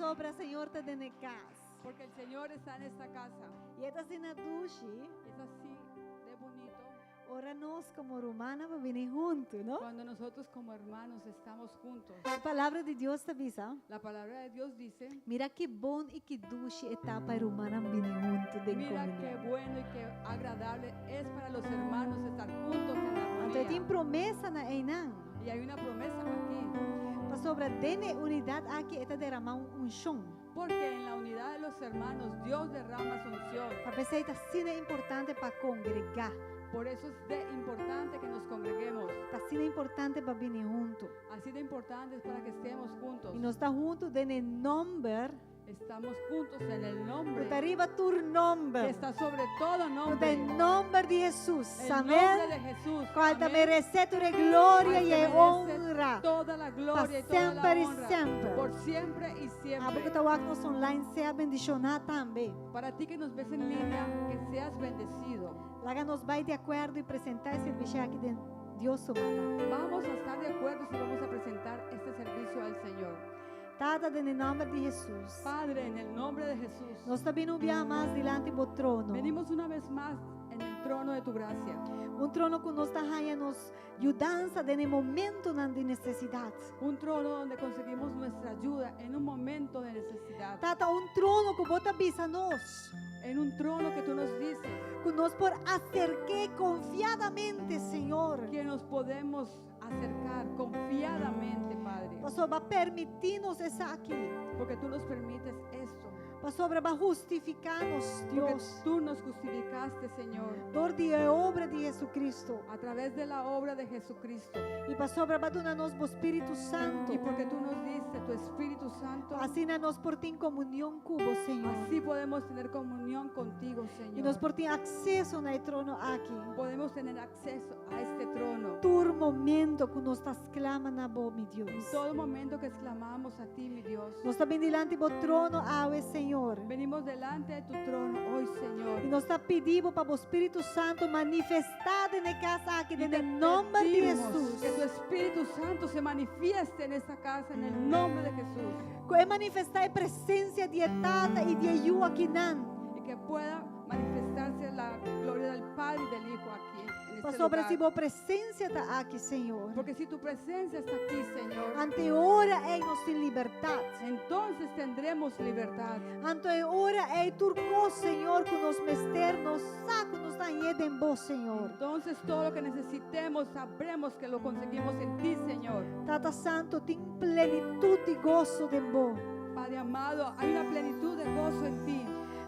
Pasobra Señor ta den e kas. Porque el Señor está en esta casa. I e ta asina dushi. Es así de bonito Ora nos komo rumannan por bini huntu, no? cuando nosotros como hermanos estamos juntos. E Palabra di Dios ta bisa. La palabra de Dios dice, Mira ki bon i ki dushi e ta pa e rumannan bini huntu den mira qué komunion. bueno y qué agradable es para los hermanos estar juntos en Anto e tin armonía. promesanan einan. Y hay una promesa aquí, Pasobra den e unidat aki e ta deramá un unshon. porque en la unidad de los hermanos Dios derrama su unción. Ta p'esei ta asina importante pa kongregá. Por eso es de importante que nos congreguemos. Ta asina importante pa bini huntu. Así de importante es para que estemos juntos. I nos ta huntu den e nòmber Estamos juntos en el ku nombre ta riba tur que nòmber. está sobre todo Ku ta nombre. e nòmber di Hesus. El nombre Amèn. de Jesús. Kual ta Amén. meresé tur e gloria Al i que e merece honra. Toda la Pa gloria y toda la semper i honra. semper. Por siempre y Abo ku siempre. ta wak nos online sea bendishoná tambe. Para ti que nos ves en línea, que seas bendecido. Laga nos bai di akuerdo i presentá e servisio aki den Dios su mannan. Vamos a estar de acuerdo si vamos a presentar este servicio al Señor. Tata, den e nòmber di Hesus, Padre, en el nombre de Jesús, nos ta bini un biaha mas dilanti bo trono. venimos una vez más en el trono de tu gracia. Un trono ku nos ta haña nos yudansa den e momentonan di nesesidat. Un trono donde conseguimos nuestra ayuda en un momento de necesidad. Tata, un trono ku bo ta bisa nos, En un trono que tú nos dices ku nos por aserk'é konfiadamente, Señor. que nos podemos acercar confiadamente, Padre. Pasobra bo a permití nos esaki. Porque tú nos permites esto. Pasobra bo a hustifiká nos, Porque Dios. tú nos justificaste, Señor, Dor di e obra di Jesucristo. a través de la obra de Jesucristo. I pasobra bo a duna nos bo Spiritu Santu. Y porque tú nos diste tu Espíritu Santo, Asina nos por tin komunion ku bo, Señor. así podemos tener comunión contigo, I nos Señor. por tin akseso na e trono aki. Podemos tener acceso a este trono. Tur momento ku nos ta sklama na bo, mi En Dios. todo momento que exclamamos a ti, mi Dios. Nos ta bin dilanti bo trono awe, Señor. Venimos delante de tu trono hoy, Señor. I nos ta pidi bo pa bo Spiritu Santu manifestá den e kas aki, Y den te e nòmber di pedimos Hesus. Que tu Espíritu Santo se manifieste en esta casa en el nombre de Jesús. Ku e manifestá e presensia di e Tata i di e Yu akinan. Y que pueda manifestarse la gloria del Padre y del Hijo aquí en este Pasobra lugar. si bo presensia ta aki, Señor. Porque si tu presencia está aquí, Señor, Anto e ora ei nos tin libertat. entonces tendremos libertad. Anto e ora ei tur kos, Señor, ku nos mester, nos sa ku nos ta hañ'é den bo, Señor. Entonces todo lo que necesitemos sabremos que lo conseguimos en ti, Señor. Tata Santu, tin plenitut di goso den bo. Padre amado, hay una plenitud de gozo en ti.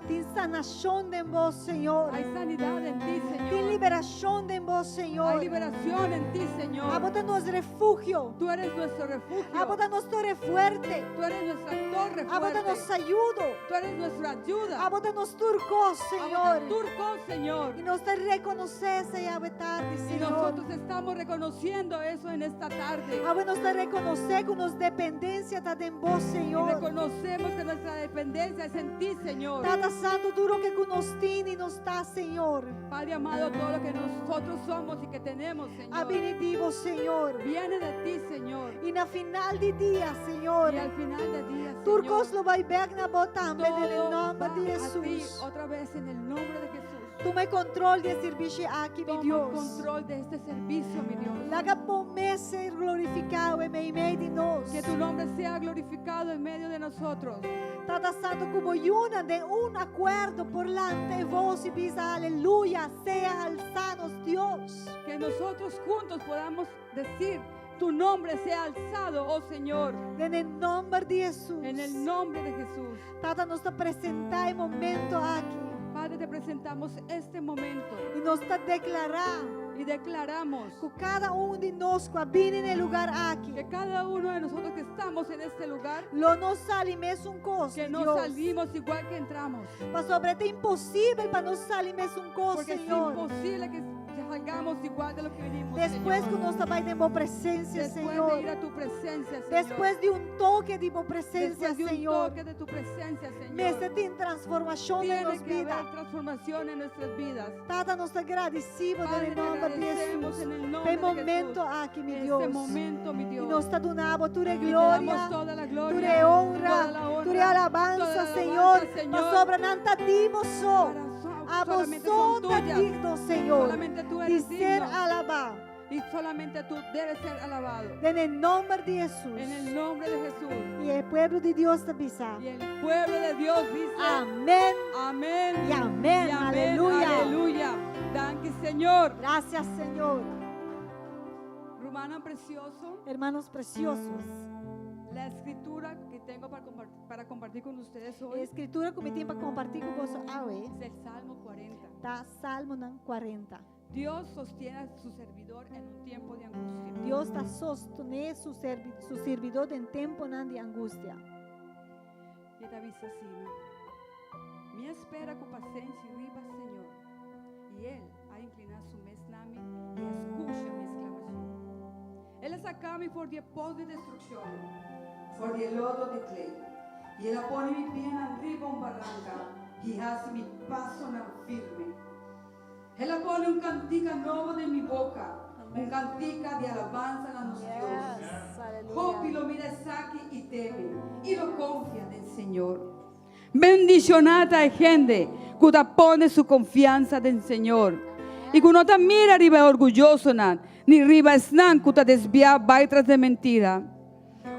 Tin sanashon den bo, Señor. Hay sanidad en ti, Tin Señor. liberashon den bo, Hay Señor. liberación en ti, Señor. Abo ta nos refugio. Tú eres nuestro refugio. Abo ta nos tore fuerte. Tú eres nuestra torre Abo ta fuerte. nos ayudo. Tú eres nuestra ayuda. Abo ta nos tur kos, Señor. Tur kos, Señor. I nos ta rekonosé esei awe tardi, Y Señor. nosotros estamos reconociendo eso en esta tarde. Awe nos ta rekonosé ku nos dependensia ta den bo, Y Señor. reconocemos que nuestra dependencia es en ti, Señor. Tata Santu, tur loke ku nos tin i nos ta, Señor. Padre amado, todo lo que nosotros somos y que tenemos, A Señor, bini di bo, Señor. viene de ti, Señor. I na final di dia, Señor. Y al final del día, Tur Señor, kos lo bai bèk na bo tambe den e todo nòmber va di a ti Hesus. otra vez en el nombre de Jesús. Tuma e kontrol di e servisio aki, mi Toma Dios. control de este servicio, mi Dios. Laga bo mes ser glorifiká meimei di nos. Que tu nombre sea glorificado en medio de nosotros. Tata Santu, ku bo yunan den un akuerdo por lanta e vos i bisa aleluya, sea alsá nos Dios. Que nosotros juntos podamos decir, tu nombre sea alzado, oh Señor, Den e nòmber di Hesus. en el nombre de Jesús. Tata, nos ta presentá e momento aki. Padre, te presentamos este momento I nos ta deklará y declaramos ku kada un di nos ku a bini na e lugá aki. que cada uno de nosotros que estamos en este lugar, Lo no sali mesun kos, que no Dios. salimos igual que entramos. Pasobra ta imposibel pa nos sali mesun kos, Porque es Señor. imposible que salgamos igual de lo que vinimos. Despues Señor. ku nos ta bai den bo presensia, Después Señor. de ir a tu presencia, Señor. Despues di un toke di bo presensia, Después de un Señor. toque de tu presencia, Señor. Mester tin transformashon den Tiene nos que bida. haber transformación en nuestras vidas. Tata, nos ta gradisido Padre, den te nòmber di agradecemos Hesus. en el Pa nombre e de momento Jesús. aki, mi Este Dios. momento, mi I Dios. nos ta duna bo tur Y te gloria, damos toda la tur gloria, honra, toda la honra, tur alabansa, Toda la Señor, alabanza, Señor. pasobra nan ta di bo so. Para Abo solamente son so ta tuyas. digno, Señor, Solamente tú di eres ser digno. alabá. Y solamente tú debes ser alabado. Den nòmber di Hesus. En el nombre de Jesús. I e pueblo di Dios ta bisa. Y el pueblo de Dios dice: Amèn Amén. i amèn. Y amén. Aleluya. Aleluya. Danki, Señor. Gracias, Señor. Rumannan precioso, Hermanos preciosos, la escritura que tengo para compartir con ustedes e hoy skritura ku mi tin pa kompartí ku boso awe es el Salmo 40. ta Salmo 40. Dios sostiene a su servidor en un tiempo de angustia. Dios ta sostené su, su sirbidó den tempu di angustia. I e ta bisa asina. Mi a spera ku pasenshi riba Señor. I El a inkliná su mes na mi i a skucha mi sklamashon. El a saka mi for di e pos di destrukshon, for di lodo di klei. I El a pone mi pianan riba un baranka i hasi mi pasonan firme. El a pone un kantika nobo den mi boka, un kantika di alabansa na nos Dios. Yes, Hopi aleluya. lo mira esaki i teme, i lo konfia den Señor. Bendishoná ta e hende ku ta pone su konfiansa den Señor. I ku no ta mira riba e orguyosonan, ni riba esnan ku ta desviá bai tras di mentira.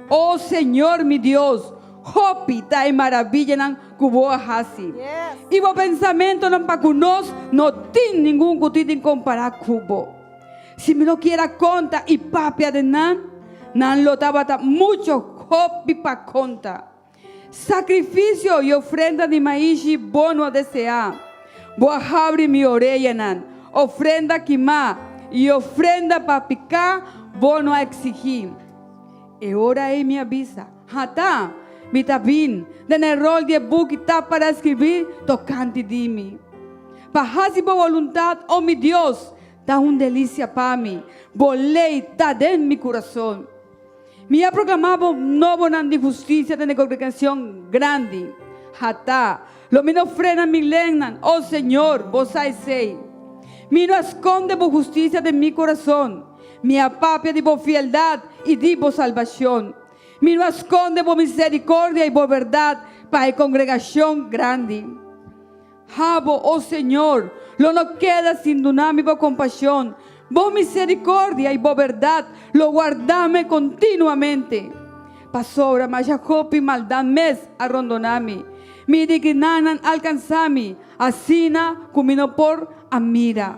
O Señor mi Dios, hopi ta e maraviyanan ku bo a hasi. Yes. I bo pensamentunan pa ku nos no tin ningun ku tin kompará ku bo. Si mi no kier a konta i papia di nan, nan lo tabata muchu hopi pa konta. Sakrifisio i ofrenda di maishi bo no a deseá. Bo a habri mi oreyanan. Ofrenda kimá i ofrenda pa piká bo no a eksigí. E ora ei mi a bisa, Ata, mi ta bin, den e ròl di e buki ta pará skirbí tokante di mi. Pa hasi bo boluntat, o mi Dios, ta un delisia pa mi. Bo lei ta den mi kurason. Mi a proklamá bo nobonan di hustisia den e kongregashon grandi. Ata, lo mi no frena mi lennan, o Señor, bo sa esei. Mi no a skonde bo hustisia den mi kurason. Mi a papia di bo fieldat i di bo salbashon. Mi no a skonde bo miserikordia i bo bèrdat pa e kongregashon grandi. Abo, o Señor, lo no keda sin duna mi bo kompashon. Bo miserikordia i bo bèrdat lo warda mi kontinuamente. Pasobra masha hopi maldat mes a rondoná mi. Mi dignanan alkansá mi, asina ku mi no por a mira.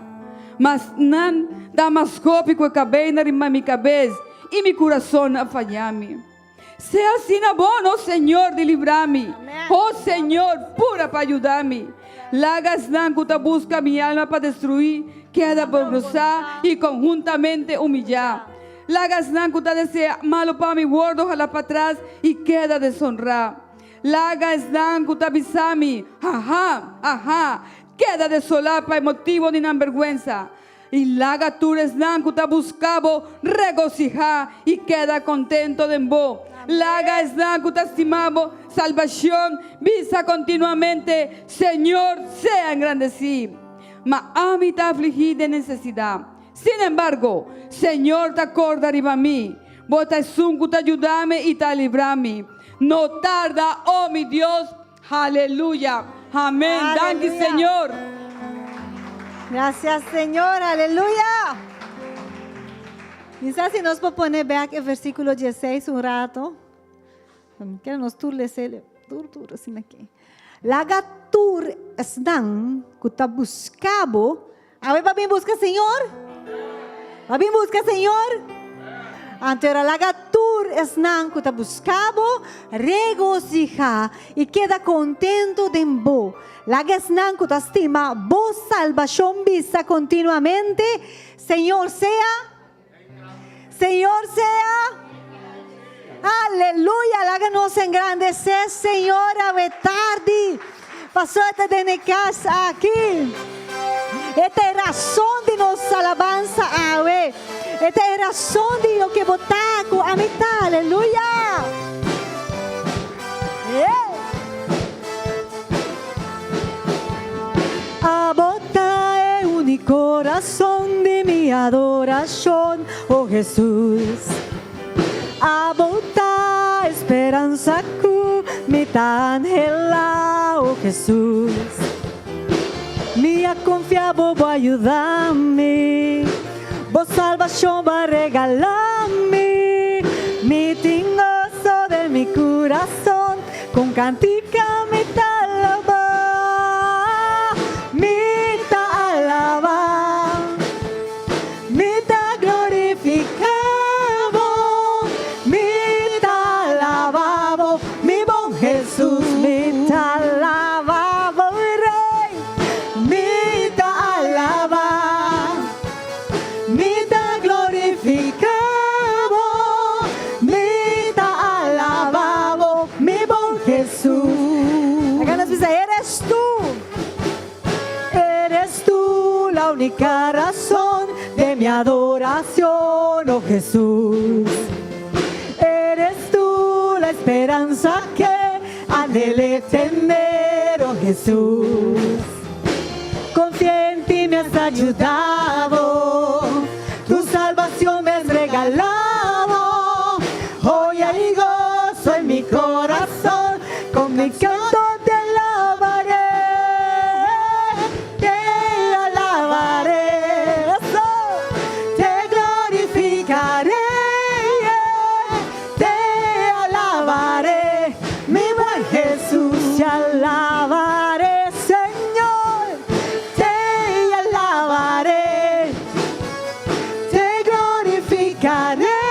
Mas nan ta mas hopi ku e kabei na riba mi kabes, i mi kurason a faya mi. Sea asina bon, o Señor, di libra mi. Amèn. O Señor, pura pa yuda mi. Laga esnan ku ta buska mi alma pa destruí, keda bergonsá i konhuntamente humillá. Laga esnan ku ta deseá malu pa mi wòrdu hala patras i keda desonrá. Laga esnan ku ta bisa mi, Aha, aha, keda desolá pa e motibu di nan bèrgwensa. I laga tur esnan ku ta buska bo regosihá i keda kontentu den bo. Laga esnan ku ta stima bo salbashon bisa kontinuamente, Señor sea engrandesí. Ma ami ta afligí den nesesidat. Sin embargo, Señor ta kòrda riba mi. Bo ta esun ku ta yuda mi i ta libra mi. No tarda, o mi Dios. Aleluya. Amèn. Danki, Aleluya. Señor. Gracias, Señor. Aleluya. Kisas si nos por pone bèk e versíkulo 16 un ratu. Ke nos tur lesa, tur tur asina aki. Laga tur esnan ku ta buska bo. Awe pa bin buska Señor? Pa bin buska Señor? Anto laga tur esnan ku ta buska bo regosihá i keda kontentu den bo. Laga esnan ku ta stima bo salbashon bisa kontinuamente, Señor sea, Señor sea. Aleluya, laga nos engrandesé Señor awe tardi. Pastor ta den kas aki. Esta e rason di nos alabansa awe. Esta e rason di loke bo ta ku ami ta. Aleluya. Yeah. Abo ta e úniko rason di mi adorashon, oh Hesus. Abo ta. speransa ku mi ta anhelá, oh Hesus. Mi a konfia bo, bo a yuda mi, bo salbashon bo a regalá mi. Mi tin goso den mi kurason, kon kantika mi ta alabá, mi ta alabá. Mi ta glorifiká bo, mi ta alabá bo, mi bon Hesus. Mi ta alabá bo, mi Rei. Mi ta alabá, mi ta glorifiká bo, mi ta alabá bo, mi bon Hesus. Laga nos bisa, Eres tu. Eres tú la única razón de mi adoración, oh Jesús. Eres tú la esperanza que anhelé tener, oh Jesús. Confié en ti, me has ayudado, tu salvación me has regalado. Hoy hay gozo en mi corazón, con mi canto te alabaré, te alabaré, eso, te glorificaré, te alabaré, mi buen Jesús, te alabaré, Señor, te alabaré. Te glorificaré,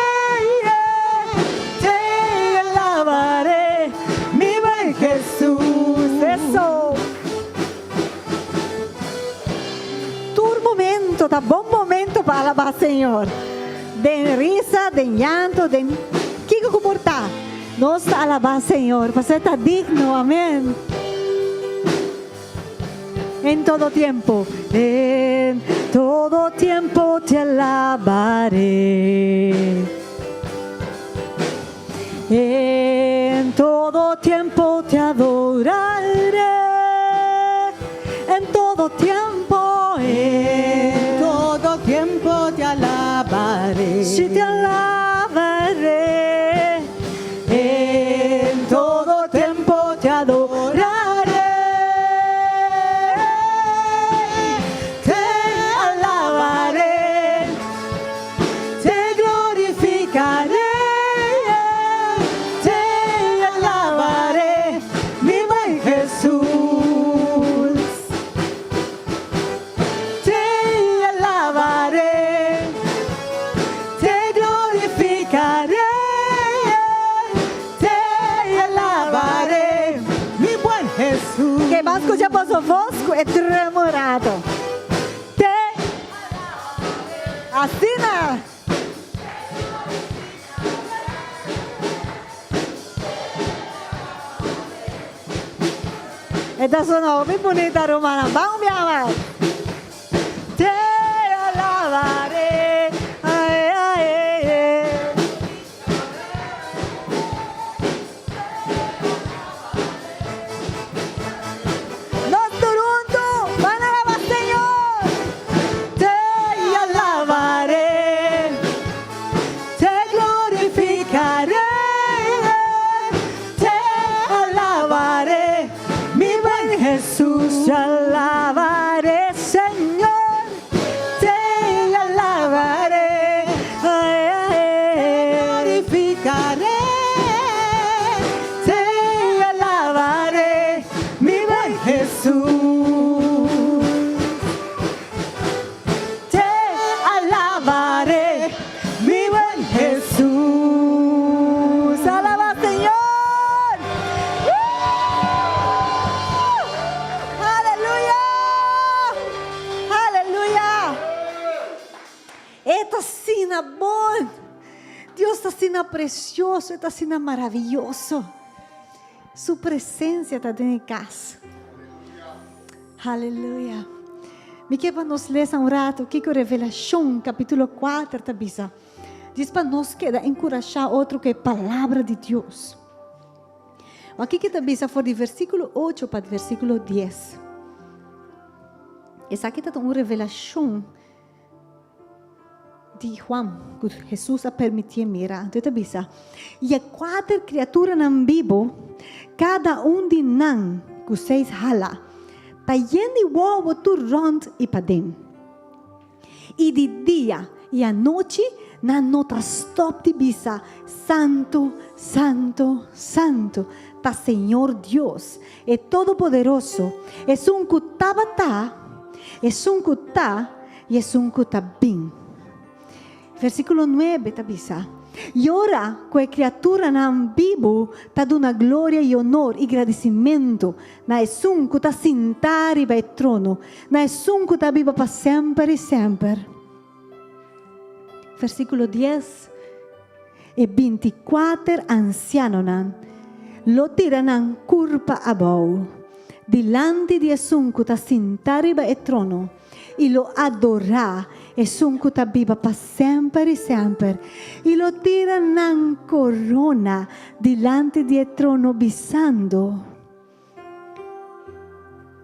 te alabaré, mi buen Jesús. Eso. Tur momento ta bon momento pa alabá Señor. Den risa, den llanto, den kiko ku por ta, nos ta alabá Señor pasobra e ta digno. Amén. En todo tiempo, en todo tiempo te alabaré. En todo tiempo te adoraré. En todo tiempo, En todo tiempo te alabaré. Sí te alabaré. En todo tiempo te adoraré. Te alabaré. Te glorificaré. Te alabaré, mi buen Jesús. Te alabaré, te glorificaré, te alabaré, mi buen Jesús. Ke ban skucha boso vos ku e tremorado. Te asina. E ta sona hopi bunita rumannan. Ban un biaha mas. Te alabaré, ae, ae, e. Nos tur huntu ban alaba Señor. Te alabaré, te glorificaré, te alabaré, mi buen Jesús. Te alabaré, Señor, te alabaré, Ae, ae. glorificaré, te alabaré, mi buen Jesús. Te alabaré, mi buen Jesús. Alaba Señor. Aleluya. Aleluya. E ta asina bon. Dios ta asina precioso, ta asina maraviyoso. Su presencia ta den cas. Aleluya. Mi ke pa nos lesa un rato kiko Revelashon kapítulo 4 ta bisa. Dios pa nos keda enkurashá otro ku e palabra di Dios. Aki ke ta bisa for di versíkulo 8 pa versíkulo 10. Esaki ta un revelashon. di Juan ku Hesus a permitié mira. Anto e ta bisa, I e kuater kriaturanan bibu, kada un di nan ku seis hala, ta yen di wowo tur rònt i paden. I di dia i anochi nan no ta stòp di bisa, Santu, santu, santu ta Señor Dios, e Todopoderoso, Esun ku tabata, Esun ku ta i Esun ku ta bin. Versíkulo nuebe ta bisa, I ora ku e kriaturanan bibu ta duna gloria i onor i gradisimentu na Esun ku ta sintá riba e trono, na Esun ku ta biba pa semper i semper. Versíkulo dies, E bintikuater ansianonan lo tira nan kurpa abou dilanti di Esun ku ta sintá riba e trono i lo adorá Esun ku ta biba pa semper i semper, i lo tira nan korona dilanti di e trono bisando,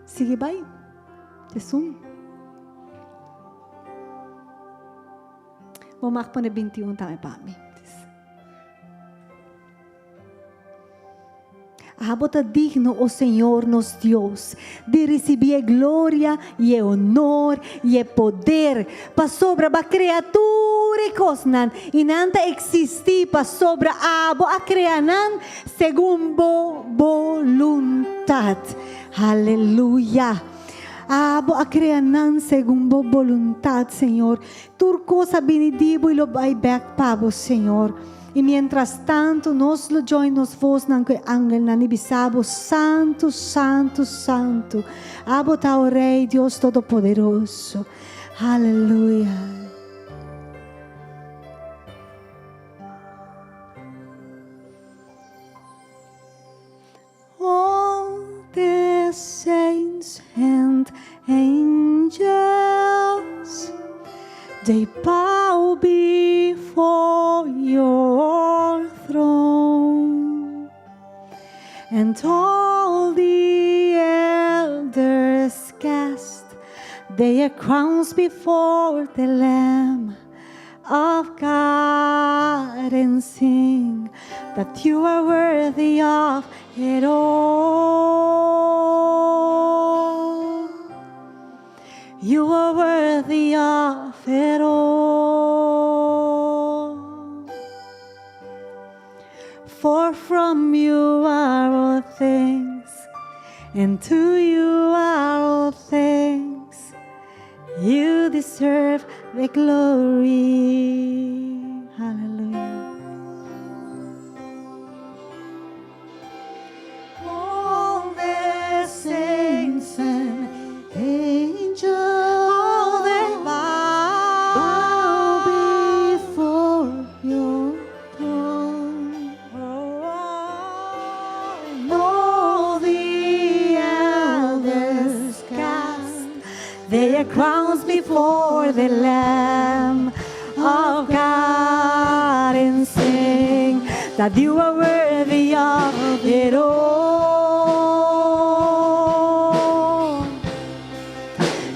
Sigui bai, Esun. Bo mag pone 21 tambe pa mi. Abo ta digno, o Señor nos Dios, di ricibí e gloria i e honor i e poder, pasobra bo a crea tur e cosnan i nan ta existí pasobra abo a crea nan segun bo boluntad. Aleluya! Abo a crea nan segun bo boluntad, Señor. Tur cos a bini di bo i lo bai bek pa bo, Señor. I mientras tantu nos lo join nos vosnan ku e angelnan i bisa bo, Santu, santu, santu, abo ta o Rei Dios Todopoderoso. Aleluya. All the saints and angels, they bow before your throne, and all the elders cast their crowns before the Lamb of God and sing that you are worthy of it all. You are worthy of it all. For from you are all things, and to you are all things. You deserve the glory. Hallelujah. All the saints and angels, all they bow before your throne. All the elders cast their crowns before the Lamb of God and sing that you are worthy of it all.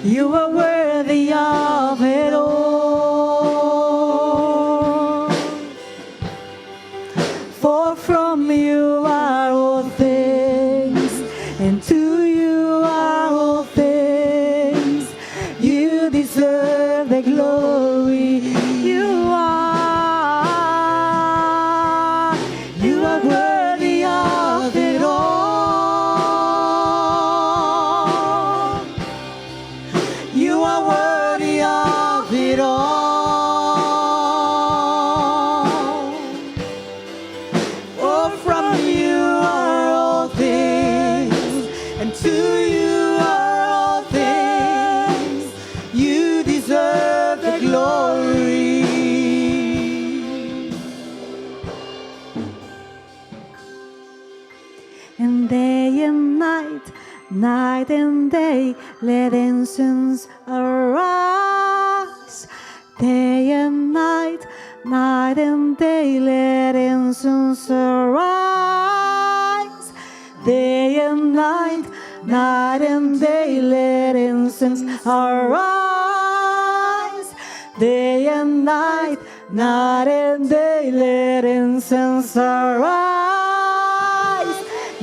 You are worthy of it all. For from you are all things, and to you are all things. You deserve the glory. You are. You are worthy of it all. You are worthy of it all. Oh, from you are all things, and to you are all things. You deserve the glory. And day and night, night and day, let incense arise. Day and night, night and day, let incense arise. Day and night, night and day, let incense arise. Day and night, night and day, let incense arise.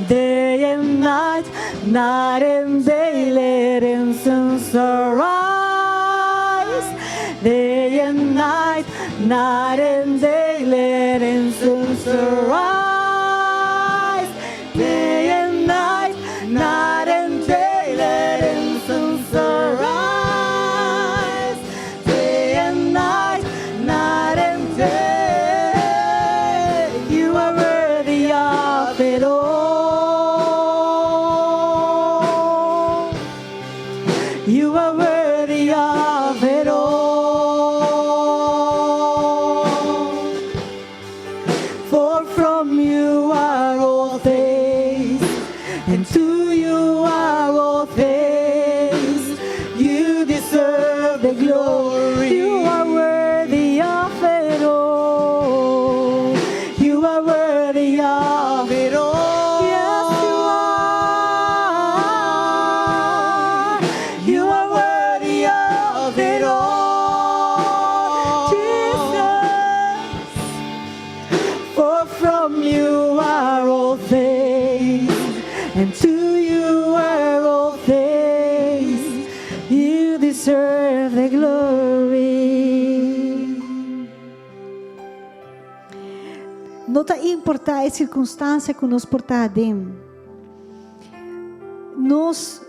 Day and night, night and day, let incense arise. Day and night, night and day, let incense arise. Day and night, night and day, let incense arise. Day and night, night and day, you are worthy of it all. You are worthy of it all. For from you are all things, and to you are all things. You deserve the glory. You are worthy of it all. You are worthy of it all. Yes, you are. You are worthy of it all. Jesus. For from you are all things, and to you are all things. You deserve the glory. No ta importá e sirkunstansia ku nos por ta aden. Nos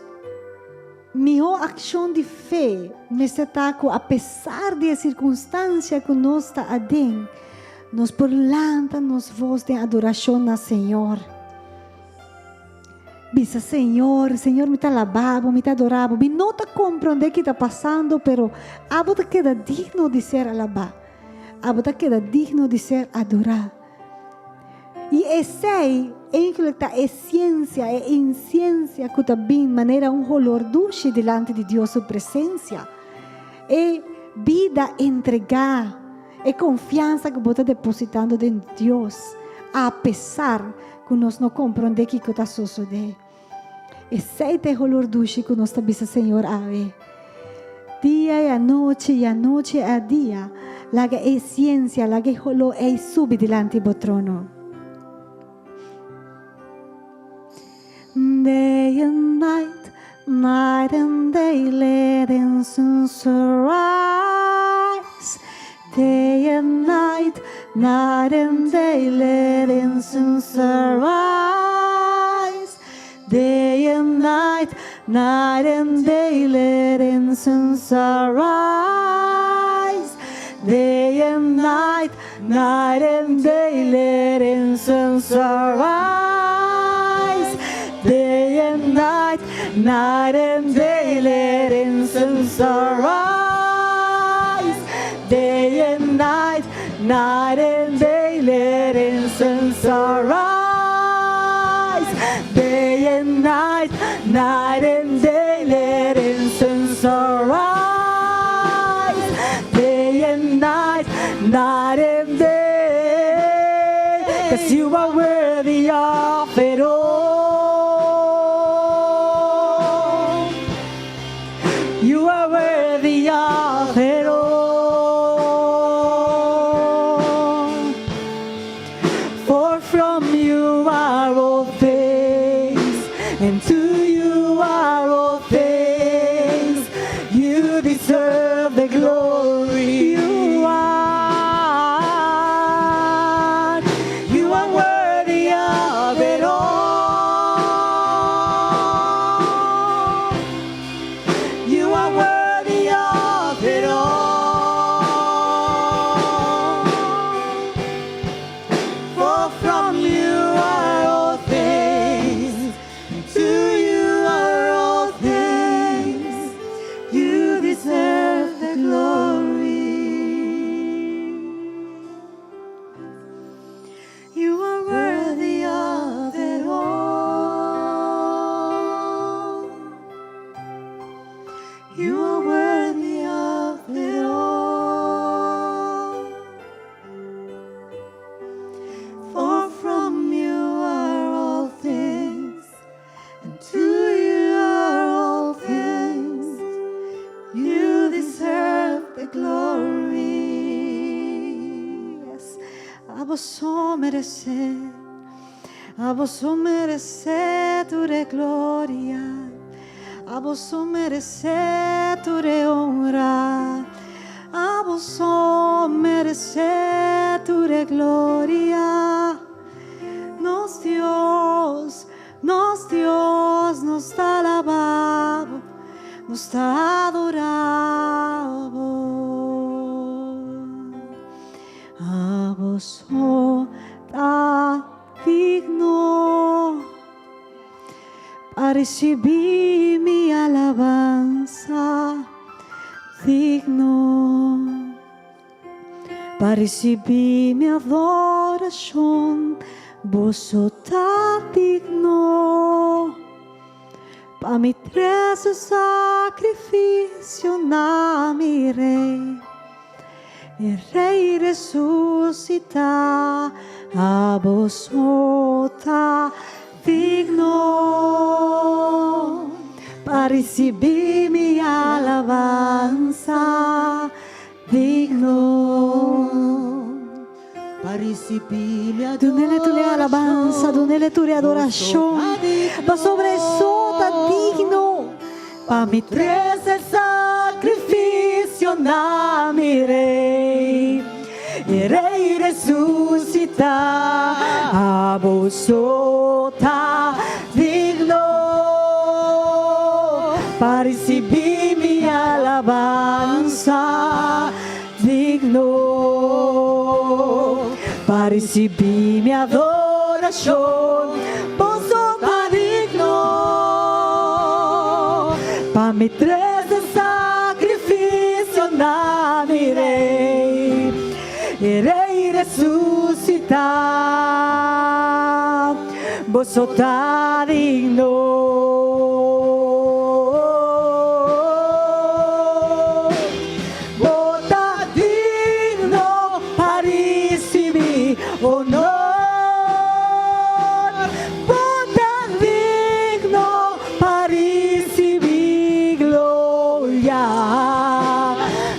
mihó akshon di fe mester ta ku apesar di e sirkunstansia ku nos ta aden, nos por lanta nos vos den adorashon na Señor. Bisa, Señor, Señor, mi ta alabá bo, mi ta adorá bo. Mi no ta komprondé ki ta pasando, pero abo ta keda digno di ser alabá. Abo ta keda digno di ser adorá. I esei eigenlijk ta e siensia, e insiensia ku ta bin manera un holor dushi dilanti di Dios su presensia. E bida entregá, e konfiansa ku bo ta depositando den Dios, apesar ku nos no komprondé kiko ta sosodé. Esei ta e holor dushi ku nos ta bisa Señor awe. Dia i anochi i anochi a dia, laga e siensia, laga e holó ei subi dilanti bo trono. Day and night, night and day, let incense arise. Day and night, night and day, let incense arise. Day and night, night and day, let incense arise. Day and night, night and day, let incense arise. Day and night, night and day, let incense arise. Day and night, night and day, let incense arise. Day and night, night and day, let incense arise. Day and night, night and day, 'cause you are worthy of it all. You are worthy of it all. For from you are all things, and to you are all things. You deserve the glory. You are worthy of it all. You are worthy of it all. For from you are all things, and to meresé, abo so meresé tur e gloria, abo so meresé tur e honra, abo so meresé tur e gloria. Nos Dios, nos Dios, nos ta alabá Bo, nos ta adorá Bo. Abo so ta digno pa risibí mi alabansa, digno pa risibí mi adorashon, bo so ta digno pa mi trese sakrifisio na mi Rei. E Rei resusitá, abo so ta digno pa risibí mi alabansa, digno pa risibí mi Dunele tur e alabansa, dunele tur e adorashon. Pasobra e so ta digno pa mi trese sakrifisio na mi Rei, e Rei resusitá, abo so ta digno pa risibí mi alabansa, digno pa risibí mi adorashon, bo so ta digno pa mi trese sakrifisio na mi Rei, e Rei resusitá, bo so ta digno. Bo ta digno pa risibí honor. Bo ta digno pa risibí gloria.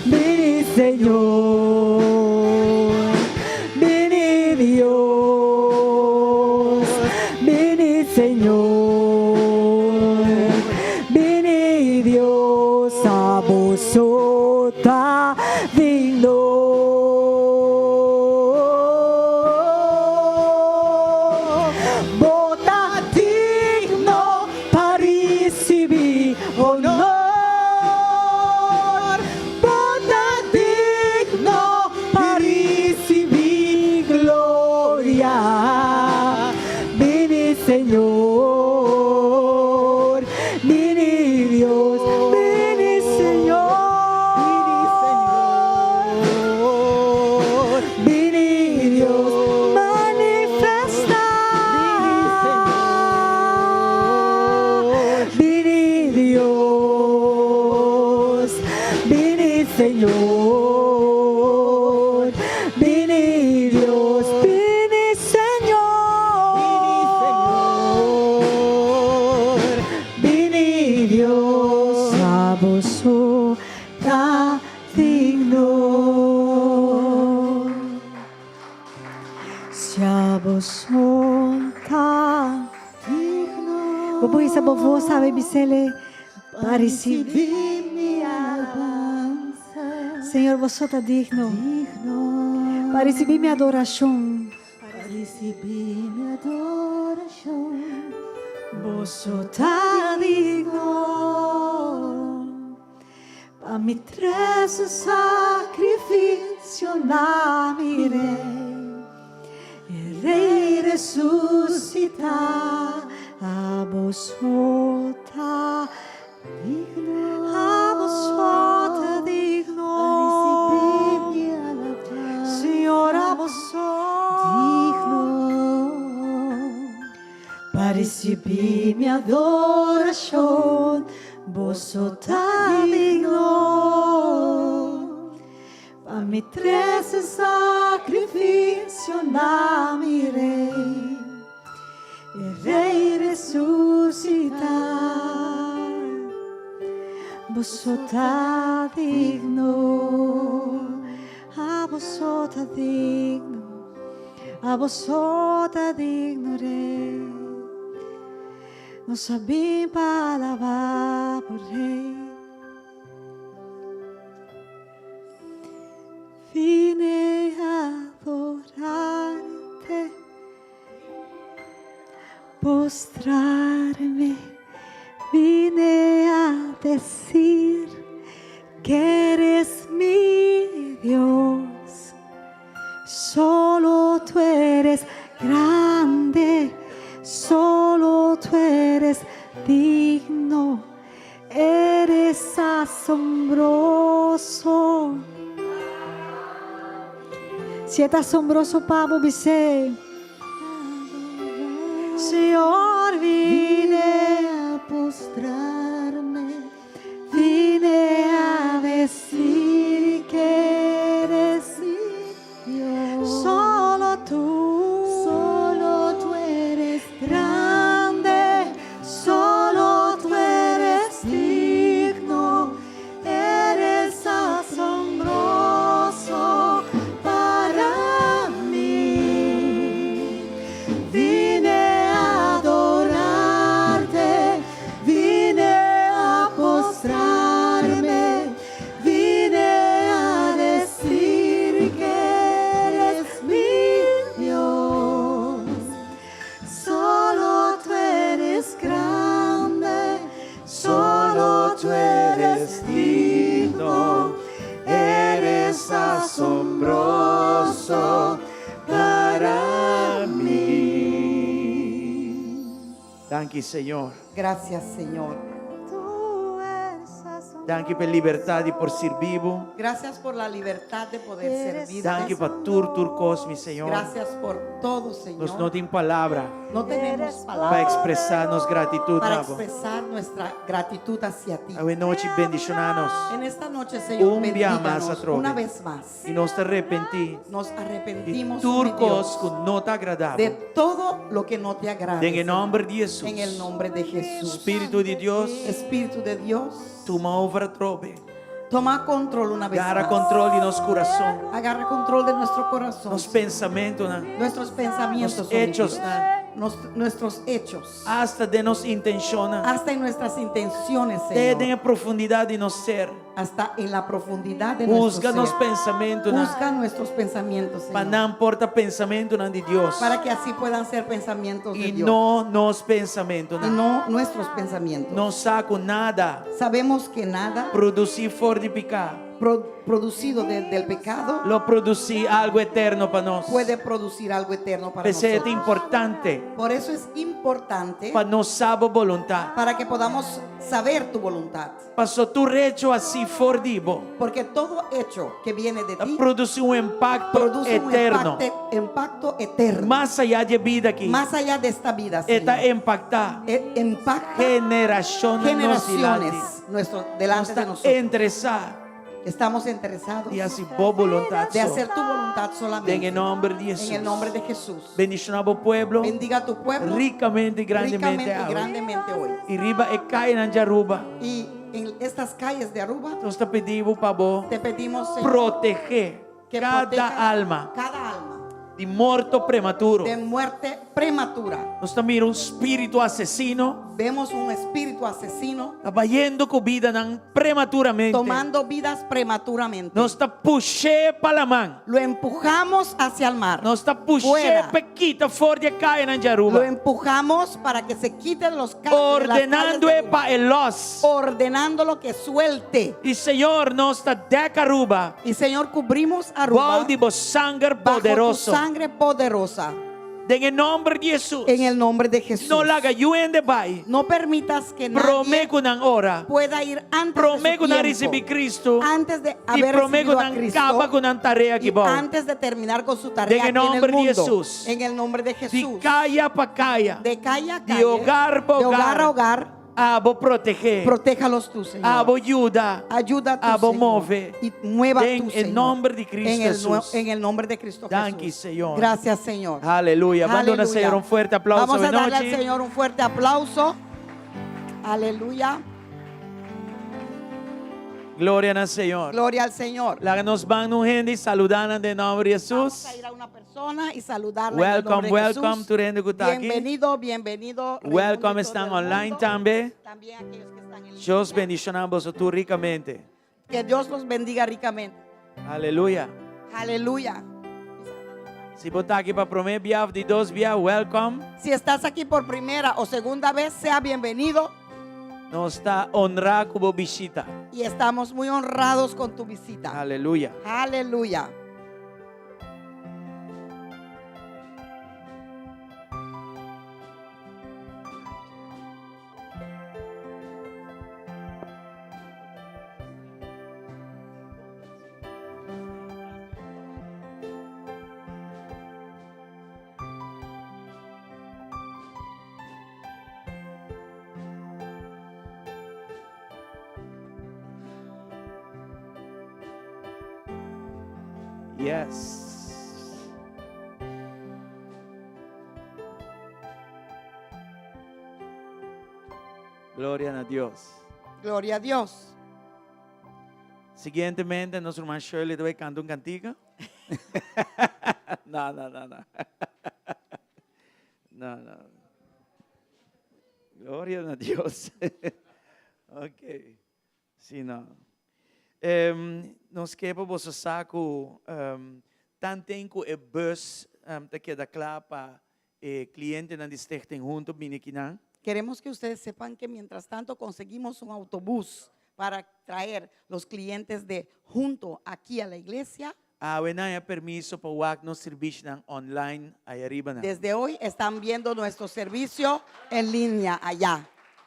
Bini Señor, bini Dios, bini Señor, bini Dios, abo so ta digno. Bo ta digno pa risibí honor. Bo ta digno pa risibí gloria. Bini Señor, bini Dios, bini Señor, bini Dios, manifestá. Bini Dios, bini Señor, bini Dios, bini Señor, bini Dios, abo so ta digno. Si abo so ta digno. Bo por hisa bo voz awe bisele pa risibí mi alabansa. Señor, bo so ta digno Digno pa risibí mi adorashon. Pa risibí mi adorashon. Bo so ta digno pa mi trese sakrifisio na mi Rei. E Rei resusitá, abo so ta Digno abo so ta digno. Pa risibí mi alabansa. Señor, abo so Digno pa risibí mi adorashon. Bo so ta digno pa mi trese sakrifisio na mi Rei. E Rei resusitá, bo so ta digno, abo so ta digno. Abo so ta digno Rey. Nos a bin pa alabá bo Rey. Vine a adorarte, postrarme, vine a decir que eres mi Dios. Solo tú eres grande, solo tú eres digno, eres asombroso. Si e ta asombroso pa bo, bis'é, Señor, vine a postrarme, vine a decir que eres mi Dios. Solo tú, solo tú eres grande, solo tú eres digno, eres asombroso para mí. Vine a adorarte, vine a postrarme, vine a decir que eres mi Dios. Solo tú eres grande, solo tú eres digno, eres asombroso para mí. Danki, Señor. Gracias, Señor. Tú eres asombroso. Danki pa e libertat di por sirbi Bo. Gracias por la libertad de poder Eres servir. Danki pa tur tur kos, mi Señor. Gracias por todo, Señor. Nos no tin palabra No tenemos Eres pa palabras ekspresá nos gratitut para na Bo. expresar nuestra gratitud hacia ti. Awe nochi bendishoná nos. En esta noche, Señor, Un bia mas bendíganos atrobe. una vez más. I nos ta arepentí Nos di arrepentimos tur mi Dios, kos ku no ta agradá Bo. de todo lo que no te agrada. Den e Señor. nòmber di Hesus. En el nombre de Jesús. Spiritu di Dios, Espíritu de Dios, tuma over atrobe. toma control una vez Gara más. control di nos kurason, Agarra control de nuestro corazón. nos pensamentunan, Nuestros pensamientos, nos oh mi Dios. echonan, Nos- nuestros hechos. hasta den nos intenshonnan. Hasta en nuestras intenciones, Te Señor. den e profundidat di nos ser. Hasta en la profundidad de nuestro Husga nos ser. pensamentunan. Juzga nuestros pensamientos, Pa Señor. nan por ta pensamentunan di Dios. Para que así puedan ser pensamientos de I Dios. no nos Y pensamentunan. no nuestros pensamientos. Nos sa ku nada Sabemos que nada produsí for di piká producido del pecado lo produsí algu eterno pa nos. puede producir algo eterno para P'esei ta nosotros. importante Por eso es importante pa nos sa bo boluntat. para que podamos saber tu voluntad. Pasó tur hecho hasí for di bo. Porque todo hecho que viene de ti Produsí un impakto produce un eterno. impacto eterno. Mas ayá di e bida aki. Más allá de esta vida, E ta Señor. impaktá Impacta generashonnan nos dilanti. generaciones nuestro, delante de nosotros. Interesá Estamos interesados di hasi bo boluntat de so. hacer tu voluntad solamente. Den e nòmber di Hesus. En el nombre de Jesús. Bendishoná bo pueblo Bendiga a tu pueblo rikamente i grandemente ricamente y awe. grandemente hoy. I riba e kayanan di Aruba. Y en estas calles de Aruba Nos ta pidi bo pa bo te pedimos, Señor, protehé que kada proteja alma cada alma di morto prematuro. de muerte prematura. Nos ta mira un spiritu asesino Vemos un espíritu asesino ta bayendo ku bidanan prematuramente. tomando vidas prematuramente. Nos ta push'é pa laman. Lo empujamos hacia el mar. Nos ta push'é Fuera. p'e kita for di e kayanan di Lo Aruba. empujamos para que se quiten los ca- Ordenando las calles de pa e lòs. Aruba. Ordenándolo que suelte. I Señor, nos ta dek Aruba. Y Señor, cubrimos Aruba Bou di bo sanger bajo tu poderoso. sangre poderosa. Den e nòmber di Hesus. En el nombre de Jesús. No laga niun hende bai. No permitas que Promé nadie ku nan ora. pueda ir antes Promé de su ku nan tiempo. risibí Kristu. Antes de I haber promé recibido a ku nan Cristo. kaba ku nan tarea y aki bou. antes de terminar con su tarea Den aquí en el nombre de mundo. Jesús. En el nombre de Di Jesús. kaya pa kaya. De calle a Di calle. hogar pa De hogar hogar. a hogar. Abo protehé. Protéjalos tú, Señor. Abo yuda. Ayuda tú, Abo Señor. move. Y mueva Den tú, e Señor. nòmber di Kristu En el, Hesus. en el nombre de Cristo Danki, Jesús. Señor. Gracias, Señor. Aleluya. Manda Aleluya. Señor un fuerte aplauso. Vamos a de darle al noche. Señor un fuerte aplauso. Aleluya. Gloria na Señor. Gloria al Señor. Laga nos bai na un hende i saludá nan den nòmber di Hesus. Vamos a ir a una persona. persona y saludarla en el Welcome, nombre de welcome, Jesús. tur hende ku ta aki. Bienvenido, bienvenido. Raimundo Welcome y todo esnan el online mundo. tambe. También aquellos que están en Dios línea. bendishoná boso tur rikamente. Que Dios los bendiga ricamente. Aleluya. Aleluya. Si bo ta aki pa promé bia òf di dos bia, welcome. Si estás aquí por primera o segunda vez, sea bienvenido Nos ta honrá ku bo bishita. y estamos muy honrados con tu visita. Aleluya. Aleluya. Yes. Gloria na Dios. Gloria a Dios. Siguientemente, nos ruman Shirley ta bay canta un cantica. no, no, no, no. no, no. Gloria na Dios. ok. Sí, no. Um, nos ke pa boso sa ku um, tanten ku e bus um, ta keda kla pa e klientenan di Stichting Hunto bini akinan. Queremos que ustedes sepan que mientras tanto conseguimos un autobús para traer los clientes de Junto aquí a la iglesia. Awe nan a haya permiso pa wak nos servishonan online aya riba nan. Desde hoy están viendo nuestro servicio en línea allá,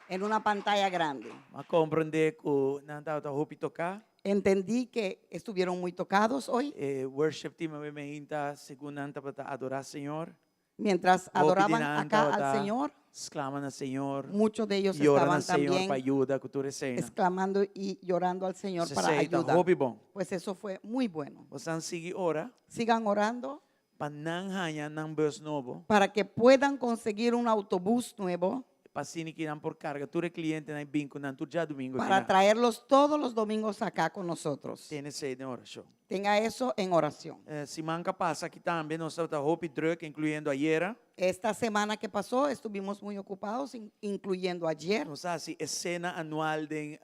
en una pantalla grande. M'a komprondé ku nan tabata hopi toká. Entendí que estuvieron muy tocados hoy. E worship team awe meinta segun nan tabata adorá Señor. Mientras Hopi di adoraban nan acá al tabata Señor, sklama na Señor, muchos de ellos yora na estaban Señor también pa ayuda ku tur eseinan. exclamando y llorando al Señor para Esei ta ayuda. hopi bon. Pues eso fue muy bueno. Bosan sigui ora Sigan orando pa nan haña nan bus nobo. para que puedan conseguir un autobús nuevo. Pa asina ki nan por karga tur e klientenan i bin ku nan tur djadumingu Para akinan. traerlos todos los domingos acá con nosotros. Tene esei den orashon. Tenga eso en oración. Eh, siman ku a pasa aki tambe nos tabata hopi druk, inkluyendo ayera. Esta semana que pasó estuvimos muy ocupados, incluyendo ayer. Nos a hasi e sena anual den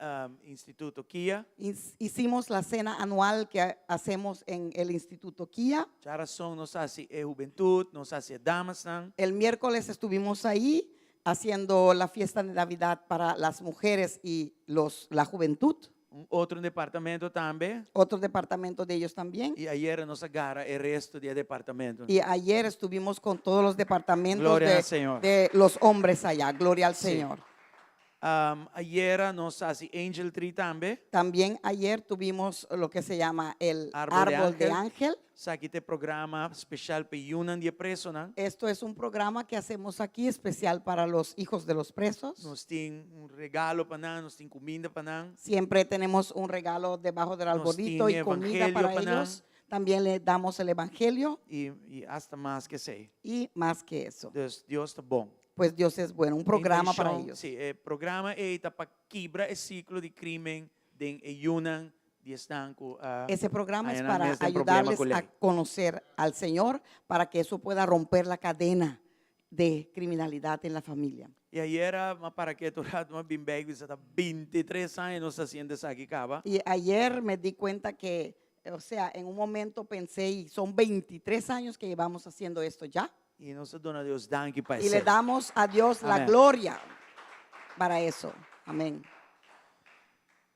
Instituto Kia. Hicimos la cena anual que hacemos en el Instituto Kia. Djarason nos a hasi e hubentut, nos a hasi e damasnan. El miércoles estuvimos ahí haciendo la fiesta de Navidad para las mujeres y los, la juventud. Un otro departamento tambe. Otro departamento de ellos también. Y ayera nos a gara e resto di e departamento. Y ayer estuvimos con todos los departamentos Gloria de, al Señor. de los hombres allá. Gloria al Sí. Señor. Um, ayera nos a hasi Angel Tree tambe. También ayer tuvimos lo que se llama el Árbol de árbol de ángel. ángel. Esaki ta e programa spesial pa yunan di e presonan. Esto es un programa que hacemos aquí especial para los hijos de los presos. Nos tin un regalo pa nan, nos tin kuminda pa nan. Siempre tenemos un regalo debajo del Nos arbolito tin y comida evangelio para pa nan. ellos. También le damos el evangelio I, i hasta mas ku esei. y más que eso. Dus Dios ta bon. Pues Dios es bueno, un programa para Intenshon, ellos. Sí, e programa ei ta pa kibra e siklo di krimen den e yunan di esnan ku a Ese programa es haña nan para mes den problema ayudarles ku a lei. conocer al Señor, para que eso pueda romper la cadena de criminalidad en la familia. I ayera, m'a para ketu ratu, m'a bin bèk bisa ta 23 aña nos ta hasiendo esaki kaba. Y ayer me di cuenta que, o sea, en un momento pensé, y son 23 años que llevamos haciendo esto ya. I nos ta duna Dios danki pa Y le esei. damos a Dios la Amén. gloria para eso. Amén.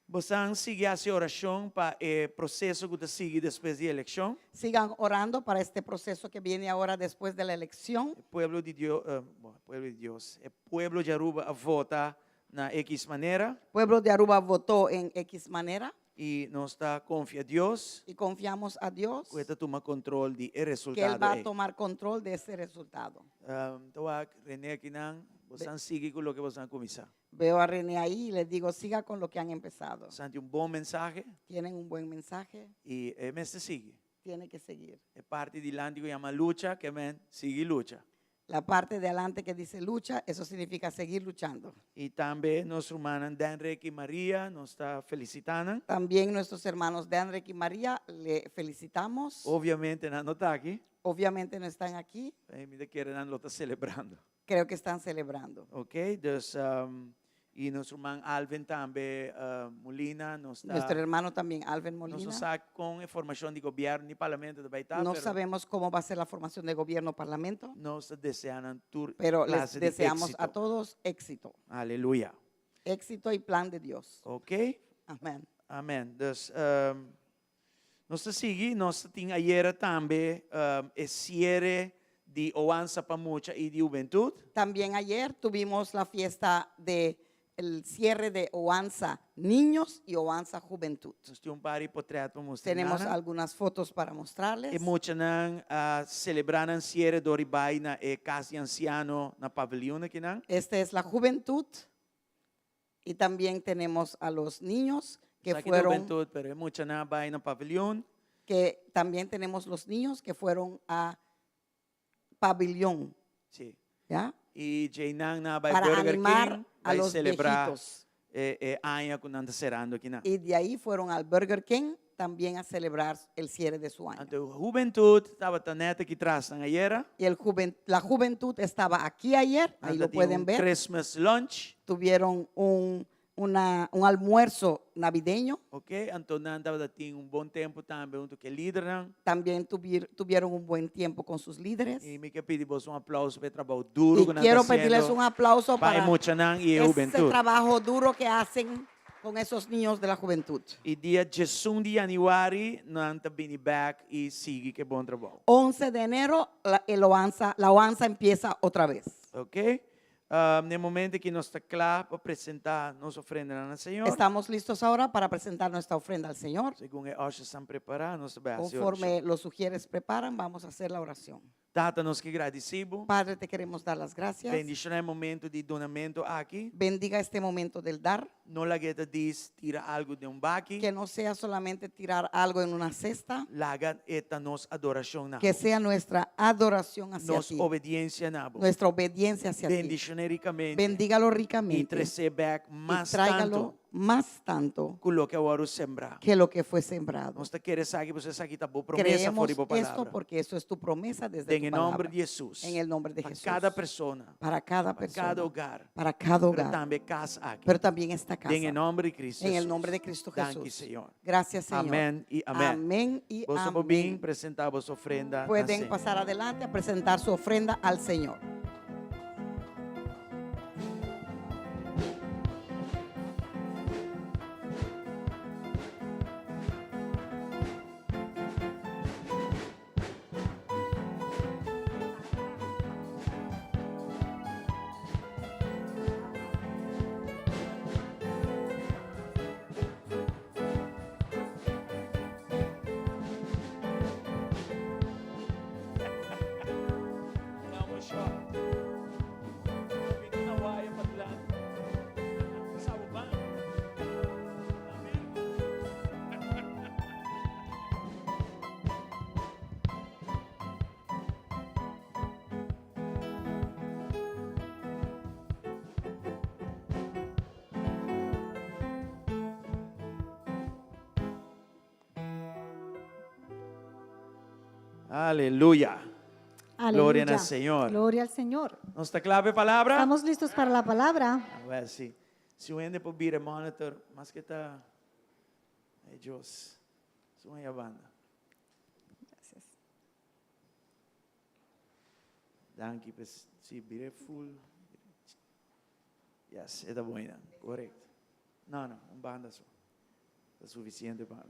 Bosan sigui hasi orashon pa e proseso ku ta sigui despues di elekshon. Sigan orando para este proceso que viene ahora después de la elección. E pueblo di Dios, bueno, pueblo di Dios, e pueblo di Aruba a vota na X manera. Pueblo de Aruba votó en X manera. I nos ta konfia Dios. Y confiamos a Dios. Ku e ta tuma kontrol di e Que él resultado va a ei. tomar control de ese resultado. Ta wak René akinan, bosan sigui ku loke bosan a kuminsá. Veo a René ahí y les digo, siga con lo que han empezado. Bosan tin un bon mensahe. Tienen un buen mensaje. I e mester sigui. Tiene que seguir. E parti dilanti ku yama lucha, ke men sigui lucha. La parte de adelante que dice lucha, eso significa seguir luchando. I tambe nos rumannan Denrick i Maria, nos ta felisitá nan. También nuestros hermanos Denrick y María, le felicitamos. Obviamente nan no ta aki. Obviamente no están aquí. Mi ta kere nan lo ta selebrando. Creo que están celebrando. Ok, dus i nos ruman Alvin tambe Molina, nos ta Nuestro hermano también Alvin Nos no Molina. sa kon e formashon di gobièrnu ni parlamento ta bai ta, No pero sabemos cómo va a ser la formación de gobierno o parlamento, nos ta desea nan tur pero les clase di deseamos a éxito. todos éxito. Aleluya. Éxito y plan de Dios. Ok? Amén. Amén. Dus nos ta sigui, nos tin ayera tambe e siere di Oansa pa Mucha i di Hubentut. También ayer tuvimos la fiesta de el cierre de Oansa Niños y Oansa Juventud. Nos tin un par di potret pa mustra Tenemos nan. algunas fotos para mostrarles. E muchanan a selebrá nan siere dor di bai na e kas di ansiano na paviljoen akinan. Esta es la juventud y también tenemos a los niños que Esaki ta fueron hubentut, pero e muchanan a bai na paviljoen. Que también tenemos los niños que fueron a pabellón, Sí. ¿ya? I djeinan nan a bai Para Burger animar King, a bai los selebrá viejitos. e, e aña ku nan ta serando akinan. Y de ahí fueron al Burger King también a celebrar el cierre de su año. Anto hubentut tabata nèt aki tras nan ayera. Y el juven, la juventud estaba aquí ayer, ahí Nan lo ta tin pueden un ver. Christmas lunch. Tuvieron un, una, un almuerzo navideño. Ok, anto nan tabata tin un bon tempu tambe huntu ku e lidernan. También tuvieron un buen tiempo con sus líderes. I mi ke pidi boso un aplauso pa e trabou duru Y ku nan ta quiero pedirles hasiendo un aplauso pa e para muchanan i e ese hubentut. trabajo duro que hacen con esos niños de la juventud. I dia diesun di yanüari nan ta bini bèk i sigui ku e bon trabou. 11 de enero la, el Oanza, la Oanza empieza otra vez. Ok? Na e momento aki nos ta kla pa presentá nos ofrendanan na Señor. Estamos listos ahora para presentar nuestra ofrenda al Señor. Segun e ushers nan prepará, nos ta bai hasi Conforme orashon. los ujieres preparan, vamos a hacer la oración. Tata, nos ke gradisí bo. Padre, te queremos dar las gracias. Bendishoná e momento di dunamentu aki. Bendiga este momento del dar. No lag'é ta dis tira algu den un baki. Que no sea solamente tirar algo en una cesta. Laga e ta nos adorashon na Que bo. sea nuestra adoración hacia Nos ti. obediensia na bo. Nuestra obediencia hacia ti. Bendishoné rikamente. Bendígalo I ricamente. tres'é bèk Y mas tráigalo tantu más tanto ku loke a wòrdu sembrá. que lo que fue sembrado. Nos ta kere esaki pasobra esaki ta bo promesa for Creemos di bo esto palabra. porque eso es tu promesa desde Den tu e nòmber palabra. di Hesus. En el nombre de Pa Jesús. kada persona. Para cada Pa persona. kada hogar. Para cada Pero hogar. tambe kas aki. Pero también esta casa. Den e nòmber di Cristo En el Hesus. nombre de Cristo Danki, Jesús. Señor. Gracias, Señor. Amén y amén. Amén y Boso por bin amén. presentá boso ofrenda na Pueden Señor. pasar adelante a presentar su ofrenda al Señor. Aleluya. Aleluya. Gloria al Señor. Gloria al Señor. Nos ta kla pa e palabra? Estamos listos para la palabra. A ver si. Si un hende por bira monitor, mas que ta. Ay Dios. Su un banda. Gracias. Danki, pues, si bira full. Yes, e ta buena. Correcto. No, no, un banda so. Ta suficiente pa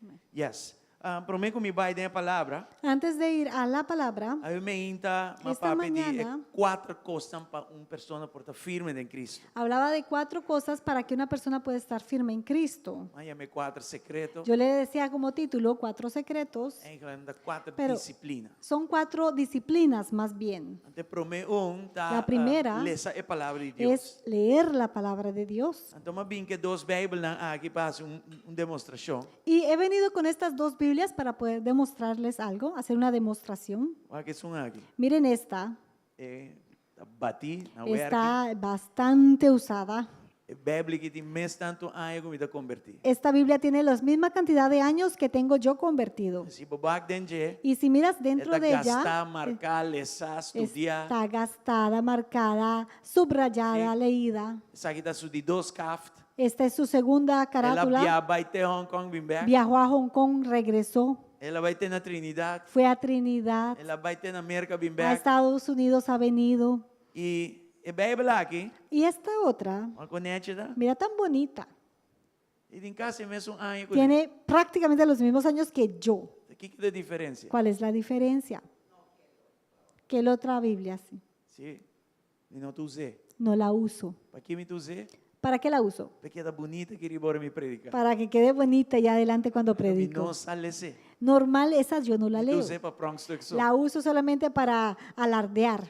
mi. Yes. Um, promé ku mi bai den e palabra. Antes de ir a la palabra, Awe mainta m'a Esta papia di mañana- kuater kosnan pa un persona por ta firme den Cristo. hablaba de cuatro cosas para que una persona pueda estar firme en Cristo. M'a yam'é kuater sekreto. Yo le decía como título cuatro secretos. Eigenlijk ta kuater Pero- disiplina. Son cuatro disciplinas más bien. Anto promé un ta La primera lesa e palabra di Dios. Es leer la palabra de Dios. Anto m'a bin ku e dos Bijbelnan aki pa hasi un, un demostrashon. Y he venido con estas dos Biblias para poder demostrarles algo, hacer una demostración. Wak esun aki. Miren esta. E ta batí na wèrki. Está bastante usada. E Beibel aki tin mes tantu aña ku mi ta kombertí. Esta Biblia tiene la misma cantidad de años que tengo yo convertido. Si bo bak den dje, Y si miras e dentro ta de ella, gastá, marká, lesá, studiá. está gastada, marcada, subrayada, Sí. leída. Esaki ta su di dos kaft. Esta es su segunda El a carátula. biaha bai te Hong Kong bin bèk. Viajó a Hong Kong, regresó, El a bai te na Trinidad. fue a Trinidad, El a bai te na Merka bin a bèk. Estados Unidos ha venido. I e Beibel aki, Y esta otra, wak kon nechi ta? mira tan bonita. E tin kasi mesun aña ku Tiene prácticamente los mismos años que yo. Kiko ta e diferensia? ¿Cuál es la diferencia? Que la otra Biblia, sí. Sí, mi no ta us'é. No la uso. Pakiko mi ta us'é? ¿Para qué la uso? Pa keda bunita aki riba ora mi prediká. Para que quede bonita y adelante cuando Mi predico. no sa les'é. Normal, esa yo no la Mi ta leo. us'é pa pronkstuk so. La uso solamente para alardear.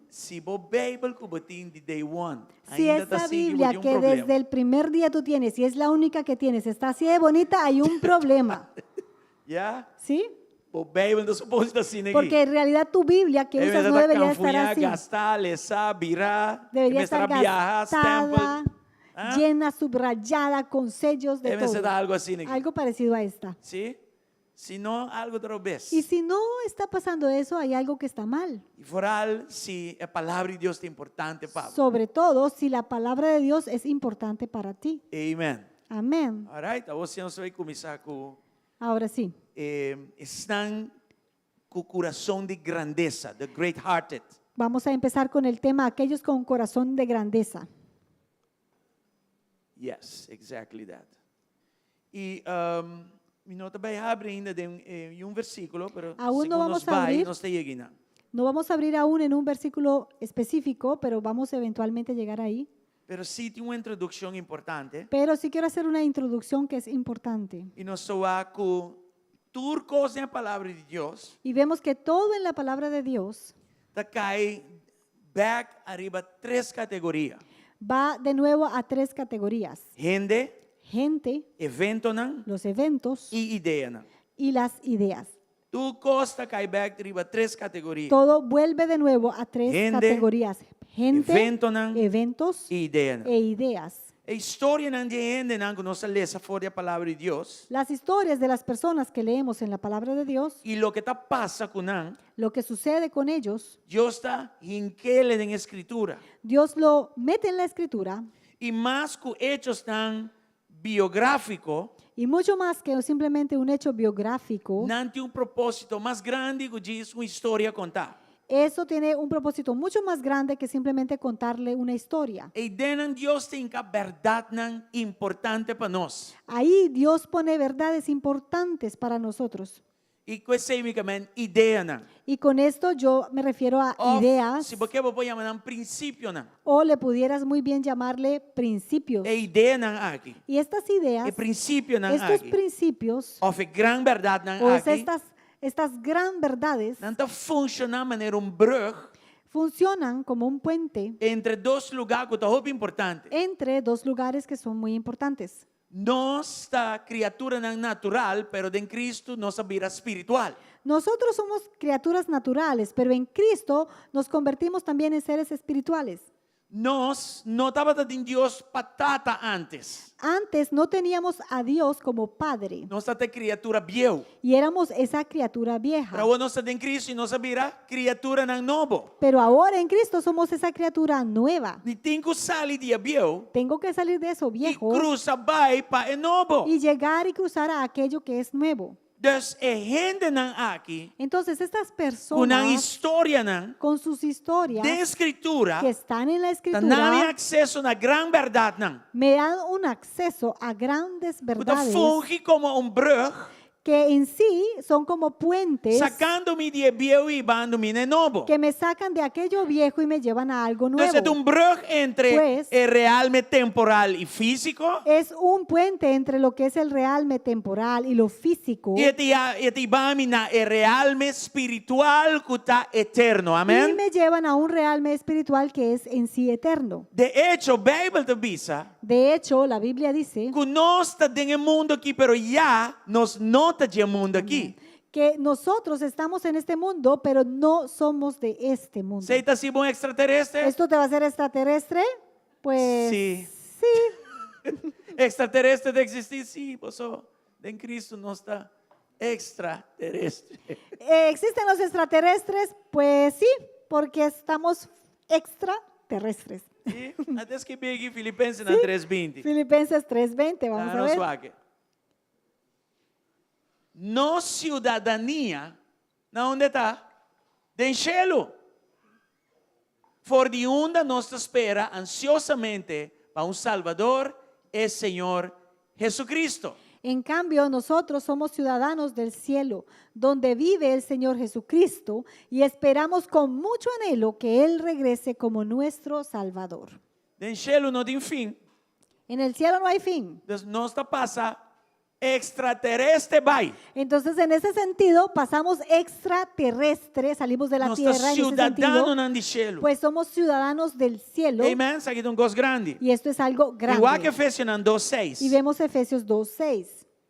Si bo Beibel ku bo tin di day one, Si ainda ta esa sigui, bo Biblia tin un que problema. desde el primer día tú tienes y es la única que tienes, está así de bonita, hay un problema. Ya? ¿Sí? Bo Beibel no ta supuesto ta asina aki. Porque en realidad tu Biblia que E usas no ta debería estar kanfuñá, así. gastá, lesá, birá, Debería e mester estar biaha, gastada, stempel. Ah? llena, subrayada, con sellos de E mester todo. ta algu asina aki. Algo parecido a esta. Sí? Si no, algu ta robes. Y si no está pasando eso, hay algo que está mal. I vooral si e palabra di Dios ta importante pa bo. Sobre todo si la palabra de Dios es importante para ti. Amen. Amén. All right, awor nos ta bai kuminsá ku Ahora sí. eh, esnan ku kurason di grandesa, the great hearted. Vamos a empezar con el tema aquellos con corazón de grandeza. Yes, exactly that. I um, mi no ta bai habri ainda den eh, un versíkulo, pero Aún no segun nos vamos a bai, abrir. nos ta yega. No vamos a abrir aún en un versículo específico, pero vamos eventualmente a llegar ahí. Pero sí tin un introdukshon importante. Pero sí quiero hacer una introducción que es importante. I nos ta wak ku tur kos den palabra di Dios Y vemos que todo en la palabra de Dios ta kai bèk ariba tres kategoria. va de nuevo a tres categorías. Hende, Gente, eventonan los eventos i ideanan. y las ideas. Tur kos ta kai bèk riba tres kategoria. Todo vuelve de nuevo a tres Hende, categorías. Gente, eventonan eventos i ideanan. e ideas. E historianan di hendenan ku nos ta lesa for di e palabra di Dios. Las historias de las personas que leemos en la palabra de Dios, I loke ta pasa ku nan, lo que sucede con ellos, Dios ta hink'é den Skritura. Dios lo mete en la escritura I mas ku echonan biográfiko, y mucho más que simplemente un hecho biográfico, nan tin un propósito mas grandi ku djis un historia kontá. eso tiene un propósito mucho más grande que simplemente contarle una historia. Ei den nan Dios ta hinka bèrdatnan importante pa nos. Ahí Dios pone verdades importantes para nosotros. I ku esei mi ke men ideanan. Y con esto yo me refiero a Òf, ideas si bo ke bo por yama nan prinsipionan. o le pudieras muy bien llamarle principios. E ideanan aki. Y estas ideas, E prinsipionan estos aki. principios Òf e gran bèrdatnan o es aki. estas gran verdades Nan ta funshoná manera un brug funcionan como un puente entre dos lugá ku ta hopi importante. entre dos lugares que son muy importantes. Nos ta kriaturanan natural, pero den Kristu nos a bira spiritual. Nosotros somos criaturas naturales, pero en Cristo nos convertimos también en seres espirituales. Nos no tabatin Dios pa tata antes. Antes no teníamos a Dios como Padre Nos tabata kriatura bieu. y éramos esa criatura vieja. Pero awor nos ta den Kristu i nos a bira kriaturanan nobo. Pero ahora en Cristo somos esa criatura nueva. Mi tin ku sali di e bieu Tengo que salir de eso i viejo krusa bai pa e nobo. y llegar y cruzar a aquello que es nuevo. Dus e hendenan aki, Entonces estas ku nan personas historianan, con sus historias den Skritura, que están en la ta duna mi escritura akseso na gran bèrdatnan. me dan un acceso a grandes Ku ta verdades fungi komo un brug, que en sí son como puentes sakando mi di e bieu i hibando mi na e nobo. que me sacan de aquello viejo y me llevan a algo Entonces, nuevo. e un brug entre Pues- e realme temporal i físiko. Es un puente entre lo que es el realme temporal y lo físico. I e ta hiba mi na e realme spiritual ku ta eterno. Y Amèn? me llevan a un realme espiritual que es en sí eterno. De echo, Beibel ta bisa De hecho, la Biblia dice ku nos ta den e mundu aki, pero ya nos no ta di e mundu aki. Que nosotros estamos en este mundo, pero no somos de este mundo. Esei ta hasi bo un ekstraterestre? ¿Esto te va a hacer extraterrestre? Pues Sí. sí. Ekstraterestre ta eksistí? Sí, paso den Kristu nos ta ekstraterestre. Eh, ¿Existen los extraterrestres? Pues sí, porque estamos extraterrestres. Sí? Ata skirbí aki Filipensenan 3:20. Filipenses 3:20, vamos a Nos ver. wak. Nos siudadania, na unda ta? Den shelu. For di unda nos ta spera ansiosamente pa un Salbador, e Señor Jesucristo. En cambio, nosotros somos ciudadanos del cielo, donde vive el Señor Jesucristo, y esperamos con mucho anhelo que Él regrese como nuestro Salvador. Den shelu no tin fin. En el cielo no hay fin. Entonces, nos ta pasa extraterestre bai. Entonces, en ese sentido, pasamos extraterrestre, salimos de la Nos ta tierra en ese sentido, siudadanonan di shelu. pues somos ciudadanos del cielo Amen. Esaki ta un kos grandi. y esto es algo I wak grande. Efesionan 2:6. Y vemos Efesios 2.6.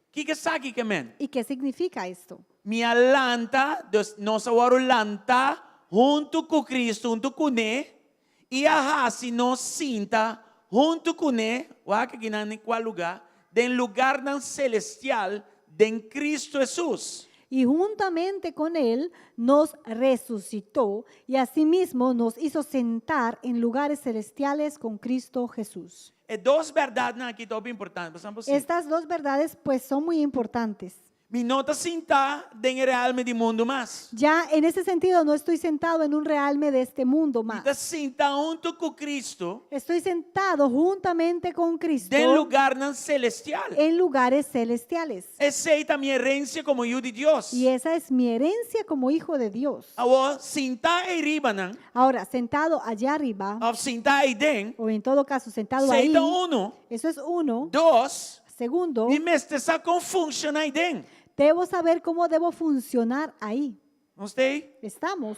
Kiko esaki ke men? ¿Y qué significa esto? Mi a lanta, dus nos a wòrdu lantá huntu ku Kristu, huntu kuné, i a hasi nos sinta huntu kuné, wak akinan den kua lugá, den lugarnan selestial den Kristu Hesus. Y juntamente con Él nos resucitó y asimismo nos hizo sentar en lugares celestiales con Cristo Jesús. E dos bèrdatnan aki ta hopi importante, pasobra bo si. Estas dos verdades pues son muy importantes. Mi no ta sintá den e realme di mundu mas. Ya en ese sentido no estoy sentado en un realme de este mundo Mi más. ta sintá huntu ku Cristo Estoy sentado juntamente con Cristo den lugarnan celestial. en lugares celestiales. Esei ta mi herensia komo yu di Dios. Y esa es mi herencia como hijo de Dios. Awor, sintá eiribanan, Ahora, sentado allá arriba, òf sintá eiden, o en todo caso sentado ahí, esei ta unu. eso es uno. Dos, Segundo, mi mester sa kon funshoná eiden. debo saber cómo debo funcionar ahí. Nos t'ei? Estamos.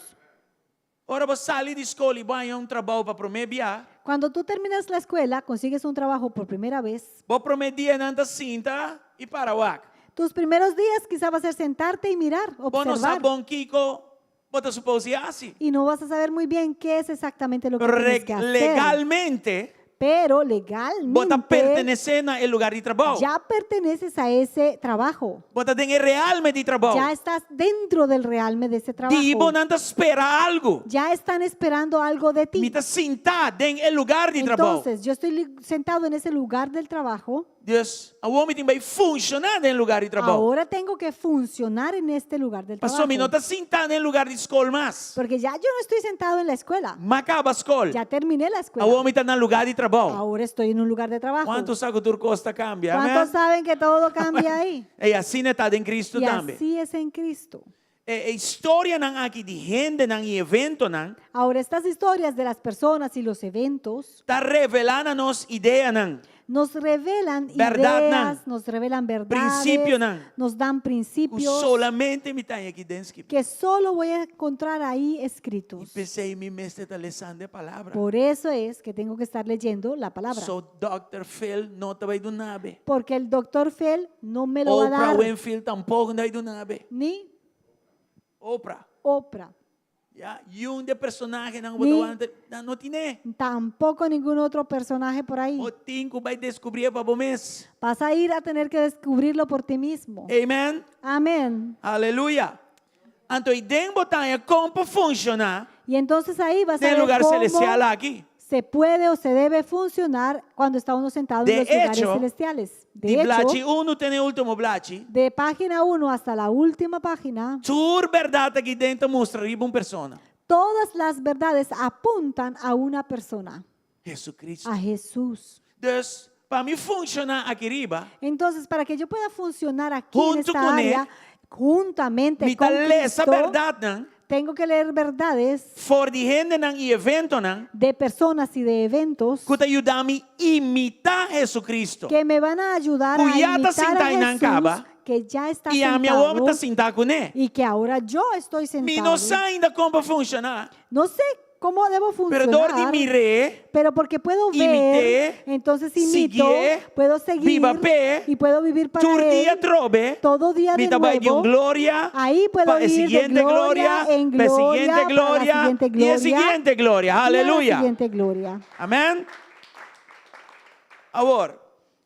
Ora bo sali di skol i bo haña un trabou pa promé bia. Cuando tú terminas la escuela, consigues un trabajo por primera vez. Bo promé dianan ta sinta i para wak. Tus primeros días quizá va a ser sentarte y mirar, Bo no sa observar. bon kiko bo ta supos di hasi. Y no vas a saber muy bien qué es exactamente lo que Pero tienes que hacer. legalmente Pero bo ta legalmente pertenesé na e lugá di trabou. ya perteneces a ese trabajo. Bo ta den e realme di trabou. Ya estás dentro del realme de ese trabajo. Di bo nan ta spera algu. Ya están esperando algo de Mi ti. ta sintá den e lugá di trabou. Entonces, yo estoy sentado en ese lugar del trabajo. Dus, awor mi tin bai funshoná den lugá di trabou. Ahora tengo que funcionar en este lugar del Pasobra mi no trabajo. ta sintá den lugá di skol mas. Porque ya yo no estoy sentado en la escuela. M'a kaba skol. Ya terminé la escuela. Awor mi ta na lugá di trabou. Ahora estoy en un lugar de trabajo. Kuantu sa ku tur kos ta kambia? Amèn? ¿Cuántos saben que todo cambia ahí? I asina ta den Kristu Y tambe. así es en Cristo. E, e historianan aki di hendenan i eventonan Ahora, estas historias de las personas y los eventos ta revelá na nos ideanan. nos revelan Bèrdatnan. ideas, nos revelan verdades, Prinsipionan. nos dan Ku principios solamente mi ta haña aki den skibí. que solo voy a encontrar ahí I escritos. p'esei mi mester ta lesando e palabra. Por eso es que tengo que estar leyendo la palabra. So Dr. Phil no ta bai duna bo. Porque el doctor Phil no me lo va a Oprah dar, Winfield tampoko no ta bai duna bo. ni Oprah. Oprah, Ya, i un di e personahenan Ni- bo ta wak no tin. tampoco ningún otro personaje por ahí. Bo tin ku bai deskubrí pa bo mes. Vas a ir a tener que descubrirlo por ti mismo. Amen. Amén. Aleluya. Anto eiden bo ta haña kon pa funshoná Y entonces ahí vas a den ver lugá cómo selestial aki. se puede o se debe funcionar cuando está uno sentado De en los lugares hecho, celestiales. De Di blachi hecho, unu te na e último blachi. de página 1 hasta la última página, Tur bèrdat aki den ta mustra riba un persona. todas las verdades apuntan a una persona, Jesucristo. a Jesús. Dus, pa mi funshoná aki riba, Entonces, para que yo pueda funcionar aquí en Junto esta con él, área, juntamente mi ta con lesa Cristo, bèrdatnan tengo que leer verdades for di hendenan i eventonan de personas y de eventos ku ta yuda mi imitá Jesucristo. que me van a ayudar a Ku ya ta imitar sintá a einan Jesús, kaba, que ya está I ami awor sentado ta sintá kuné. y que ahora yo estoy Mi sentado. no sa ainda kon pa funshoná. No sé. ¿Cómo debo Pero dor di funcionar? mir'é, Pero porque puedo ver, imit'é, entonces imito, siguié, puedo seguir biba p'e, y puedo vivir para tur dia él. atrobe, Todo día mi de ta bai di un nuevo. gloria, Ahí puedo pa e ir de siguiente gloria gloria, en pa e gloria, siguiente para la gloria, siguiente i e gloria, siguiente gloria. y a la Aleluya. siguiente gloria. Amèn. Awor,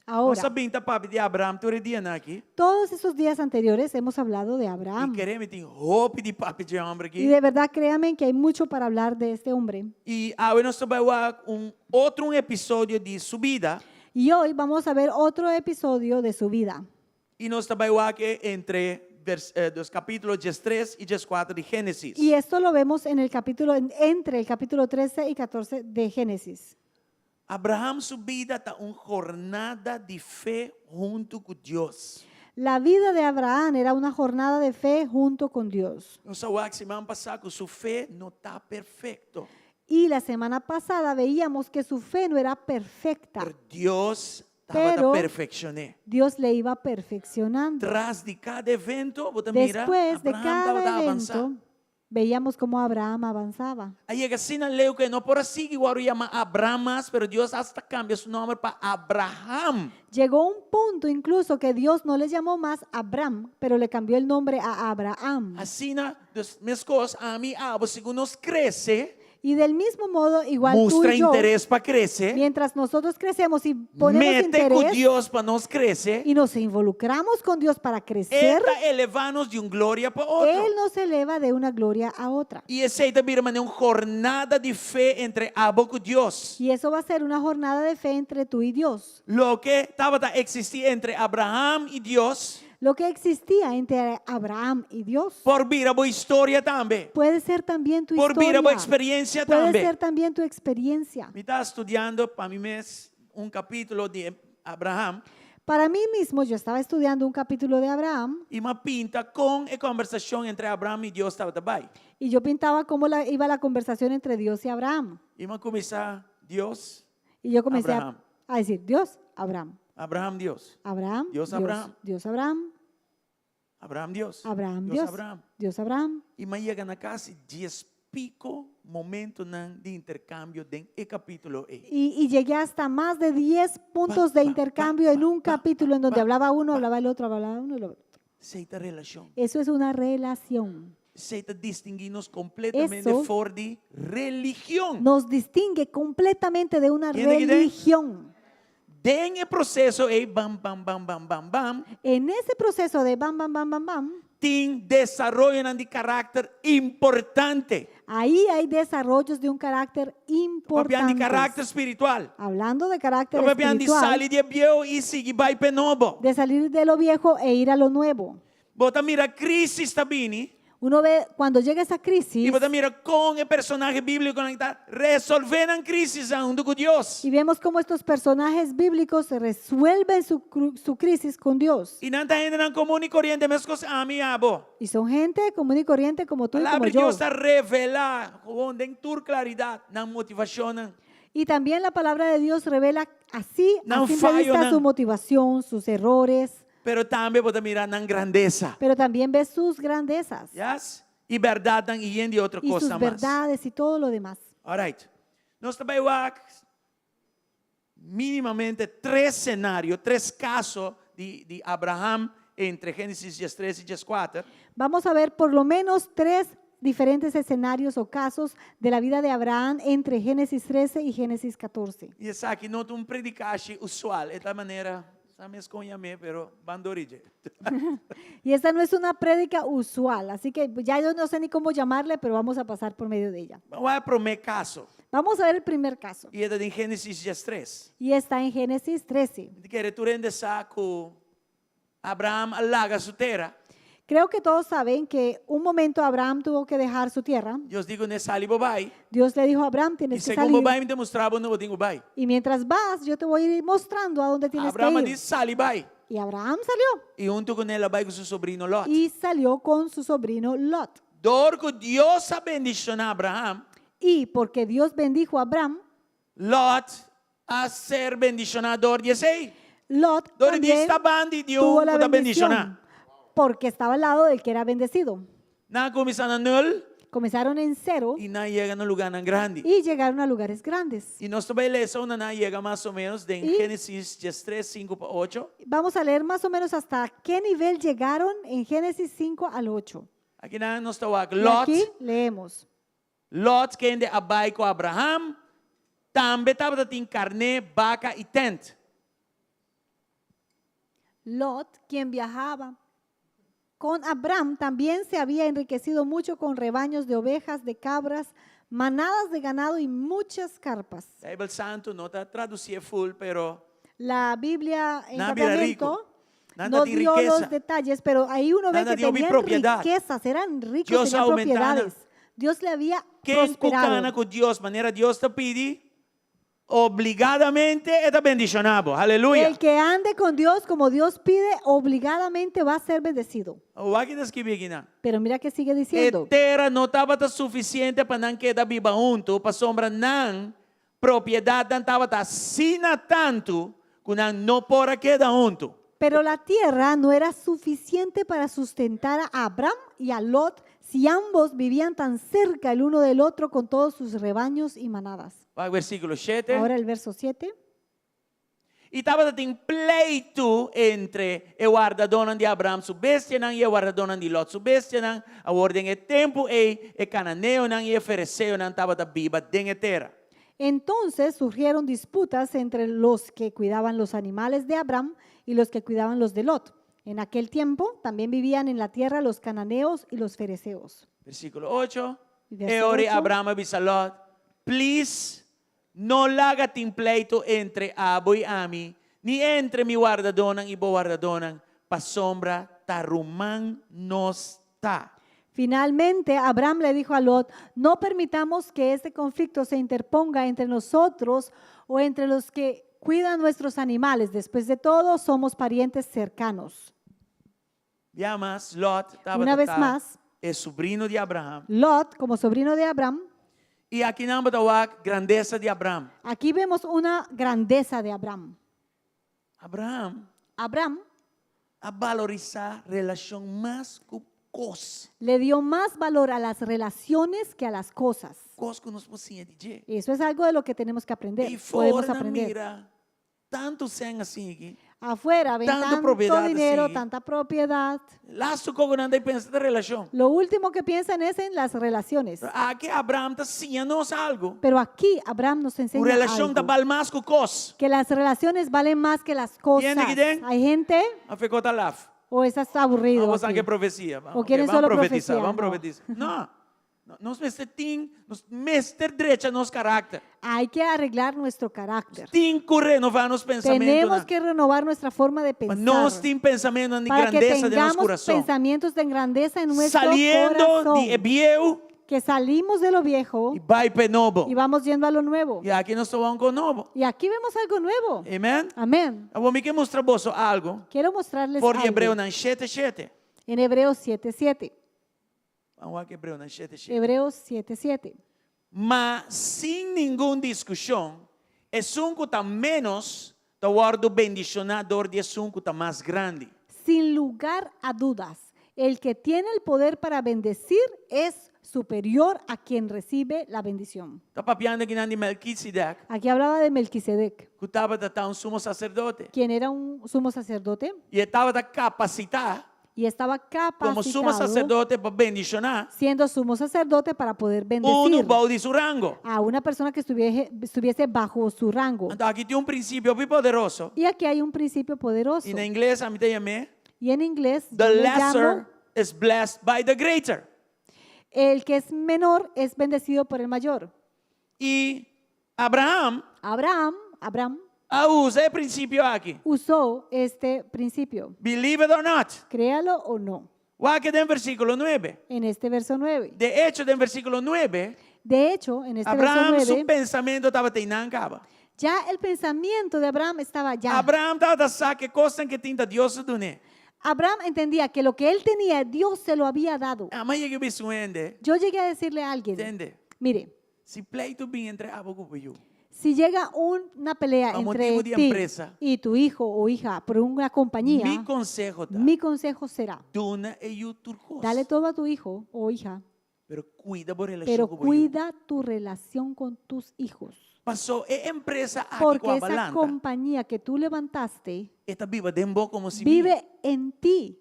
Ahora, nos a bin ta papia di Abraham tur e dianan aki. todos esos días anteriores hemos hablado de Abraham. I kere mi tin hopi di papia dje hòmber Y aki. de verdad, créame que hay mucho para hablar de este hombre. I awe nos ta bai wak un otro un episodio di su bida. Y hoy vamos a ver otro episodio de su vida. I nos ta bai wak e entre vers, eh, dos kapítulo 13 i 14 di Génesis. Y esto lo vemos en el capítulo, entre el capítulo 13 y 14 de Génesis. Abraham su bida ta un jornada di fe huntu ku Dios. La vida de Abraham era una jornada de fe junto con Dios. Nos a wak siman pasá ku su fe no ta perfekto. Y la semana pasada veíamos que su fe no era perfecta. Pero Dios tabata Pero perfekshon'é. Dios le iba perfeccionando. Tras di kada evento, bo ta mira, Después de Abraham cada tabata avansá. evento, veíamos cómo Abraham avanzaba. A yega asina leu ku e no por a sigui wòrdu yamá Abram mas, pero Dios asta kambia su nòmber pa Abraham. Llegó un punto incluso que Dios no le llamó más Abram, pero le cambió el nombre a Abraham. Asina, dus meskos, ami, abo, segun nos krese, Y del mismo modo, igual tú mustra y yo, interes pa krese, mientras nosotros crecemos y ponemos mete ku interés Dios pa nos krese, y nos involucramos con Dios para E crecer, ta elevá nos di un gloria pa otro. Él nos eleva de una gloria a otra. I esei ta bira manera un jornada di fe entre abo ku Dios. Y eso va a ser una jornada de fe entre tú y Dios. Loke tabata eksistí entre Abraham i Dios Lo que existía entre Abraham y Dios por bira bo historia tambe. puede ser también tu Por bira bo historia. eksperensia Puede tambe. ser también tu experiencia. Mi ta studiando pa mi mes un kapítulo di Abraham. Para mí mismo, yo estaba estudiando un capítulo de Abraham I m'a pinta kon e kombersashon entre Abraham i Dios tabata bai. y yo pintaba cómo la, iba la conversación entre Dios y Abraham. I m'a kuminsá, Dios, Y yo comencé a, Abraham. a decir, Dios, Abraham, Abraham, Dios. Abraham, Dios, Abraham. Dios, Abraham, Abraham, Dios. Abraham, Dios, Dios, Abraham. Dios, Abraham. I m'a yega na kasi dies piko momentonan di interkambio den e kapítulo ei. Y, y llegué hasta más de 10 puntos Pa, de pa, intercambio pa, en un pa, capítulo en donde pa, hablaba uno, pa. hablaba el otro, hablaba uno y el otro. Esei ta relashon. Eso es una relación. Esei ta distinguí nos kompletamente Eso for di religion. Nos distingue completamente de una Tiene que religión. Den e proseso ei bam bam bam bam bam bam En ese proceso de bam, bam, bam, bam, bam, tin desaroyonan di karakter importante. ahí hay desarrollos de un carácter Papiando di importante. karakter spiritual. Hablando de carácter Papiando di espiritual, sali di e bieu i sigui bai p'e nobo. de salir de lo viejo e ir a lo nuevo. Bo ta mira krísis ta bini. Uno ve cuando llega esa crisis I bo ta mira kon e personahe bíblikonan ta resolvé nan krísisnan huntu ku Dios. y vemos cómo estos personajes bíblicos resuelven su, cru- su crisis con Dios. I nan ta hendenan komun i koriente meskos ami i abo. Y son gente común y corriente como tú y como Palabra di yo. Dios ta revelá gewoon den tur klaridat nan motivashonnan. Y también la palabra de Dios revela así, a Nan simple vista, fallonan. su motivación, sus errores, Pero tambe bo ta mira nan grandesa. pero también ve sus grandezas Yes? I bèrdatnan i yen di otro y kos sus mas. verdades y todo lo demás. Alright. Nos ta bai wak mínimamente tres senario, tres kaso di, di Abraham entre Génesis 13 i 14. Vamos a ver por lo menos tres diferentes escenarios o casos de la vida de Abraham entre Génesis 13 y Génesis 14. I esaki no ta un predikashi usual. E ta manera, sa mes kon yam'é, pero ban dor dje. Y esta no es una prédica usual, así que ya yo no sé ni cómo llamarle, pero vamos a pasar por medio de ella. Ban wak e promé kaso. Vamos a ver el primer caso. I e ta den Génesis 13. Y está en Génesis 13. Mi ta kere tur hende sa ku Abraham a laga su tera. Creo que todos saben que un momento Abraham tuvo que dejar su tierra. Dios di kuné, sali bo bai. Dios le dijo a Abraham, I tienes que segun bo salir. bai, mi ta mustra bo unda bo tin ku bai. Y mientras vas, yo te voy a ir mostrando a dónde tienes Abraham que ir. di, sali bai. Y Abraham salió. I huntu kuné el a bai ku su sobrino Lot. Y salió con su sobrino Lot. Dor ku Dios a bendishoná Abraham, Y porque Dios bendijo a Abraham, Lot a ser bendishoná dor di esei. Lot Dor di también ta banda di tuvo un la ku ta bendición. bendishoná. Porque estaba al lado del que era bendecido. Nan a kuminsá na nul. Comenzaron en cero I nan a yega na lugánan grandi. y llegaron a lugares grandes. I nos ta bai lesa unda nan a yega mas o ménos den I- Génesis 13, 5 pa 8. Vamos a leer más o menos hasta qué nivel llegaron en Génesis 5 al 8. Akinan nos ta wak Y Lot. aquí leemos. Lot kende a bai ku Abraham, tambe tabatin karné, baka i tènt. Lot, quien viajaba con Abraham, también se había enriquecido mucho con rebaños de ovejas, de cabras, manadas de ganado y muchas carpas. Beibel Santu no ta tradusié full, pero La Biblia en Nan a bira riku. papiamento Nan no tin dio rikesa. los detalles, pero ahí uno ve Nan que tin hopi tenían propiedat. riquezas, eran ricos, Dios tenían a oumentá nan. propiedades. Dios le había Ken ku prosperado. kana ku Dios, manera Dios ta pidi, obligadamente e ta bendishoná bo. Aleluya. El que ande con Dios como Dios pide, obligadamente va a ser bendecido. Wak kiko ta skibí akinan. Pero mira que sigue E diciendo. tera no tabata sufisiente pa nan keda biba huntu, pasobra nan propiedatnan tabata asina tantu ku nan no por a keda huntu. Pero la tierra no era suficiente para sustentar a Abraham y a Lot si ambos vivían tan cerca el uno del otro con todos sus rebaños y manadas. Wak versíkulo shete. Ahora el verso 7. I tabatin pleitu entre e wardadónan di Abraham su bestianan i e wardadónan di Lot su bestianan. Awor den e tempu ei e kananeonan i e fereseonan tabata biba den e tera. Entonces surgieron disputas entre los que cuidaban los animales de Abraham y los que cuidaban los de Lot. En aquel tiempo también vivían en la tierra los cananeos y los ferezeos. Versíkulo ocho. Verso E ora ocho. Abraham a bisa Lot, Please, no laga tin pleitu entre abo i ami, ni entre mi wardadónan i bo wardadónan, pasobra ta ruman nos ta. Finalmente, Abraham le dijo a Lot, no permitamos que este conflicto se interponga entre nosotros o entre los que cuidan nuestros animales. Después de todo, somos parientes cercanos. Bia mas, Lot Una tabata vez ta mas. e subrino di Abraham. Lot, como sobrino de Abraham, I akinan bo ta wak grandesa di Abraham. aquí vemos una grandeza de Abraham. Abraham Abraham a balorisá relashon mas ku kos. le dio más valor a las relaciones que a las cosas. Kos ku nos por siña di dje. Eso es algo de lo que tenemos que aprender. I Podemos for nan aprender. mira tantu sèn asin aki. Afuera ven Tantu tanto propiedat dinero, asin. tanta propiedad. Lastu kos ku nan ta pensa ta relashon. Lo último que piensan es en las relaciones. Pero aki Abraham ta siña nos algu. Pero aquí Abraham nos Ku enseña relashon ta algo, bal mas ku kos. que las relaciones valen más que las cosas. Hende aki den? Hay gente Òf e kos ta laf. o estás aburrido. Vamos a aquí? ke profesia. O quieren Ban solo profetisá, profecía, ban no. profetisá. No. No, Nos mester tin, nos mester drecha nos karakter. Hay que arreglar nuestro carácter. Tin ku renová nos pensamentunan. Tenemos que renovar nuestra forma de Pa pensar. nos tin pensamentunan di para que grandesa den nos tengamos kurason. pensamientos de grandeza en nuestro Saliendo corazón. di e bieu que salimos de lo viejo i bai p'e nobo. y vamos yendo a lo nuevo. I aki nos ta wak un nobo. Y aquí vemos algo nuevo. Amen. Amén. Awor mi ke mustra boso algu. Quiero mostrarles For di algo. Hebreonan shete shete. En Hebreos 7:7. Ban wak Hebreonan shete shete. Hebreos 7:7. Ma sin ningun diskushon, esun ku ta ménos ta wòrdu bendishoná dor di esun ku ta mas grandi. Sin lugar a dudas, el que tiene el poder para bendecir es superior a quien recibe la bendición. Ta papiando akinan di Melkisedek, Aquí hablaba de Melquisedec, ku tabata ta un sumo saserdote. quien era un sumo sacerdote I e tabata kapasitá y estaba komo sumo capacitado saserdote pa bendishoná siendo sumo sacerdote para poder unu bendecir bou di su rango. a una persona que estuviese, estuviese bajo su rango. Anto aki tin un prinsipio hopi poderoso. Y aquí hay un principio poderoso. I na ingles ami ta yam'é Y en inglés yo The le llamo, lesser is blessed by the greater. el que es menor es bendecido por el mayor. I Abraham Abraham, Abraham a usa e prinsipio aki. usó este principio. Believe it or not. Créalo o no. Wak den versíkulo nuebe. En este verso 9. De echo, den versíkulo nuebe, De hecho, en este Abraham verso su 9, pensamentu tabata einan kaba. ya el pensamiento de Abraham estaba ya. Abraham tabata sa ku e kosnan ku e tin ta Dios a dun'é. Abraham entendía que lo que él tenía, Dios se lo había dado. Ami a yega bisa un hende. Yo llegué a decirle a alguien, Tende. mire, Si pleitu bin entre abo ku bo yu. si llega una pelea Pa entre motibu di ti empresa. y tu hijo o hija por una compañía, Mi konseho ta, mi consejo será, duna e yu tur kos. dale todo a tu hijo o hija. Pero kuida bo relashon Pero ku bo yu. cuida tu relación con tus hijos. Paso e empresa aki ku Porque a esa balanta, compañía que tú levantaste e ta biba den bo komo simia. vive en ti,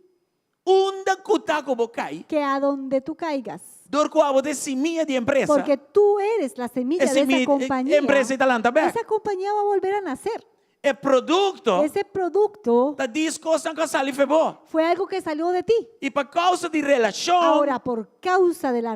Unda ku ta ku bo kai, que a donde tú caigas, dor ku abo ta e simia di empresa, porque tú eres la semilla e de esa simia, e compañía, empresa ta lanta bèk. esa compañía va a volver a nacer. E produkto Ese producto ta dis kosnan ku a sali fe bo. fue algo que salió de ti. I pa kousa di relashon, Ahora, por causa de la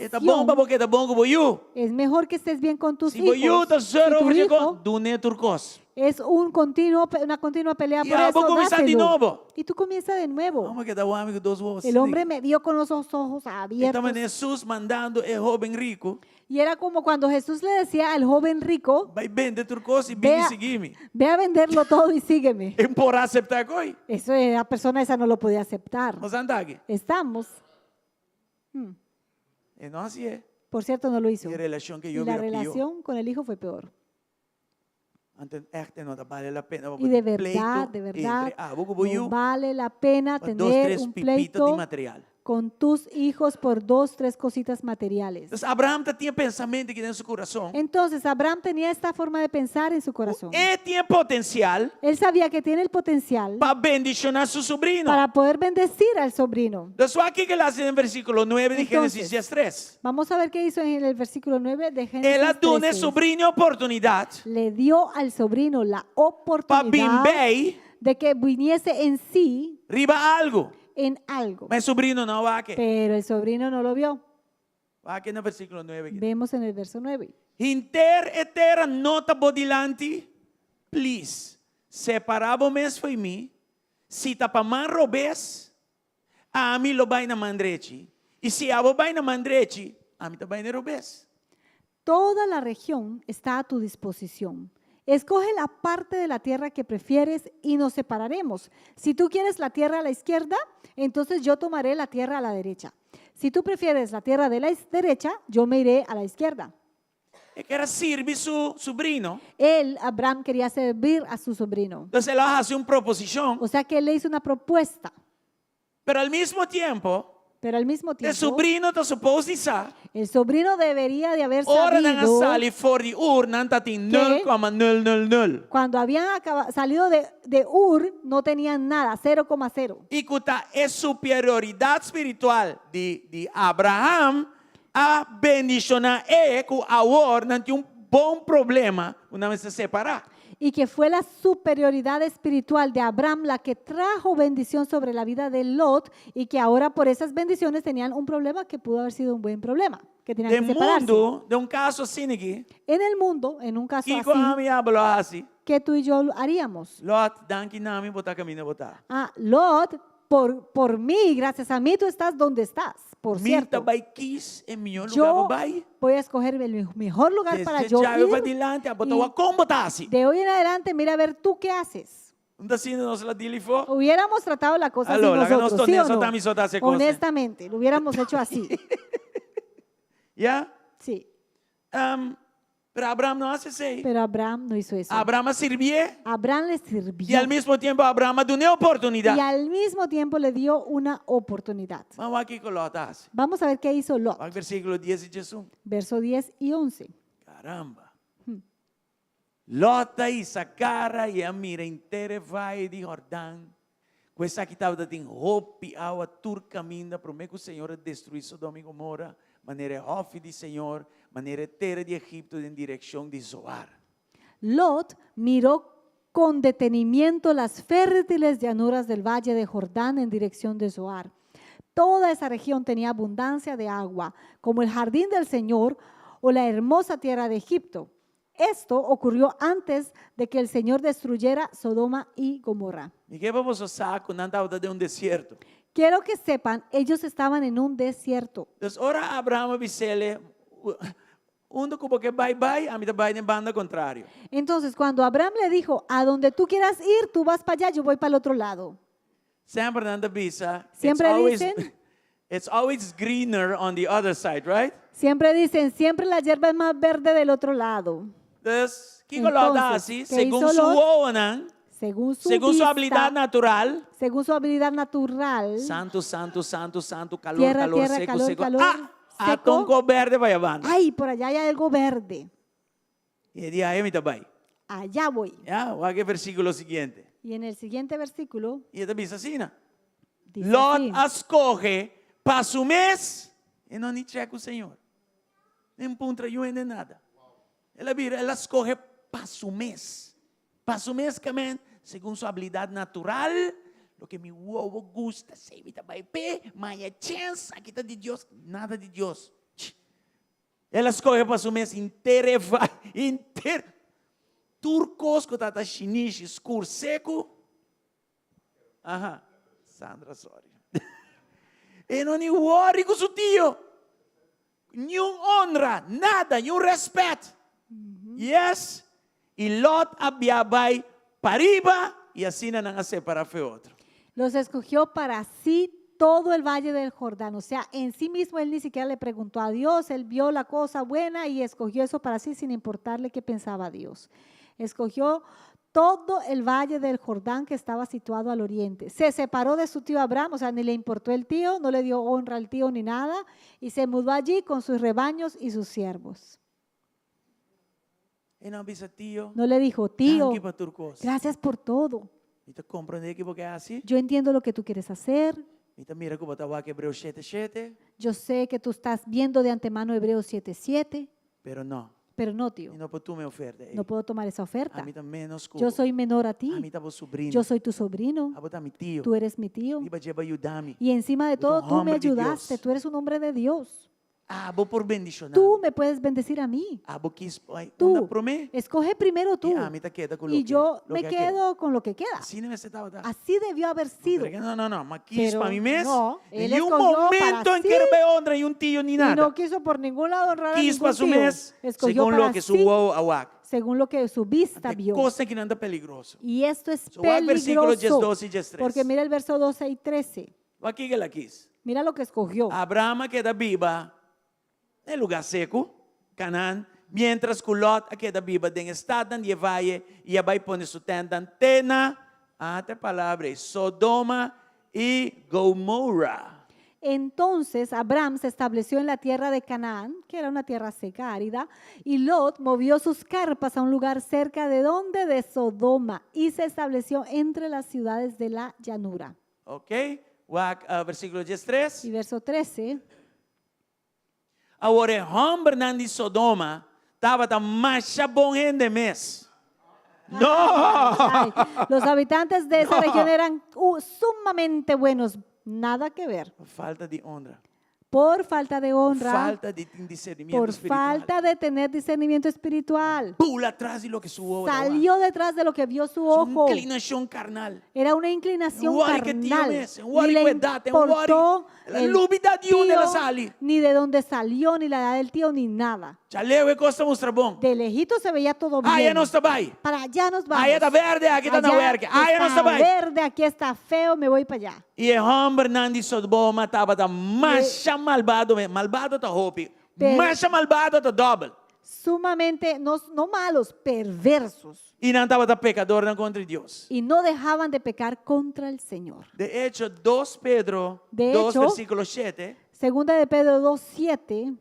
e ta bon pa relación, bo keda bon ku bo yu. es mejor que estés bien con tus Si bo yu hijos. ta Si zeur tu over dje hijo kos, dun'é tur kos. es un continuo, una continua pelea Y por abo eso, kuminsá di dáselo. nobo. Y tú comienza de nuevo. Hòmber keda wak mi ku dos wowo El hombre me vio con los ojos E abiertos. tabata Hesus mandando e hóben riku, Y era como cuando Jesús le decía al joven rico, Bai bende tur kos i bini ve a, sigui mi. ve a venderlo todo y sígueme. E por aseptá koi. Eso la persona esa no lo podía aceptar. Nos anda aki. Estamos. E no hasié. Por cierto, no lo hizo. E relashon ku Y yu la bira pió. relación con el hijo fue peor. Anto ègt no ta bale la pena pa Y de bo tin pleito verdad, de verdad, entre abo ku bo no yu vale la pena pa dos, tener tres un pipito di pleito material. con tus hijos por dos, tres cositas materiales. Entonces Abraham ta tin e pensamentu aki den su kurason. Entonces Abraham tenía esta forma de pensar en su corazón. E tin e potensial Él sabía que tiene el potencial pa bendishoná su subrino. para poder bendecir al sobrino. Entonces wak kiko el a hasi den versíkulo nuebe di Entonces, Génesis diestres. Vamos a ver qué hizo en el versículo 9 de Génesis El a duna e 13. subrino oportunidat Le dio al sobrino la pa bin oportunidad bei de que viniese en sí riba algu. en algo. Ma e subrino no a wak. Pero el sobrino no lo vio. Wak na versíkulo nuebe aki. Vemos en el verso 9. Henter e tera no ta bo dilanti? Please, separá bo mes fo'i mi. Si ta pa man robes, ami lo bai na man drechi. I si abo bai na man drechi, ami ta bai na robes. Toda la región está a tu disposición. Escoge la parte de la tierra que prefieres y nos separaremos. Si tú quieres la tierra a la izquierda, entonces yo tomaré la tierra a la derecha. Si tú prefieres la tierra de la derecha, yo me iré a la izquierda. E ker a sirbi su subrino. Él, Abraham, quería servir a su sobrino. Entonces el a hasi un proposishon. O sea que él le hizo una propuesta. Pero al mismo tiempo, Pero al mismo e tiempo, subrino ta supos di sa. el sobrino debería de haber Ora nan a sabido sali for di Ur, nan tatin nul que koma nul nul nul. cuando habían salido de Ur, no tenían nada, 0,0. I ku ta e superioridat spiritual di di Abraham a bendishoná e ku awor nan tin un bon problema ku nan mester separá. Y que fue la superioridad espiritual de Abraham la que trajo bendición sobre la vida de Lot y que ahora por esas bendiciones tenían un problema que pudo haber sido un buen problema, que tenían Den que separarse. mundu, den un kaso asina aki, En el mundo, en un caso kiko así, ami abo lo hasi? ¿qué tú y yo haríamos? Lot, danki na mi bo ta kaminda bo ta. Ah, Lot, por mí, gracias a mí, tú estás donde estás, por Mi ta cierto. bai kis e mihó lugá Yo pa bai. voy a escoger el mejor lugar para Desde yo djawe ir. pa dilanti, abo ta y wak kon bo ta hasi. De hoy en adelante, mira a ver tú qué haces. No ta asina nos lo a dili fo? Hubiéramos tratado la cosa así Aló, laga nos nosotros, ¿sí o toné, no? so ta mi so ta hasi cosa. Honestamente, lo hubiéramos hecho así. Ya? Sí. Pero Abraham no a hasi esei. Pero Abraham no hizo eso. Abraham a sirbié. Abraham le I sirvió. al mismo tiempo Abraham a dun'é oportunidat. Y al mismo tiempo le dio una oportunidad. Ban wak kiko Lot a hasi. Vamos a ver qué hizo Lot. Wak versíkulo dies i diesun. Verso 10 y 11. Caramba. Lot a hisa kara i a mira henter e vaye di Jordán. Ku esaki tabata tin hopi awa tur kaminda promé ku Señor a destruí Sodoma i Gomora, manera e hòfi di Señor, manera e tera di Egipto den direkshon di Zoar. Lot miró con detenimiento las fértiles llanuras del valle de Jordán en dirección de Zoar. Toda esa región tenía abundancia de agua, como el jardín del Señor o la hermosa tierra de Egipto. Esto ocurrió antes de que el Señor destruyera Sodoma y Gomorra. Mi ke pa boso sa ku nan tabata den un desierto. Quiero que sepan, ellos estaban en un desierto. Dus ora Abraham a bis'é, Unda ku bo ke bai bai, ami ta bai den banda kontrario. Entonces, cuando Abraham le dijo, a donde tú quieras ir, tú vas para allá, yo voy para el otro lado. Semper nan ta bisa, it's Siempre always, dicen. it's always greener on the other side, right? Siempre dicen, siempre la hierba es más verde del otro lado. Dus, kiko Lot a Entonces, hasi? ¿qué Segun hizo su Lot? wowonan, Según su segun su vista, habilidad natural, según su habilidad natural, Santu, santu, santu, santu, calor, tierra, calor, tierra, seco, calor, seco. calor, Ah! Ata un seco. kos bèrdè pa banda. Ay, por allá hay algo verde. I e di, aya mi ta bai. Allá voy. Ya, wak e versíkulo siguiente. Y en el siguiente versículo I e ta bisa asina. dice Lot así. a skohe pa su mes, e no ni chèk ku Señor. Ni puntra yu hende nada. El a bira, el a skohe pa su mes. Pa su mes ke men, segun su abilidat natural, loke mi wowo gusta, esei mi ta bai p'e, ma e chèns aki ta di Dios, nada di Dios. El a skohe pa su mes henter e vai, henter, tur kos ku tabata shinishi, skur, seku. Aha, Sandra sorry. E no ni worry ku su tio. Niun honra, nada, niun rèspèt. Yes, i Lot a bia bai pariba i asina nan a separá fe otro. Los escogió para sí todo el valle del Jordán. O sea, en sí mismo él ni siquiera le preguntó a Dios, él vio la cosa buena y escogió eso para sí sin importarle qué pensaba Dios. Escogió todo el valle del Jordán que estaba situado al oriente. Se separó de su tío Abraham, o sea, ni le importó el tío, no le dio honra al tío ni nada, y se mudó allí con sus rebaños y sus siervos. E no a bisa tio, No le dijo, tío, danki pa tur kos. gracias por todo. Mi ta komprondé kiko bo ke hasi. Yo entiendo lo que tú quieres hacer. Mi ta mira ku bo ta wak Hebreo shete shete. Yo sé que tú estás viendo de antemano Hebreos 7:7, Pero no, pero no, tío, mi no por tuma e oferta ei. no puedo tomar esa oferta. Ami ta ménos ku Yo bo. soy menor a ti. Ami ta bo subrino. Yo soy tu sobrino. Abo ta mi tio. Tú eres mi tío. Riba dje bo a yuda mi. Y encima de Bo ta un todo, tú me hòmber di Dios. ayudaste. Tú eres un hombre de Dios. Abo por bendishoná Tú mi. me puedes bendecir a mí. Abo kis bai Tú, unda promé. escoge primero tú. I ami ta keda ku Y loke yo me loke a keda. quedo con lo que queda. Asina mester tabata. Así debió haber sido. Pero no, no, no, ma kis Pero pa mi mes. no, él Ni un escogió para momento en sí. ker bai honra ni un tio ni Y nada. no quiso por ningún lado honrar a Kis ningún pa su tío. mes, Escogió segun para loke su sí, wowo a wak. según lo que su vista Ante vio. kosnan akinan ta peligroso. Y esto es So, wak versíkulo peligroso. 12 i 13. Porque mira el verso 12 y 13. Wak kiko el a kis. Mira lo que escogió. Abraham a keda biba den lugá seku, Canaan, miéntras ku Lot a keda biba den e statnan di e vaye i a bai pone su tèntnan te na, ata e palabra ei, Sodoma i Gomorra. Entonces Abraham se estableció en la tierra de Canaán, que era una tierra seca, árida, y Lot movió sus carpas a un lugar cerca de donde de Sodoma y se estableció entre las ciudades de la llanura. Ok, wak versíkulo diestres. Y verso 13. Awor e hòmbernan di Sodoma tabata masha bon hende mes. No! Ay, los habitantes de esa región eran sumamente buenos. Nada que ver. Falta di honra. Por falta de honra. Falta di tin discernimiento Por espiritual. falta de tener discernimiento espiritual. Bula tras di loke su wowo ta wak. Salió detrás de lo que vio su Un ojo. inclinacion carnal. Era una inclinación Un worry que tío carnal. mes, un Ni worry le ku edad, un worry. importó La el lubida di unda el a tío, sali. ni de dónde salió, ni la edad del tío, ni nada. Djaleu e kos ta mustra bon. De lejito se veía todo bien. Aya nos ta bai. Para allá nos vamos. Aya ta berde, aki ta na Allá werke. Aya nos ta está bai. verde, aquí está feo, me voy para allá. I e hòmbernan di Sodoma tabata masha malbado mes. Malbado ta hopi. Pero- Masha malbado ta dòbel. Sumamente, no, no malos, perversos. I nan tabata pekadornan kontra Dios. Y no dejaban de pecar contra el Señor. De echo, dos Pedro De dos hecho, versíkulo shete Segunda de Pedro 2.7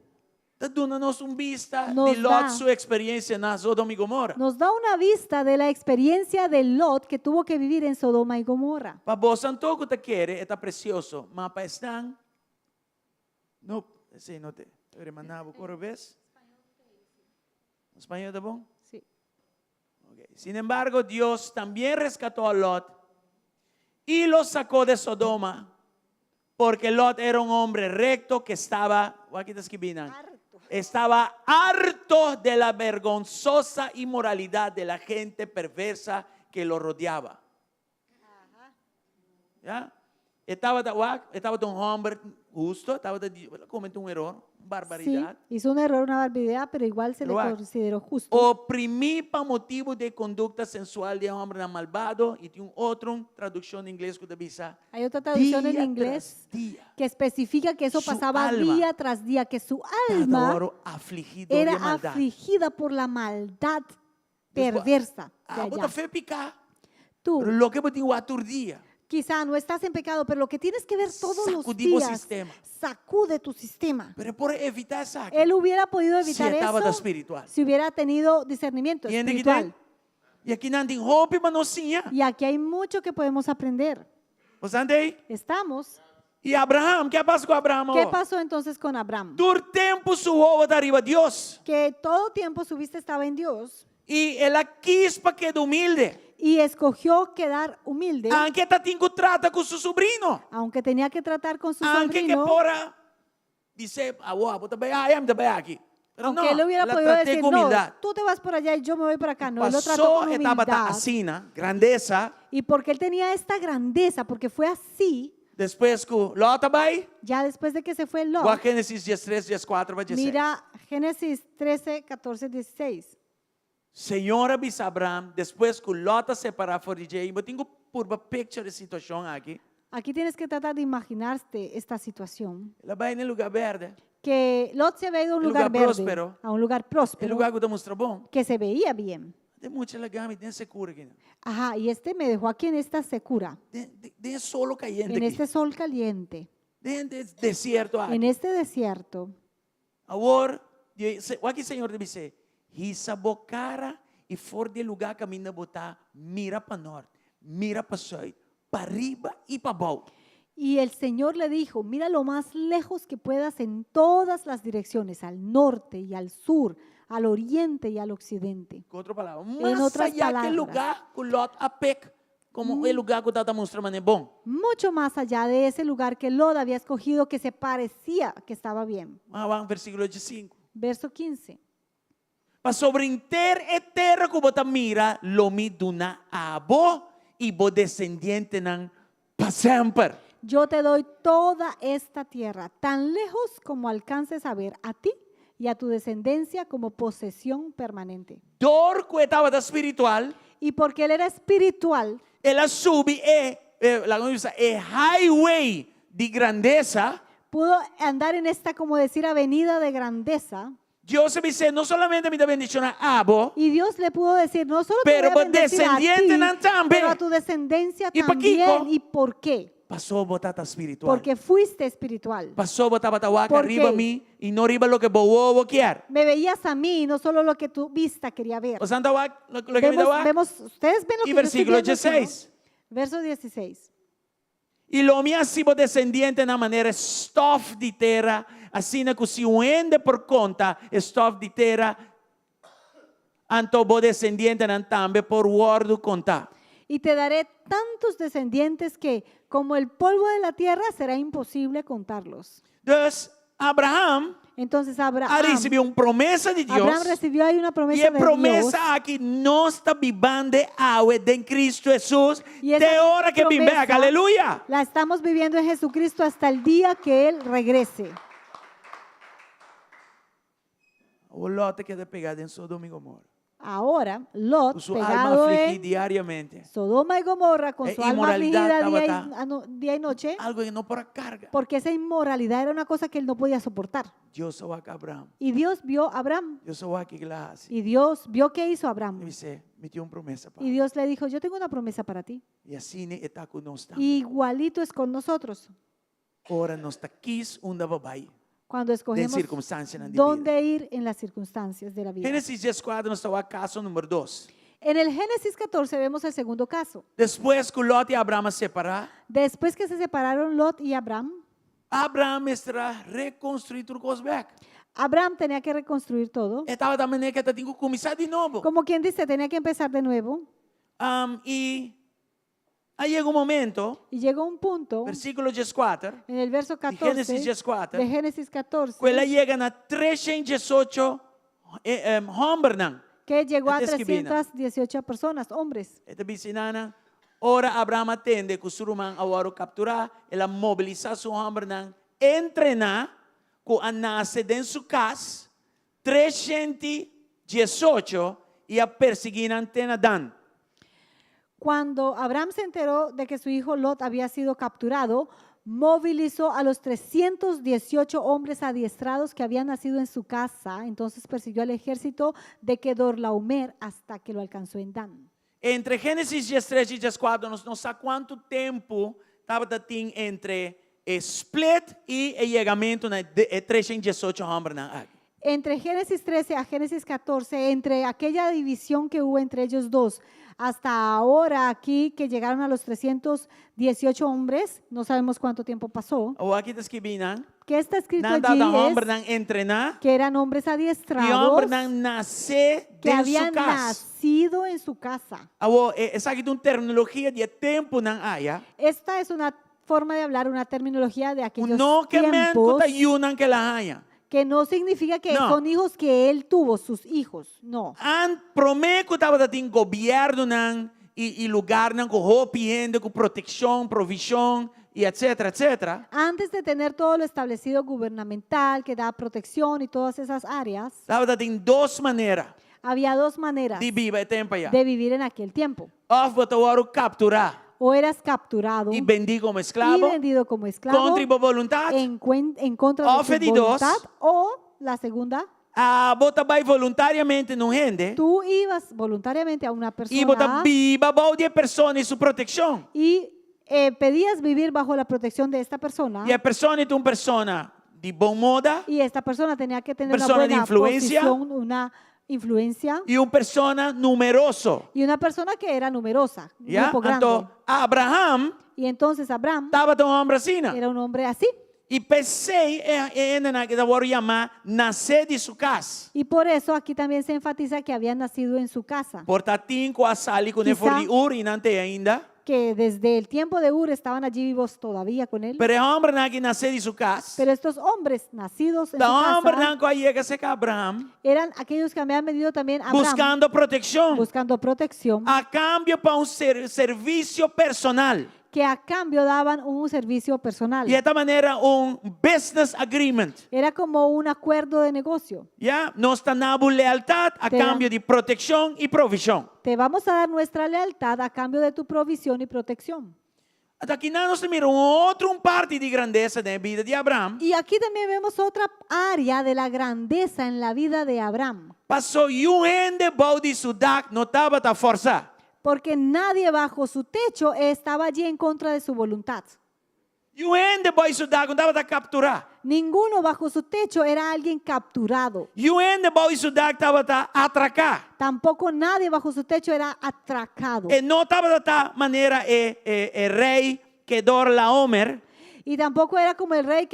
ta duna nos un bista Nos di Lot da. su eksperiencia na Sodoma i Gomorra. nos da una vista de la experiencia de Lot que tuvo que vivir en Sodoma y Gomorra. Pa boso anto ku ta kere e ta presioso, ma pa esnan no, esei no te remandá bo kore bes. Spañó ta bon? Sí. Okay. Sin embargo, Dios también rescató a Lot y lo sacó de Sodoma, porque Lot era un hombre recto que estaba, aquí ta skibí nan, estaba harto de la vergonzosa inmoralidad de la gente perversa que lo rodeaba. Ya? E tabata, wak, e tabata un homber husto, e tabata di, el a comete un eror, un barbaridad. Sí, hizo un error, una barbaridad, pero igual se le Pero wak, consideró justo. Oprimí pa motibu di e kondukta sensual di e hòmbernan malbado, i tin un otro tradukshon na ingles ku ta bisa, Hay otra traducción en Dia inglés tras dia. que especifica que eso Su pasaba alma día tras día, que su Tabata alma wòrdu afligí dor di era e maldat. afligida por la maldad Dus bo- perversa de Ah, bo ta allá. fe piká. Tú Pero loke bo tin wak tur dia. Quizá no estás en pecado, pero lo que tienes que ver todos los Sacudí bo días, sistema. sacude tu sistema. Pero e por a evitá esaki. Él hubiera podido evitar Si e tabata eso spiritual. si hubiera tenido discernimiento Hende ku espiritual. tin? I akinan tin hopi pa nos siña. Y aquí hay mucho que podemos aprender. Bo ta ei? Estamos. I Abraham, kiko a pasa ku Abraham? ¿Qué pasó entonces con Abraham? Tur tempu su wowo ta riba Dios. Que todo tiempo su vista estaba en Dios I el a skohe pa keda humilde. y escogió quedar humilde, Aunke e tabatin ku trata ku su subrino. aunque tenía que tratar con su Aunke ku sobrino. por a bis'é, awor, bo ta bai aya, mi ta bai aki. Pero Aunque no, él hubiera el a podido trat'é decir, ku no, humildat. tú te vas por allá y yo me voy por acá. No, él lo trató Pasó con e tabata humildad. asina, grandesa. Y porque él tenía esta grandeza, porque fue así, Despues ku Lot a bai, ya después de que se fue Lot, Wak Génesis 13, 14 pa 16. mira Génesis 13, 14, 16. Señor a bisa Abraham, despues ku Lot a separá for di dje, bo tin ku purba picture e situashon aki. Aquí tienes que tratar de imaginarte esta situación. El a bai na lugá bèrdè. Que Lot se había ido a un Un lugar lugar verde, próspero. a un lugar E próspero, lugá ku ta mustra bon. que se veía bien. Tende mucha laga mi den sekura aki. Ajá, y este me dejó aquí en esta secura, Den solo kayente en aki. este sol caliente, Den desierto en aki. este desierto. Awor, wak Señor a bis'é, hisa bo kara i for di e lugá kaminda bo ta mira pa nort, mira pa sùit, pariba i pabou. Y el Señor le dijo, mira lo más lejos que puedas en todas las direcciones, al norte y al sur, al oriente y al occidente. Ku otro palabra, En mas otras ayá ku e palabras. lugá ku Lot a pick, komo e lugá ku tabata mustra manera bon. Mucho más allá de ese lugar que Lot había escogido que se parecía que estaba bien. Mas versíkulo 5. Verso 15. Pasobra henter e tera ku bo ta mira, lo mi duna abo i bo desendientenan pa semper. Yo te doy toda esta tierra, tan lejos como alcances a ver a ti y a tu descendencia como posesión permanente. Dor ku e tabata spiritual, Y porque él era espiritual, el a subi e, e, laga nos bisa, e highway di grandesa. pudo andar en esta, como decir, avenida de grandeza. Dios a bis'é, no solamente mi ta bendishoná abo, Y Dios le pudo decir, no solo te Pero voy a bendecir a ti, descendientenan tambe. pero a tu descendencia ¿I también. pakiko? ¿Y por qué? Pasó bo tabata spiritual. Porque fuiste espiritual. Pasó bo tabata wak ¿Por riba qué? mi i no riba loke bo wowo ke. Me veías a mí y no solo lo que tu vista quería ver. Boso ta wak, loke mi Vemos, ta wak? vemos, ustedes ven lo Y que yo estoy versículo viendo aquí, ¿no? 16. Verso 16. I lo mi hasi bo desendientenan manera stòf di tera, asina ku si un hende por konta stòf di tera, anto bo desendientenan tambe por wòrdu kontá. Y te daré tantos descendientes que, como el polvo de la tierra, será imposible contarlos. Dus Abraham Entonces a Abraham, risibí un promesa di Dios. Abraham recibió ahí una I promesa e de Dios. promesa aki nos ta bibando awe den Kristu Hesus, Y esa te ora ku e bin promesa bèk, aleluya. La estamos viviendo en Jesucristo hasta el día que Él regrese. Awor Lot a keda pegá den Sodoma i Gomorra. Ahora, Lot, Ku su alma pegado afligí en diariamente. Sodoma y Gomorra, con E su alma inmoralidad afligida día y, tabata. día y noche, Algu ku e no por a karga. porque esa inmoralidad era una cosa que él no podía soportar. Dios a wak Abraham. Y Dios vio a Abraham. Dios a wak kiko el a hasi. Y Dios vio qué hizo Abraham. I bis'é, mi tin un promesa pa. Y Dios le dijo, yo tengo una promesa para ti. I asina e ta ku nos tambe. Igualito es con nosotros. Ora nos ta kies unda pa bai. Cuando escogemos sirkunstansianan di bida. dónde ir en las circunstancias de la vida. Génesis 14 nos ta wak kaso number 2. En el Génesis 14 vemos el segundo caso. Despues ku Lot i Abraham a separá, Después que se separaron Lot y Abraham, Abraham mester a rekonstruí tur kos bèk. Abraham tenía que reconstruir todo. E tabata manera ku e tabatin ku kuminsá di nobo. Como quien dice, tenía que empezar de nuevo. I a yega un momento, Y llegó un punto versíkulo 14, en el verso di 14 Génesis 14, de Génesis 14 ku el a yega na 318 hòmbernan. que llegó a E ta skirbi einan. 318 personas, hombres. E ta bisa einan, ora Abraham a tende ku su ruman a wòrdu kapturá, el a mobilisá su hòmbernan entrená ku a nase den su kas, 318, i a persiguí nan te na Dan. Cuando Abraham se enteró de que su hijo Lot había sido capturado, movilizó a los 318 hombres adiestrados que habían nacido en su casa. Entonces persiguió al ejército de Kedorlaomer hasta que lo alcanzó en Dan. Entre Génesis 13 i 14 nos no sa kuantu tempu tabata tin entre e split i e yegamentu na e 318 hòmbernan aki. Entre Génesis 13 a Génesis 14, entre aquella división que hubo entre ellos dos, hasta ahora aquí que llegaron a los 318 hombres, no sabemos cuánto tiempo pasó. Awor aki ta skibí nan. ¿Qué está escrito Nan allí? tabata Es hòmbernan entrená que eran hombres i adiestrados hòmbernan nasé que den su habían kas. nacido en su casa. Awor, esaki ta un terminologia di e tempunan aya. Esta es una forma de hablar, una terminología de Ku aquellos no ke men ku tiempos ta yunan ku el a haña. que no significa que No. son hijos que él tuvo, sus hijos, no. An promé ku tabata tin gobièrnunan i i lugarnan ku hopi hende ku protekshon, provishon i etsetera etsetera. Antes de tener todo lo establecido gubernamental que da protección y todas esas áreas, Tabata tin dos manera había dos maneras di biba e tempu ayá. de vivir en aquel tiempo. Òf bo ta wòrdu kapturá O eras capturado i bendí komo y esklabo vendido como esclavo kontra bo boluntat, en, cuen- en contra Òf de e tu di dos, voluntad, o la segunda, a bo ta bai voluntariamente na un hende tú ibas voluntariamente a una i bo ta persona biba bou di e persona i su protekshon. y eh, pedías vivir bajo la protección de esta persona. I e persona ta un persona di bon moda Y esta persona tenía que tener una Persona di buena influencia. posición, una influencia i un persona numeroso. y una persona que era numerosa, un Ya? grupo grande. Anto Abraham Y entonces Abraham tabata un hòmber asina. era un hombre así. I p'esei e hendenan aki ta wòrdu yamá nasé di su kas. Y por eso aquí también se enfatiza que habían nacido en su casa, Por ta tin ku a sali kuné for Quizá di Ur i nan t'ei ainda. que desde el tiempo de Ur estaban allí vivos todavía con él. Pero e hòmbernan aki nasé di su kas, Pero estos hombres nacidos en ta su casa hòmbernan ku a yega serka Abraham eran aquellos que habían venido también a Abraham buskando protekshon buscando protección, a kambio pa un servisio personal. que a cambio daban un servicio personal. Di esta manera un business agreement. Era como un acuerdo de negocio. Ya, nos ta na bo lealtad a Te da- cambio di proteccion y provision. Te vamos a dar nuestra lealtad a cambio de tu provisión y protección. Ata aki nan nos ta mira un otro un parti di grandesa den e bida di Abraham. Y aquí también vemos otra área de la grandeza en la vida de Abraham. Paso niun hende bou di su dak no tabata forsa. Porque nadie bajo su techo estaba allí en contra de su voluntad. Niun hende bou di su dak no tabata kapturá. Ninguno bajo su techo era alguien capturado. Niun hende bou di su dak tabata atraká. Tampoco nadie bajo su techo era atracado. E no tabata manera e, e, e rei Kedorlaomer. Y tampoco era como el rey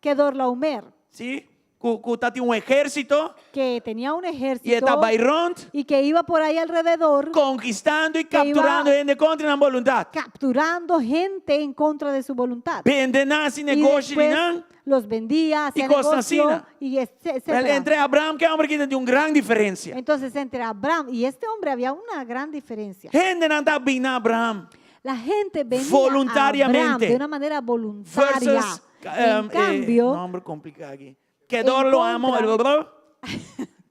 Kedorlaomer. Sí, ku, ku tatin un ehérsito que tenía un i e ejército ta bai rònt y que iba por ahí alrededor konkistando i que iba kapturando hende kontra nan boluntat. capturando gente en contra de su voluntad. Bende nan, hasi Y negoshi di después nan. los vendía, hacía I kos negocio asina. y Wel, etcétera. entre Abraham ku e hòmber aki tin un gran diferensia. Entonces, entre Abraham y este hombre había una gran diferencia. Hendenan ta bin na Abraham La gente venía a Abraham voluntariamente de una manera voluntaria. versus En eh, cambio, nombre complica aki. Kedor lo amo, contra-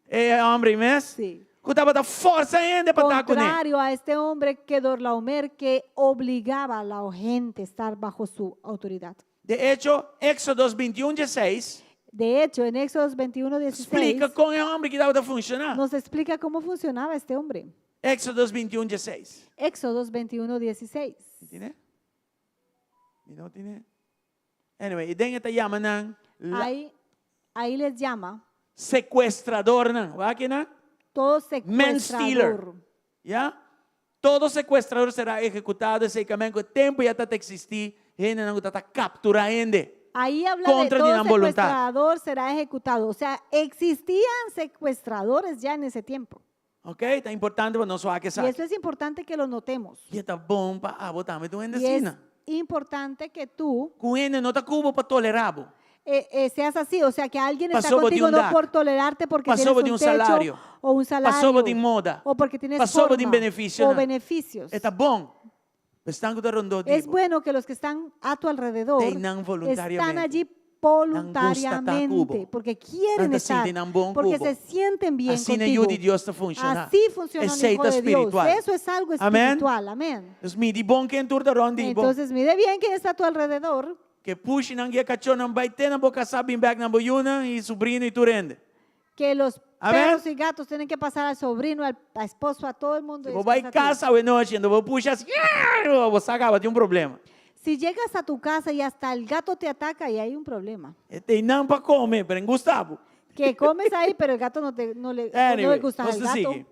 e hòmber mes. Sí. Ku tabata forsa hende pa ta kuné. Contrario a este hombre Kedorlaomer que obligaba a la gente a estar bajo su autoridad. De echo, Éxodo 21, 16 De hecho, en Éxodo 21, 16 splika kon e hòmber aki tabata funshoná. nos explica cómo funcionaba este hombre. Éxodo 21, 16. Éxodo 21, 16. Tine? Mi no tine? Anyway, i den e ta yama nan la Ahí, ahí les llama sekuestradornan. Wak nan? todo Man stealer. secuestrador. Ya? Todo sekuestrador será ejekutado esei kamen ku e tempu ya ta ta eksistí, hendenan ku ta ta kapturá hende. Ahí habla de Kontra di todo nan boluntat. secuestrador será ejecutado. O sea, existían secuestradores ya en ese tiempo. Ok? Ta importante pa nos wak Y esaki. eso es importante que lo notemos. I ta bon pa abo tambe ta un hende Y es asina. importante que tú Ku hende no ta ku bo pa tolerá bo. eh, eh, seas así. O sea, que alguien está Pasobra di contigo un no dak. por tolerarte porque Pasobra tienes di un un techo salario. o un salario. Pasobra di moda. O porque tienes Pasobra di forma benefisionan. o beneficios. E ta bon. Esnan ku ta rondó di Es bo. bueno que los que están a tu alrededor T'ei nan están voluntariamente. allí Nan gusta ta ku bo. voluntariamente, porque quieren Nan ta estar, sinti nan bon porque ku bo. se sienten bien Asina contigo. yu di Dios ta funshoná. Así funciona un Esei hijo ta de Dios. spiritual. Eso es algo Amén. espiritual. Amén. Dus midi bon ken tur ta rònt di bo. Entonces, mide bien quién está a tu alrededor. Ku e pushinan guia kachónan bai te nan bo kasá bin bèk nan bo yunan i subrino i tur hende. Que los Amén. perros y gatos tienen que pasar al sobrino, al al esposo, a todo el mundo. y Bo bai después a ti. kas awe nochi, anto bo pusha asina, bo sa kaba tin un problema. Si llegas a tu casa y hasta el gato te ataca y hay un problema. E t'einan pa kome, pero e n' gusta bo. Que comes ahí, pero el gato no, te, no, le, no le Anyway, gusta nos al gato. sigui.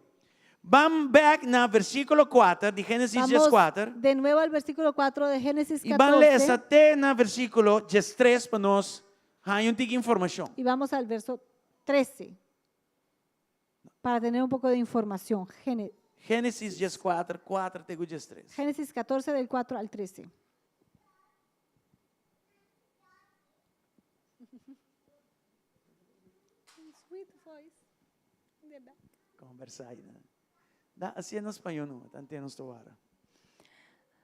Ban bèk na versíkulo 4 di Génesis Vamos 14. de nuevo al versículo 4 de Génesis I ban 14 lesa te na versíkulo 13 pa nos haña un tiki informashon. y vamos al verso 13 para tener un poco de información. Géne- Génesis 14, 4 te ku 13. Génesis 14 del 4 al 13. Sweet voice. Kombersá ei, né? Da, asina na spañó no, tantu nos ta wara.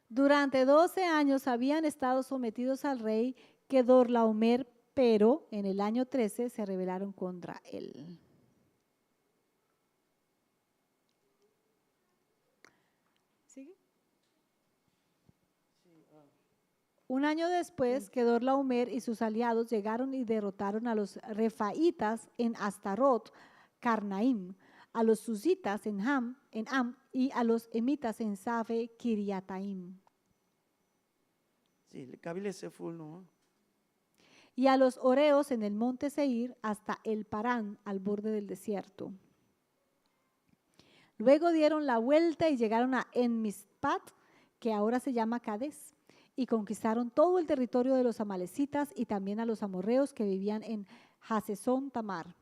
Durante 12 años habían estado sometidos al rey Kedorlaomer, pero en el año 13 se rebelaron contra él. ¿Sigue? Un año después, Kedorlaomer y sus aliados llegaron y derrotaron a los refaitas en Astarot, Carnaim, a los susitas en Ham, en Am y a los emitas en Save, Kiriataim. Sí, kabi lesa full no. Y a los oreos en el monte Seir hasta el Parán, al borde del desierto. Luego dieron la vuelta y llegaron a Enmispat, que ahora se llama Cades, y conquistaron todo el territorio de los amalecitas y también a los amorreos que vivían en Hasesón Tamar.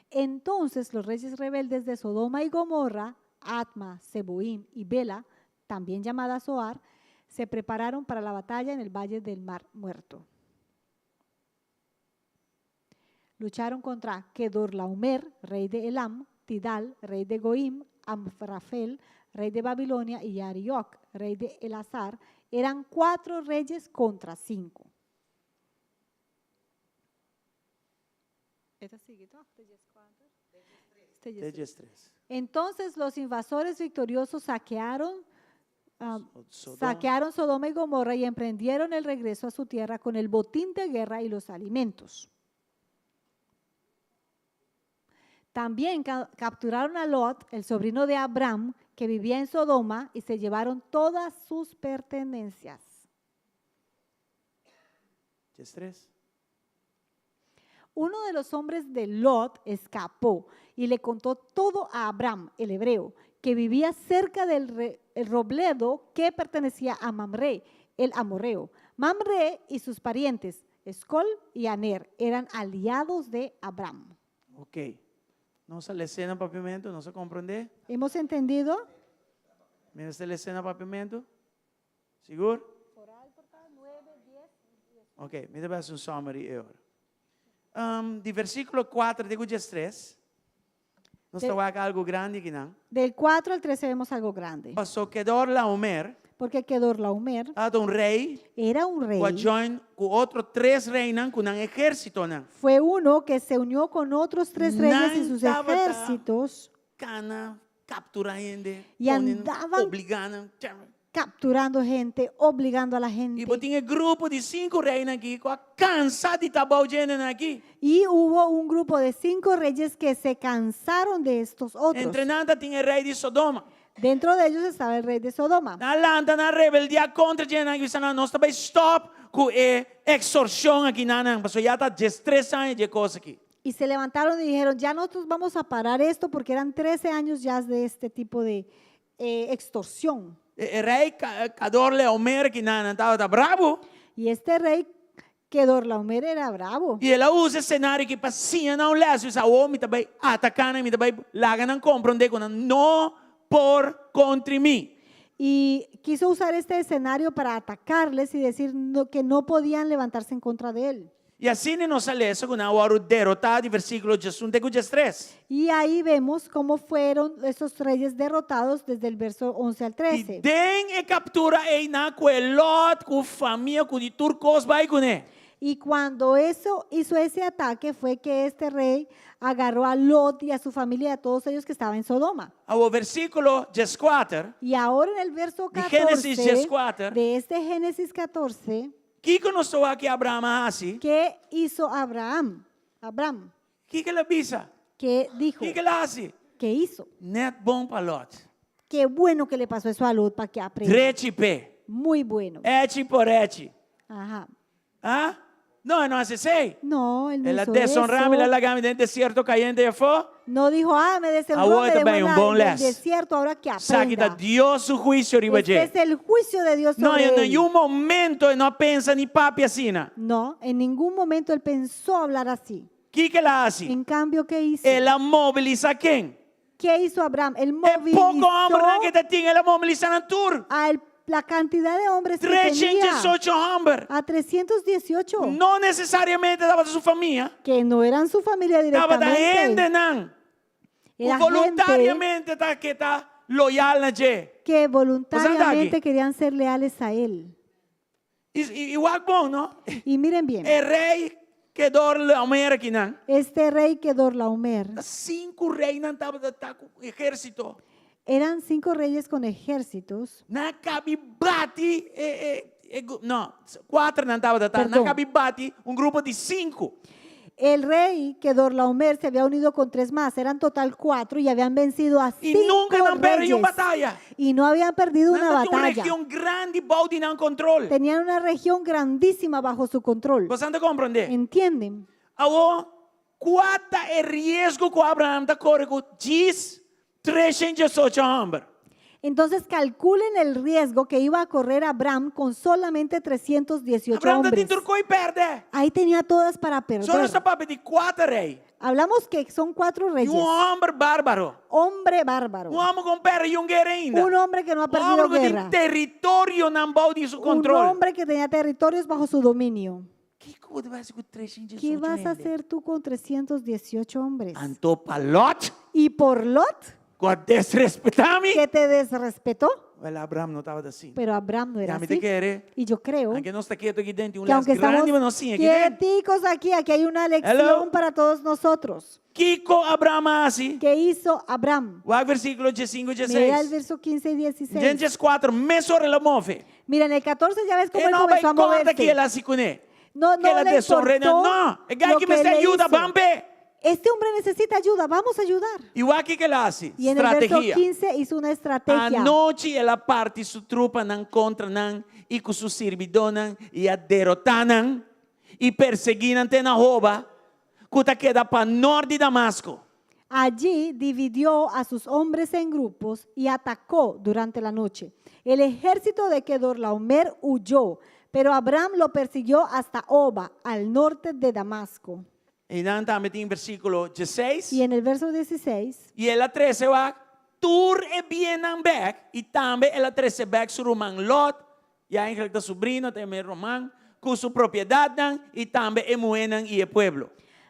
Entonces los reyes rebeldes de Sodoma y Gomorra, Atma, Zeboim y Bela, también llamada Zoar, se prepararon para la batalla en el valle del Mar Muerto. Lucharon contra Kedorlaomer, rey de Elam, Tidal, rey de Goim, Amrafel, rey de Babilonia, y Arioc, rey de Elazar. Eran cuatro reyes contra cinco. Entonces los invasores victoriosos saquearon, ah, Sodoma. saquearon Sodoma y Gomorra y emprendieron el regreso a su tierra con el botín de guerra y los alimentos. También ca- capturaron a Lot, el sobrino de Abraham, que vivía en Sodoma, y se llevaron todas sus pertenencias. 13. Uno de los hombres de Lot escapó y le contó todo a Abraham, el hebreo, que vivía cerca del re- el robledo que pertenecía a Mamre, el amorreo. Mamre y sus parientes, Escol y Aner, eran aliados de Abraham. Ok. Nos a les'é na papiamentu, nos a komprondé? ¿Hemos entendido? Mi mester les'é na papiamentu? Sigur? Ok, mi ta bai hasi un summary awor. Um, di versíkulo 4 te ku 13, nos ta wak algu grandi akinan. Del 4 al 13 vemos algo grande. Pasó Kedorlaomer Porque Kedorlaomer tabata un rei era un rey. ku a join ku otro tres reinan ku nan ehérsitonan. Fue uno que se unió con otros tres reyes y Nan sus tabata ejércitos kana kapturá hende, Y pone andaban obligá nan. capturando gente, obligando a la I gente. bo tin e grupo di sinku reinan aki ku a kansa di ta bou dje hendenan aki. Y hubo un grupo de cinco reyes que se cansaron de estos otros. Entre nan tabatin e rei di Sodoma. Dentro de ellos estaba el rey de Sodoma. Nan a lanta, nan a rebeldiá kontra dje hendenan aki, bisa nan, nos ta bai stòp ku e ekstorshon aki nan nan, pasobra ya ta diestres aña dje kos aki. Y se levantaron y dijeron, ya nosotros vamos a parar esto porque eran 13 años ya de este tipo de eh, extorsión. E rei Kadorlaomer aki nan nan tabata brabu. Y este rey Kedorlaomer era bravo. I el a usa e senario aki pa siña nan un lès. Bisa, Awor mi ta bai ataká nan, mi ta bai laga nan komprondé ku nan no por kontra mi. Y quiso usar este escenario para atacarles y decir no- que no podían levantarse en contra de él. I asina nos a lesa ku nan a wòrdu derotá di versíkulo 11 te ku 13. Y ahí vemos cómo fueron esos reyes derrotados desde el verso 11 al I 13. den e kaptura ei nan a kue Lòt ku famia ku di tur kos bai kuné. Y cuando eso hizo ese ataque fue que este rey agarró a Lot y a su familia y a todos ellos que estaban en Sodoma. Awor versíkulo 14. Y ahora en el verso Di Génesis 14 14. de este Génesis 14, Kiko nos ta wak Abraham a hasi? ¿qué hizo Abraham? Abraham. Kiko el a bisa? ¿Qué dijo? Kiko el a hasi? ¿Qué hizo? Net bon pa Lot. Qué bueno que le pasó eso a Lot para que aprenda. Drechi p'e. Muy bueno. Echi por echi. Ajá. Ah? No, e no a hasi esei. No, él no El a hizo deshonrá mi, eso. el a laga mi den desierto kayente i afó. No dijo, ah, me deshonró, Awor me ta dejó bai en un la- bon en el les. desierto, ahora que Esaki ta aprenda. Dios su huisio riba Este dje. es el juicio de Dios No, sobre en él. ningun momento e no a pensa ni papia asina. No, en ningún momento él pensó hablar así. Kiko el a hasi? En cambio, ¿qué hizo? El a mobilisá ken? ¿Qué hizo Abraham? Él E poko hòmbernan movilizó ku e tatin, el a mobilisá nan tur. a el- la cantidad de hombres que tenía. 318 hòmber. A 318. No nesesariamente tabata su famia. Que no eran su familia Tabata directamente. hendenan. Era Ku voluntariamente ta ke ta loyal na dje. que Bo voluntariamente sa querían ser leales a él. I, i, i wak bon, no? Y miren bien, E rei Kedorlaomer akinan. este rey Kedorlaomer, Ta sinku reinan tabata ta ku ehérsito. eran cinco reyes con ejércitos. Nan a kaba di bati e, e, e, no, kuater nan tabata ta. Nan Perdon. a kaba di bati un grupo di sinku. El rey Kedorlaomer se había unido con tres más, eran total cuatro y habían vencido a I cinco nunka nan a pèrdè reyes. un bataya. Y no habían perdido Nan una tabatin un batalla. region grandi bou di nan kontrol. Tenían una región grandísima bajo su control. Bo ta komprondé? ¿Entienden? Awor, kua ta e riesgo ku Abraham ta kore ku djis 318 hòmber? Entonces calculen el riesgo que iba a correr Abraham con solamente 318 Abraham tabatin hombres. tur kos di pèrdè. Ahí tenía todas para Só perder. nos ta papia di kuater rei. Hablamos que son cuatro I reyes. un hòmber bárbaro. Hombre bárbaro. Un hòmber ku no a pèrdè un guera ainda. Un hombre que no ha Un perdido hòmber ku tin guerra. territorionan bou di su Un kontrol. hombre que tenía territorios bajo su dominio. Kiko bo ta bai hasi ku 318 ¿Qué vas a hende? hacer tú con 318 hombres? Anto pa Lot, Y por Lot, ku a desrespetá mi. que te desrespetó. Wel, Abraham no tabata asina. Pero Abraham no era Ya, mi ta así. kere. Y yo creo Aunke nos ta ketu aki den, un que aunque les grandi, estamos pero nos siña aki den. quieticos aquí, aquí hay una lección Hello. para todos nosotros. Kiko Abraham a hasi? ¿Qué hizo Abraham? Wak versíkulo 15 Mira el 16. verso 15 y 16. Den 14, mesora el a move. Mira, en el 14 ya ves cómo E él no a bai comenzó a kòrda kiko moverse. el a hasi kuné. No, Que no el a le deshonr'é. importó No, e lo aki que mester le yuda, hizo. ban p'e. Este hombre necesita ayuda, vamos a ayudar. I wak kiko el a hasi. Y en el verso Strategia. 15 hizo una estrategia. Anochi el a parti su trupanan kontra nan i ku su sirbidónan i a derotá nan i persiguí nan te na Hoba, ku ta keda pa nort di Damasko. Allí dividió a sus hombres en grupos y atacó durante la noche. El ejército de Kedorlaomer huyó, pero Abraham lo persiguió hasta Hoba, al norte de Damasco. I nan tambe tin versíkulo 16. Y en el verso 16, I el a trese wak tur e biennan bèk, i tambe el a trese bèk su ruman Lòt, ya eigenlijk ta subrino, ta e ruman, ku su propiedatnan, i tambe e muhénan i e pueblo.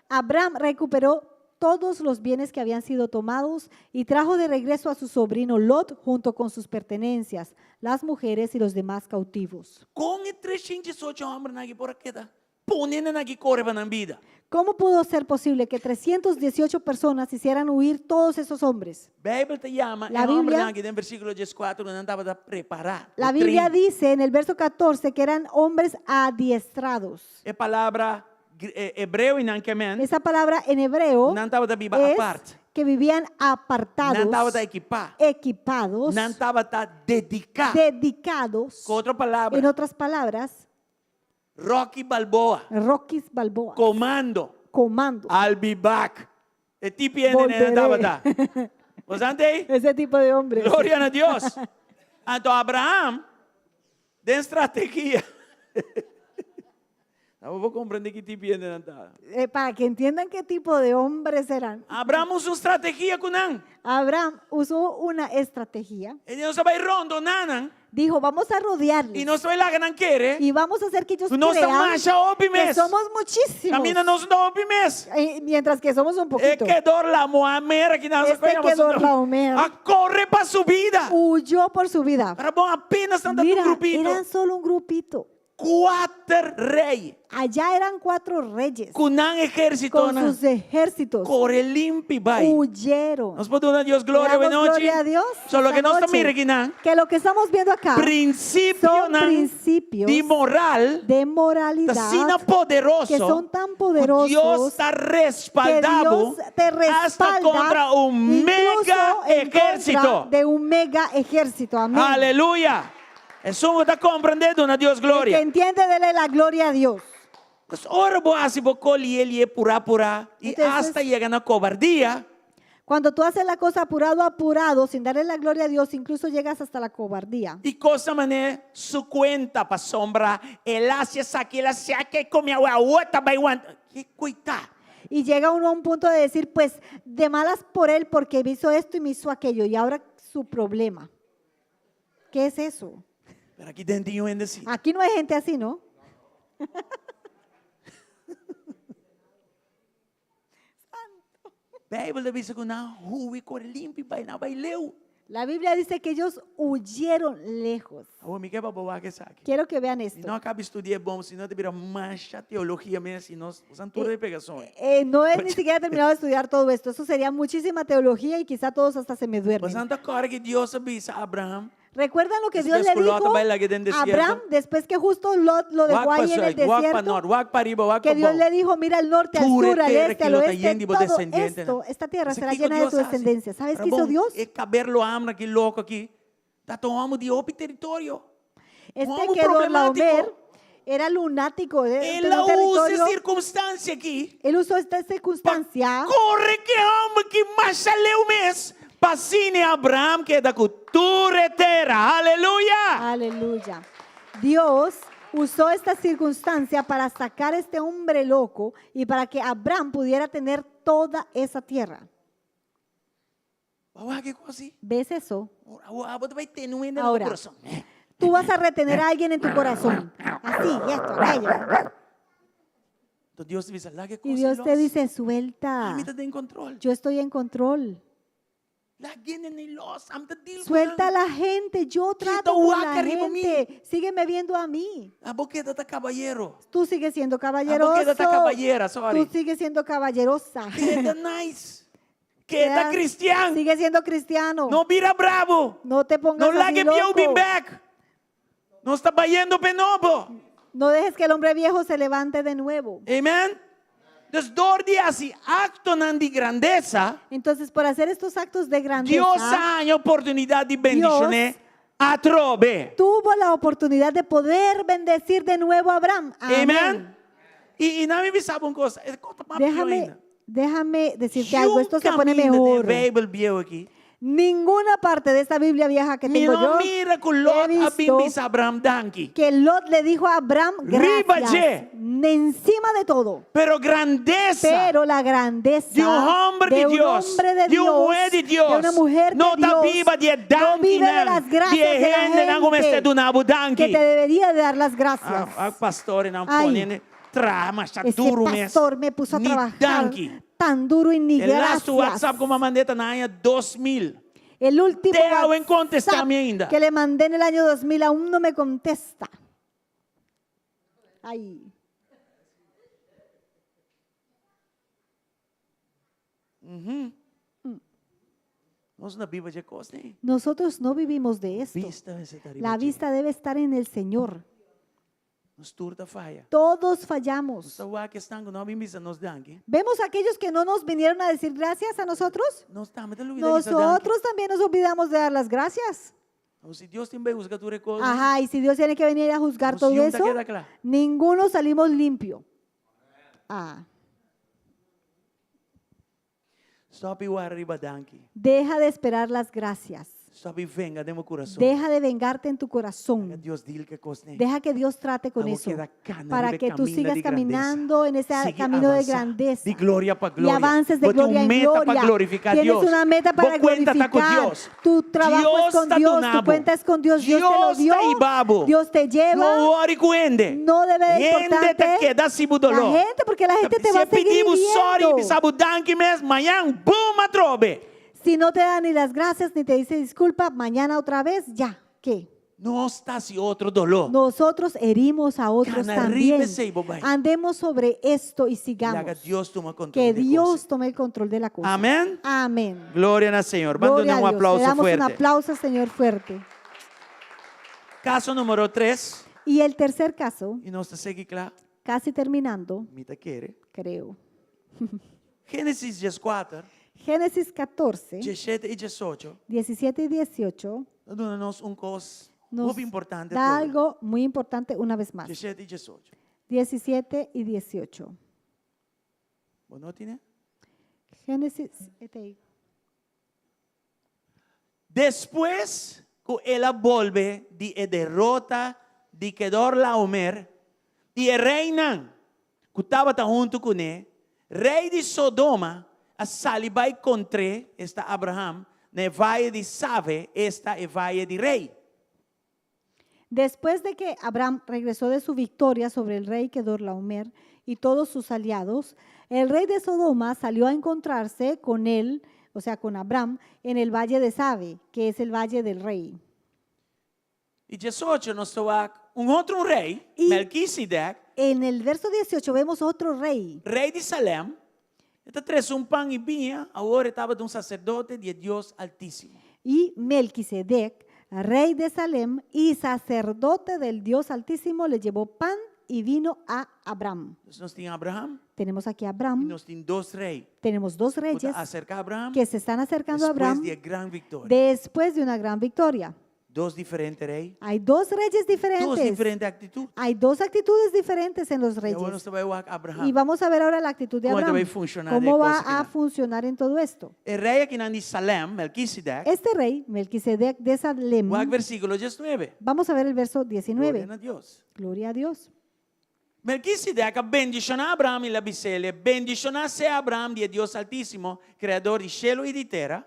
Abraham recuperó todos los bienes que habían sido tomados y trajo de regreso a su sobrino Lot junto con sus pertenencias, las mujeres y los demás cautivos. Kon e 318 hòmbernan aki por a keda pone nan aki kore pa nan bida? ¿Cómo pudo ser posible que 318 personas hicieran huir todos esos hombres? Beibel ta yama La e hòmbernan Biblia- aki den versíkulo 14 ku nan tabata prepará. La Biblia dice en el verso 14 que eran hombres adiestrados. E palabra eh, hebreo einan ke men, Esa palabra en hebreo nan tabata biba es apart. que vivían Nan apartados, tabata ekipá. equipados, Nan tabata dediká. dedicados. Ku otro palabra, En otras palabras, Rocky Balboa, Rocky's Balboa, komando, comando. I'll be back. E tipo hende nan Volveré. tabata. Bo sa ei? Ese tipo de hombres. Gloria na Dios. Anto Abraham, den strategia. Bo por komprondé ki tipo hende nan ta. Eh, para que entiendan qué tipo de hombres eran. Abraham a usa un strategia ku nan. Abraham usó una estrategia. E di nos ta bai rondoná nan. Dijo, vamos a rodearles I nos ta bai laga nan kere. y vamos a hacer que ellos Nos ta crean masha hopi que mes. somos muchísimos. Kaminda nos ta hopi mes. Eh, mientras que somos un E poquito. Kedorlaomer aki nan. Este Kedorlaomer. A kore pa su bida. Huyó por su vida. Pero bon, apenas nan ta un Mira, grupito. eran solo un grupito. Kuater rei. Allá eran cuatro reyes. Ku nan Con ehérsitonan. sus ejércitos. Kore limpi bai. Huyeron. Nos por duna Dios gloria Le damos awe nochi. gloria a Dios So loke esta nos ta noche. mira akinan. Que lo que estamos viendo acá son Prinsipionan principios di moral de ta moralidad asina poderoso que son tan ku poderosos Dios ta que respaldá bo Dios te hasta respalda kontra un incluso mega en contra ehérsito. de un mega ejército. Amén. Aleluya. Esun ku ta komprendé duna Dios El que gloria. entiende, dele la gloria a Dios. Pues ora bo hasi bo ko lié lié purá purá i Entonces, hasta yega na kobardia. Cuando tú haces la cosa apurado, apurado, sin darle la gloria a Dios, incluso llegas hasta la cobardía. I kos ta manera su kuenta pasobra el a hasi esaki, el a hasi akei, ku mi awe awe ta bai wanta. Ki kuita? Y llega uno a un punto de decir, pues, de malas por él porque me hizo esto y me hizo aquello, y ahora su problema. ¿Qué es eso? Pero aki den tin un hende así. Aquí no hay gente así, ¿no? Bijbel ta bisa ku nan hui kore limpi bai, nan bai leu. La Biblia dice que ellos huyeron lejos. Awor mi ke pa bo wak esaki. Quiero que vean Mi esto. no a kaba studia bon, si no ta bira masha teologia mes, si nos usan tur de pegason. No he ni siquiera terminado de estudiar todo esto. Eso sería muchísima teología y quizá todos hasta se me duermen. Boso ta kòrda ku Dios a bisa Abraham? ¿Recuerdan lo que Dios Después le ku Lot dijo a bai lag'é den a desierto. Abraham después que justo Lot lo dejó Wak pa ahí en el zuid, wak pa desierto? nort, wak pa ariba, wak Que pa Dios bou. le dijo, mira al norte, al Tur e sur, al tera este, ki al lo ta oeste, yen di bo todo descendientenan. esto, esta tierra Esaki será kiko llena de Dios tu hasi. descendencia. ¿Sabes Pero qué hizo bon, Dios? E kaberlo hambre aki loko aki ta ta un homo di hopi teritorio. Un Este homo que problemátiko. Laomer era lunático, de, El tenía a un usa e territorio. sirkunstansia aki Él usó esta pa circunstancia kore ku e hòmber ki masha leu mes pa asina Abraham keda ku tur e tera. Aleluya! Aleluya. Dios usó esta circunstancia para sacar a este hombre loco y para que Abraham pudiera tener toda esa tierra. Bo a wak e kos ei? ¿Ves eso? Abo ta bai tene un hende na bo Ahora, kurason. tú vas a retener a alguien en tu corazón. Así, y esto, aquello. Entonces Dios te bisa, laga e Y kos ei Dios te los. dice, suelta. Ami ta den control. Yo estoy en control. Laga hende los, ami ta deal ku Suelta a nan. la gente, yo Kita trato con la wak riba mi. gente. Sígueme viendo a mí. Abo keda ta cabayero. Tú sigues siendo Abo keda ta caballeroso. cabayera, sorry. Tú sigues siendo caballerosa. Keda nice. Keda Queda- cristian. Sigue siendo cristiano. No bira bravo. No te pongas No así laga e bieu bin loco. bek. Nos ta bayendo p'e nobo. No dejes que el hombre viejo se levante de nuevo. Amen. Dus door di hasi actonan di grandesa, Entonces, por hacer estos actos de grandeza, Dios a haña oportunidad di bendicion'é atrobe. tuvo la oportunidad de poder bendecir de nuevo a Abraham. Amén. Amen. I, i laga mi bisa bo un kos, e kos ta mas pió Déjame, ainda. déjame decirte algo, esto se pone Niun kaminda den mejor. Bijbel bieu aki. Ninguna parte de esta Biblia vieja que Mi tengo no yo mira ku he Lot a bin visto bisa Abraham danki. que Lot le dijo a Abraham Riba gracias dje. encima de todo. Pero grandesa Pero la grandeza di un hòmber de di un Dios, hombre de di un Dios, muhé di Dios, de una mujer no de ta Dios, biba di e no danki vive de nan, las di gracias e de la hendenan ku mester gente duna bo que danki. te debería de dar las gracias. Ah, ah, pastornan Ay, pone traha masha Ese duru mes. pastor me puso a Ni trabajar danki. tan duro y ni E lastu gracias. WhatsApp ku mi a mand'é ta na aña 2000. El último Te awe no kontestá WhatsApp mi ainda. que le mandé en el año 2000 aún no me contesta. Ay. Nos no ta biba di e kos, ne? Nosotros no vivimos de esto. Bista mester ta riba La dje. vista debe estar en el Señor. Nos tur ta faya. Todos fallamos. Nos ta wak esnan ku no a bin bisa nos danki. ¿Vemos a aquellos que no nos vinieron a decir gracias a nosotros? Nos tambe ta lubidá bisa danki. Nosotros también nos olvidamos de dar las gracias. Awor si Dios tin bai husga tur e kos. Ajá, y si Dios tiene que venir a juzgar Nos todo niun ta eso, keda kla. ninguno salimos limpio. Ah, Stop di warda riba danki. deja de esperar las gracias. Stop di venga den bo kurason. Deja de vengarte en tu corazón. Laga Dios deal ku e kos ne. Deja que Dios trate con Abo eso. keda kana Para riba que tú kaminda sigas di grandesa. caminando en ese Sigui camino de avansá. grandeza. Di gloria pa Y gloria. avances de Bo tin un gloria en meta pa gloria. glorifiká Tienes Dios. una meta Bo para kuenta ta ku glorificar. Dios. Tu trabajo Dios es con ta Dios, tu duna bo. cuenta es con Dios. Dios te lo Dios dio. ta hiba bo. Dios te lleva. No worry ku hende. No debe de Hende ta importarte keda si bo doló. la gente, porque la gente te Si va a e pidi seguir bo sorry, hiriendo. bisa bo danki mes, mañan, boom, atrobe. Si no te da ni las gracias ni te dice disculpa, mañana otra vez, ya, ¿qué? Nos ta hasi otro doló. Nosotros herimos a otros Kana también. riba esei bo bai. Andemos sobre esto y Laga sigamos. Dios tuma control Que di e kos. Dios tome el control de la cosa. Amén. Amén. Gloria na Señor. Ban Gloria duna un a Dios. Le aplauso damos un fuerte. aplauso al Señor fuerte. Kaso número 3. Y el tercer caso, I nos ta sigui kla. casi terminando, Mi ta kere. creo. Génesis 14, Génesis 14, 17 i 18. 17 y 18 Ta duna nos un kos nos hopi importante. da atrobe. algo muy importante una vez más. 17 i 18. 17 y 18. Bo no tin e? Génesis, este ahí. Despues ku el a bolbe di e derota di Kedorlaomer i e reinan ku tabata huntu kuné, rei di Sodoma a sali bai kontr'é, esta Abraham, na e vaye di Save, esta e vaye di rei. Después de que Abraham regresó de su victoria sobre el rey Kedorlaomer y todos sus aliados, el rey de Sodoma salió a encontrarse con él, o sea, con Abraham, en el valle de Save, que es el valle del rey. I diesocho nos ta wak un otro un rei, I- Melquisedec, En el verso 18 vemos otro rey, rei di Salem, e ta trese un pan i biña, awor e tabata un saserdote di e Dios Altísimo. y Melquisedec, rey de Salem y sacerdote del Dios Altísimo, le llevó pan y vino a Abraham. Entonces nos tin Abraham Tenemos aquí a i Abraham, nos tin dos rei tenemos dos ku ta reyes aserká Abraham que se están acercando a despues Abraham di e gran viktoria. después de una gran victoria. Dos diferente rei, Hay dos reyes dos diferentes. diferente aktitut. Hay dos actitudes diferentes en los I awor nos reyes. ta bai wak Abraham. Y vamos a ver ahora la actitud de Kon e ta Abraham. bai funshoná ¿Cómo den va kos a akinan? funcionar en todo esto? E rei akinan di Salem, Melquisedec, Este rey, Melquisedec de Salem, wak versíkulo diesnuebe. vamos a ver el verso Gloria 19. na Dios. Gloria a Dios. Melquisedec a bendishoná Abraham i el a bis'é, Bendishoná sea Abraham di e Dios Altísimo, Kreador di shelu i di tera.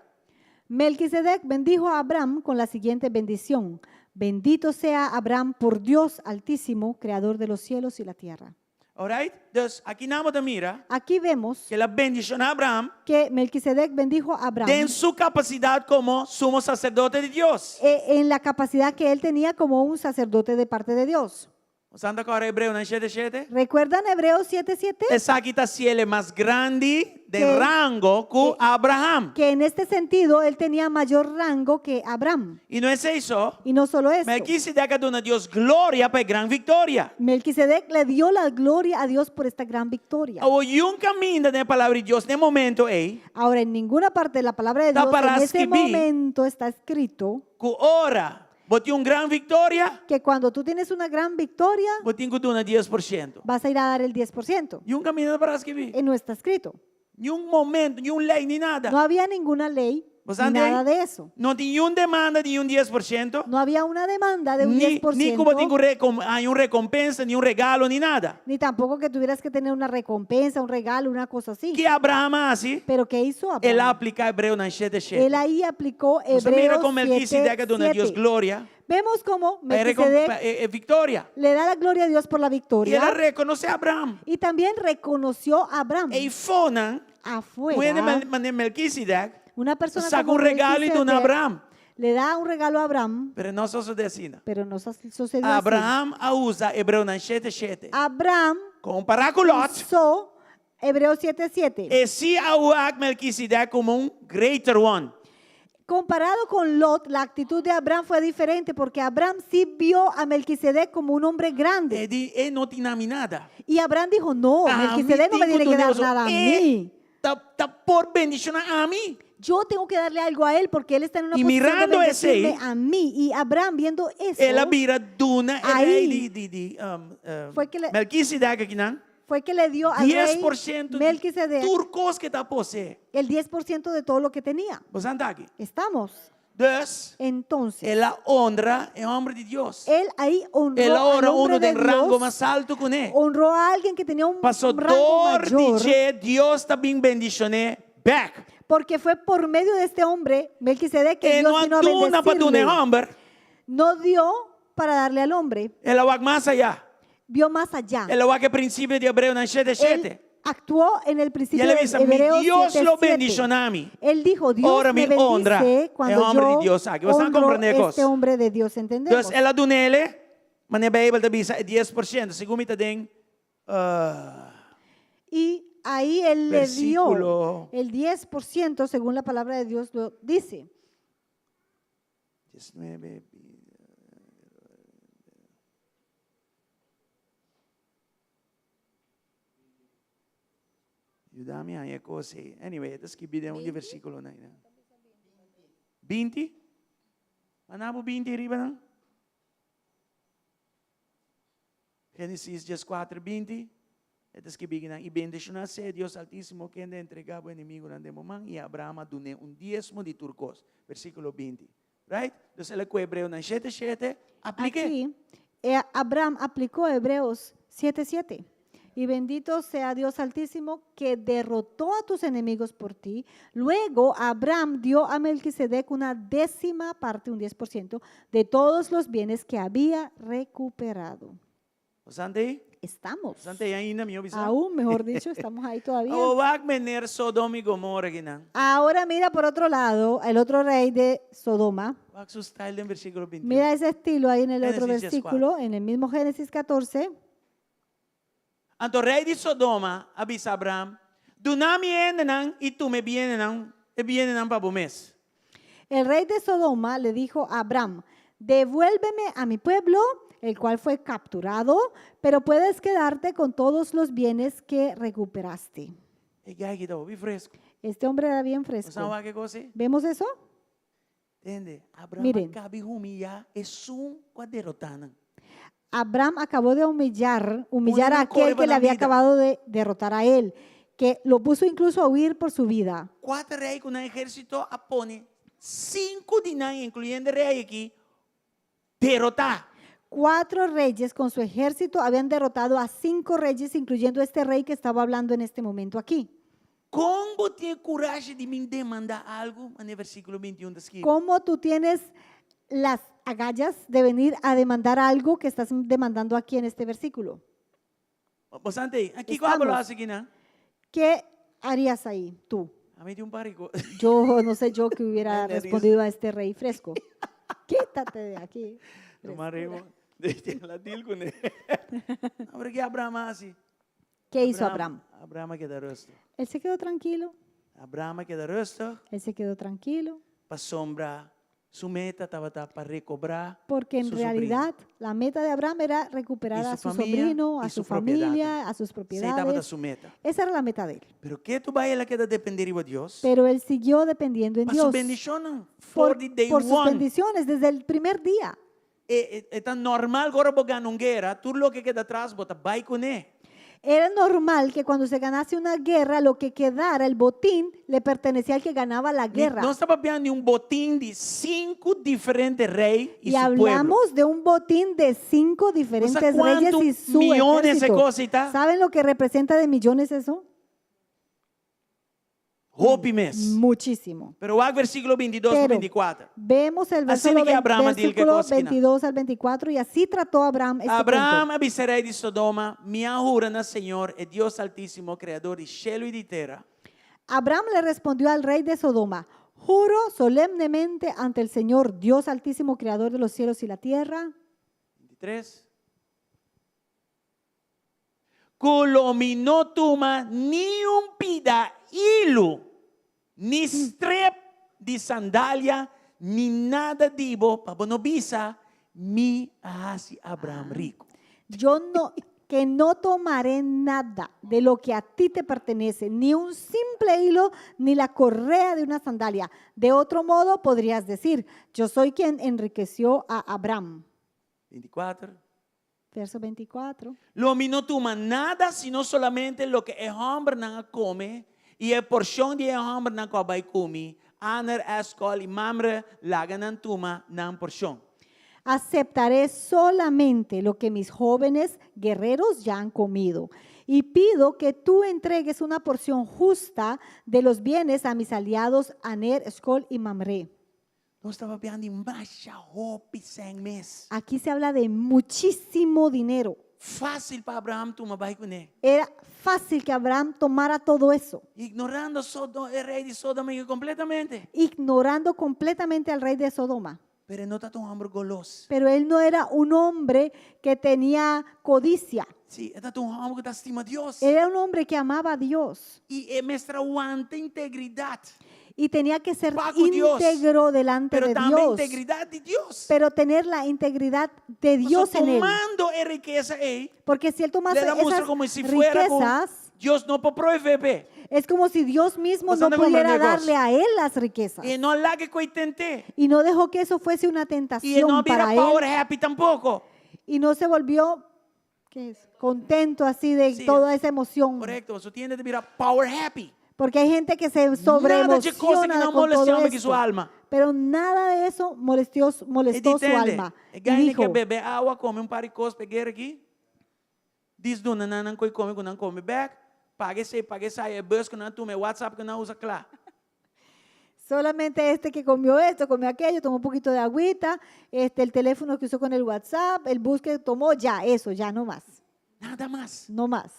Melquisedec bendijo a Abraham con la siguiente bendición. Bendito sea Abraham por Dios Altísimo, Creador de los cielos y la tierra. Alright? Dus aki nan bo ta mira Aquí vemos ku el a bendishoná Abraham que Melquisedec bendijo a Abraham den su kapasidat komo sumo saserdote di Dios. eh, en la capacidad que él tenía como un sacerdote de parte de Dios. Bo ta kòrda Hebreonan shete shete? ¿Recuerdan Hebreos 7:7? Esaki ta hasié mas grandi den Que- rango ku Abraham. Que en este sentido él tenía mayor rango que Abraham. I no esei so, Y no solo eso. Melquisedec a duna Dios gloria pa e gran viktoria. Melquisedec le dio la gloria a Dios por esta gran victoria. Awor niun kaminda den e Palabra di Dios, na e momento ei, Ahora, en ninguna parte de la palabra de Ta Dios para en ese skibí. momento está escrito ku ora bo tin un gran viktoria, que cuando tú tienes una gran victoria, bo tin ku duna 10%. vas a ir a dar el 10%. Niun kaminda ta pará skibí. Eh, no está escrito. Niun momento, niun lei, ni nada. No había ninguna ley, Bo ni sa nada de eso. No tin niun demanda di un 10%. No había una demanda de un Ni, ni ku bo tin 10%, ku rekom, haña un rekompensa, ni un regalo, ni nada. ni tampoco que tuvieras que tener una recompensa, un regalo, una cosa así. Ki Abraham a hasi? Pero ¿qué hizo El a Abraham? apliká Hebreonan shete shete. Él ahí aplicó Nos mira Hebreos kon Melquisedec 7, a duna Dios 7. gloria. Vemos cómo Pa e rekom- Melquisedec pa e, e viktoria. le da la gloria a Dios por la I el a victoria rekonosé Abraham. y también reconoció a Abraham Eifonan, afuera. un hende manera Melquisedec, Una persona saca como un regalo i duna Melquisedec Abraham. le da un regalo a Abraham, Pero no a sosodé asina. pero no sucedió así. Abraham a usa Hebreonan shete shete. Abraham Kompará ku Lot, usó Hebreos 7:7. e sí a wak Melquisedec komo un greater one. Comparado con Lot, la actitud de Abraham fue diferente porque Abraham sí vio a Melquisedec como un hombre grande. E di, e no tin mi nada. Y Abraham dijo, no, Ami Melquisedec no me tin tiene que dar ku nada a E mí. ta, ta por bendishoná ami. Yo tengo que darle algo a él porque él está en una I posición de mirando bendecirme esei, a mí. Y Abraham viendo eso, El a bira duna e Ahí rei di, di, di, um, um, Fue que le- Melquisedec akinan. fue que le dio al rey 10% di Melquisedec tur kos ku e ta poseé. el 10% de todo lo que tenía. Bo ta aki. Estamos. Dus, Entonces, el a honra e hòmber di Dios. él ahí honró El a al honra hombre uno de den rango Dios, mas altu kuné. honró a alguien que tenía un Pasó rango dor di mayor, dje, Dios ta bin bendishon'é bèk. porque fue por medio de este hombre, Melquisedec, que E Dios no a vino a duna pa duna e bendecirle. hòmber. No dio para darle al hombre, El a wak mas ayá. vio más allá. El a wak e prinsipio di Hebreonan shete Él shete. actuó en el Y principio el a de bisa, mi Hebreos Dios lo 7:7. bendishoná mi. Él dijo, Dios Ora me mi honra bendice e cuando hòmber yo di Dios aki. Boso a honro komprondé kos. este hombre de Dios. ¿Entendemos? Dus el a dun'é, manera Beibel ta bisa, e 10%, segun mi ta den uh, Y ahí él le dio versíkulo el 10%, según la palabra de Dios lo dice. 19. Yuda mi haña e kos ei. Anyway, ta skibí den un di versíkulonan ei. 20? Manda bo 20 riba nan? Génesis 14, 20. E ta skibí kinan, I bendishoná sea Dios Altísimo, kende a entregá bo enemigunan den bo man, i Abraham a dun'é un diesmo di tur kos. Versíkulo 20. Right? Dus el a ku Hebreonan shete shete, aplik'é. Aquí, Abraham aplicó Hebreos 7:7. Y bendito sea Dios Altísimo que derrotó a tus enemigos por ti. Luego Abraham dio a Melquisedec una décima parte, un 10%, de todos los bienes que había recuperado. Boso ta ei? Estamos. Boso ta ei ainda, mihó bisa. Aún, mejor dicho, estamos ahí todavía. Awor wak mener Sodoma i Gomorra akinan. Ahora mira por otro lado, el otro rey de Sodoma. Wak su style den versíkulo 21. Mira ese estilo ahí en el otro Génesis versículo, en el mismo Génesis 14. Anto rei di Sodoma a bisa Abram, Duna mi hendenan i tuma e bienenan, e bienenan pa bo mes. El rey de Sodoma le dijo a Abraham, devuélveme a mi pueblo, el cual fue capturado, pero puedes quedarte con todos los bienes que recuperaste. E guy aki ta hopi fresku. Este hombre era bien Bo sa fresco. wak e kos ei? ¿Vemos eso? Tende, Abraham Miren. a kaba di humiyá esun ku a derotá nan. Abraham acabó de humillar, humillar Una a aquel corre que le había vida. acabado de derrotar a él, que lo puso incluso a huir por su vida. Kuater rei ku nan ehérsito a pone sinku di nan, inkluyendo e rei aki, derotá. Cuatro reyes con su ejército habían derrotado a cinco reyes, incluyendo este rey que estaba hablando en este momento aquí. Kon bo tin kurashi di bin demandá algu? Manera versíkulo 21 ta skirbi. ¿Cómo tú tienes las agallas de venir a demandar algo que estás demandando aquí en este versículo? Boso ta ei, kiko abo Estamos. hasi akinan? ¿Qué harías ahí tú? Ami tin un par di kos. Yo no sé yo que hubiera Nariz. respondido a este rey fresco. Quítate de aquí. Tuma riba. La deal kuné. Pero kiko Abraham a hasi? ¿Qué hizo Abraham? Abraham a keda rustig. Él se quedó tranquilo. Abraham a keda rustig. Él se quedó tranquilo. Pasobra su meta tabata pa rekobrá Porque en su sobrino. realidad la meta de Abraham era recuperar Y a su su familia sobrino, a y su su propiedad. familia, a sus Esei tabata propiedades. su meta. Esa era la meta de él. Pero ketu bai el a keda dependé riba Dios? Pero él siguió dependiendo en Pa su Dios bendishonnan. For por, the day por sus one. bendiciones desde el primer día. E, e, e ta normal ku ora bo gana un guera, tur loke keda atras bo ta bai kuné. Era normal que cuando se ganase una guerra, lo que quedara, el botín, le pertenecía al que ganaba la guerra. Nos ta papiando di un botin di sinku diferente rei i Y su pueblo. hablamos de un botín de cinco diferentes reyes cuánto y su millones de ejército. cosas y ta? ¿Saben lo que representa de millones eso? Hopi mes. Muchísimo. Pero wak versíkulo 22 pa Pero 24. vemos el Asina versículo, ku Abraham a deal ku e versículo kos akinan. 22 al 24 y así trató Abraham este Abraham cuento. a bisa rei di Sodoma, mi a hura na Señor, e Dios Altísimo, Kreador di shelu i di tera. Abraham le respondió al rey de Sodoma, juro solemnemente ante el Señor, Dios Altísimo, Creador de los cielos y la tierra, 23. Ku lo mi no tuma ni un pida ilu, ni strep di sandalia, ni nada di bo, pa bo no bisa, mi a hasi Abraham riku. Yo no, que no tomaré nada de lo que a ti te pertenece, ni un simple hilo, ni la correa de una sandalia. De otro modo podrías decir, yo soy quien enriqueció a Abraham. 24. Verso 24. Lo mi no tuma nada, sino solamente loke e hòmbernan a kome, i e porshon di e hòmbernan ku a bai ku mi, Aner, Eskol i Mamre, laga nan tuma nan porshon. Aceptaré solamente lo que mis jóvenes guerreros ya han comido. Y pido que tú entregues una porción justa de los bienes a mis aliados Aner, Eskol y Mamre. Nos ta papiando di masha hopi sèn mes. Aquí se habla de muchísimo dinero. Fásil pa Abraham tuma bai kuné. Era fácil que Abraham tomara todo eso. Ignorando Sodo, e rei di Sodoma i kompletamente. Ignorando completamente al rey de Sodoma. Pero e no tabata un hòmber golos. Pero él no era un hombre que tenía codicia. Sí, e tabata un hòmber ku ta stima Dios. Era un hombre que amaba a Dios. I e mester a wanta integridat. Y tenía que ser Pa ku Dios. íntegro delante Pero de tambe Dios. integridat di Dios. Pero tener la integridad de Dios Pasobra en él. tumando e rikesa ei, Porque si él tomase le da mustra esas komo si fuera ku riquezas, Dios no por proveé p'e. es como si Dios mismo no Bastante pudiera comprende cos. darle a él las riquezas. E no laga ku e tent'é. Y no dejó que eso fuese una I e no tentación bira para power él. happy tampoko. Y no se volvió ¿qué es? contento así de Sí, toda esa emoción. Korekto, so tin hende ta bira power happy. Porque hay gente que se Nada de cosa que sobreemociona no con molestó todo hombre que su esto. alma. Pero nada de eso molestó, E molestó su ditende, alma. e Y gaine ke dijo, bebe awa, kome un par di kos pegera aki, dis duna nan nan koi kome ku nan kome bek, paga esei, paga esai, e bus ku nan tuma, e WhatsApp ku nan usa, kla. Solamente este que comió esto, comió aquello, tomó un poquito de agüita, este, el teléfono que usó con el WhatsApp, el bus que tomó, ya, eso, ya, no más. Nada mas. No más.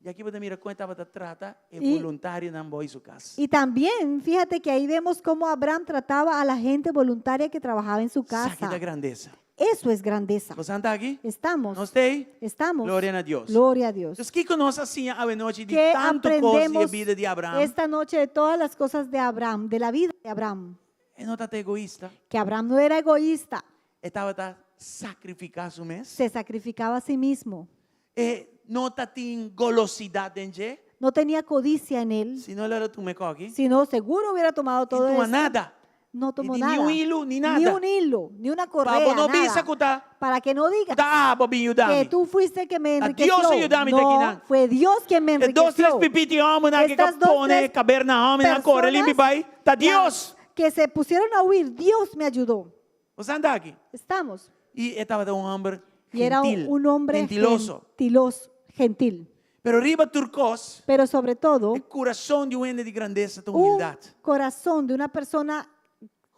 I aki bo ta mira kon e tabata trata e I- voluntarionan bou su kas. Y también, fíjate que ahí vemos cómo Abraham trataba a la gente voluntaria que trabajaba en su Esaki ta casa. grandesa. Eso es grandeza. Boso ta aki? Estamos. Nos ta ei? Estamos. Gloria na Dios. Gloria a Dios. Entonces, kiko nos a siña awenochi di ¿Qué tantu kos di e aprendemos bida di Abraham? esta noche de todas las cosas de Abraham, de la vida de Abraham? E no tabata egoista. Que Abraham no era egoísta, E tabata sakrifiká su mes. se sacrificaba a sí mismo. E no tatin golosidat den dje. No tenía codicia en él. Si no, lo era tuma e koki. Si no, seguro hubiera tomado todo Ni tuma esto. nada. No tomó Ni nada. un hilo, ni nada. Ni un hilo, ni una correa, Pa bo no nada. bisa ku ta. Para que no digas Ta abo bin yuda que mi. tú fuiste el que me Ta enriqueció. Dios a yuda mi ta No, kinan. fue Dios quien me E dos, tres enriqueció. pipiti homennan ke Estas dos, pone tres kaberna homennan kore limpi personas bai. Ta Dios. que se pusieron a huir, Dios me ayudó. Bo ta aki. Estamos. I e tabata un hòmber Y era un, gentil, un hombre gentiloso. gentiloso, gentil. Pero riba tur kos, Pero sobre todo, e kurason di un hende di grandesa ta un humildat. corazón de una persona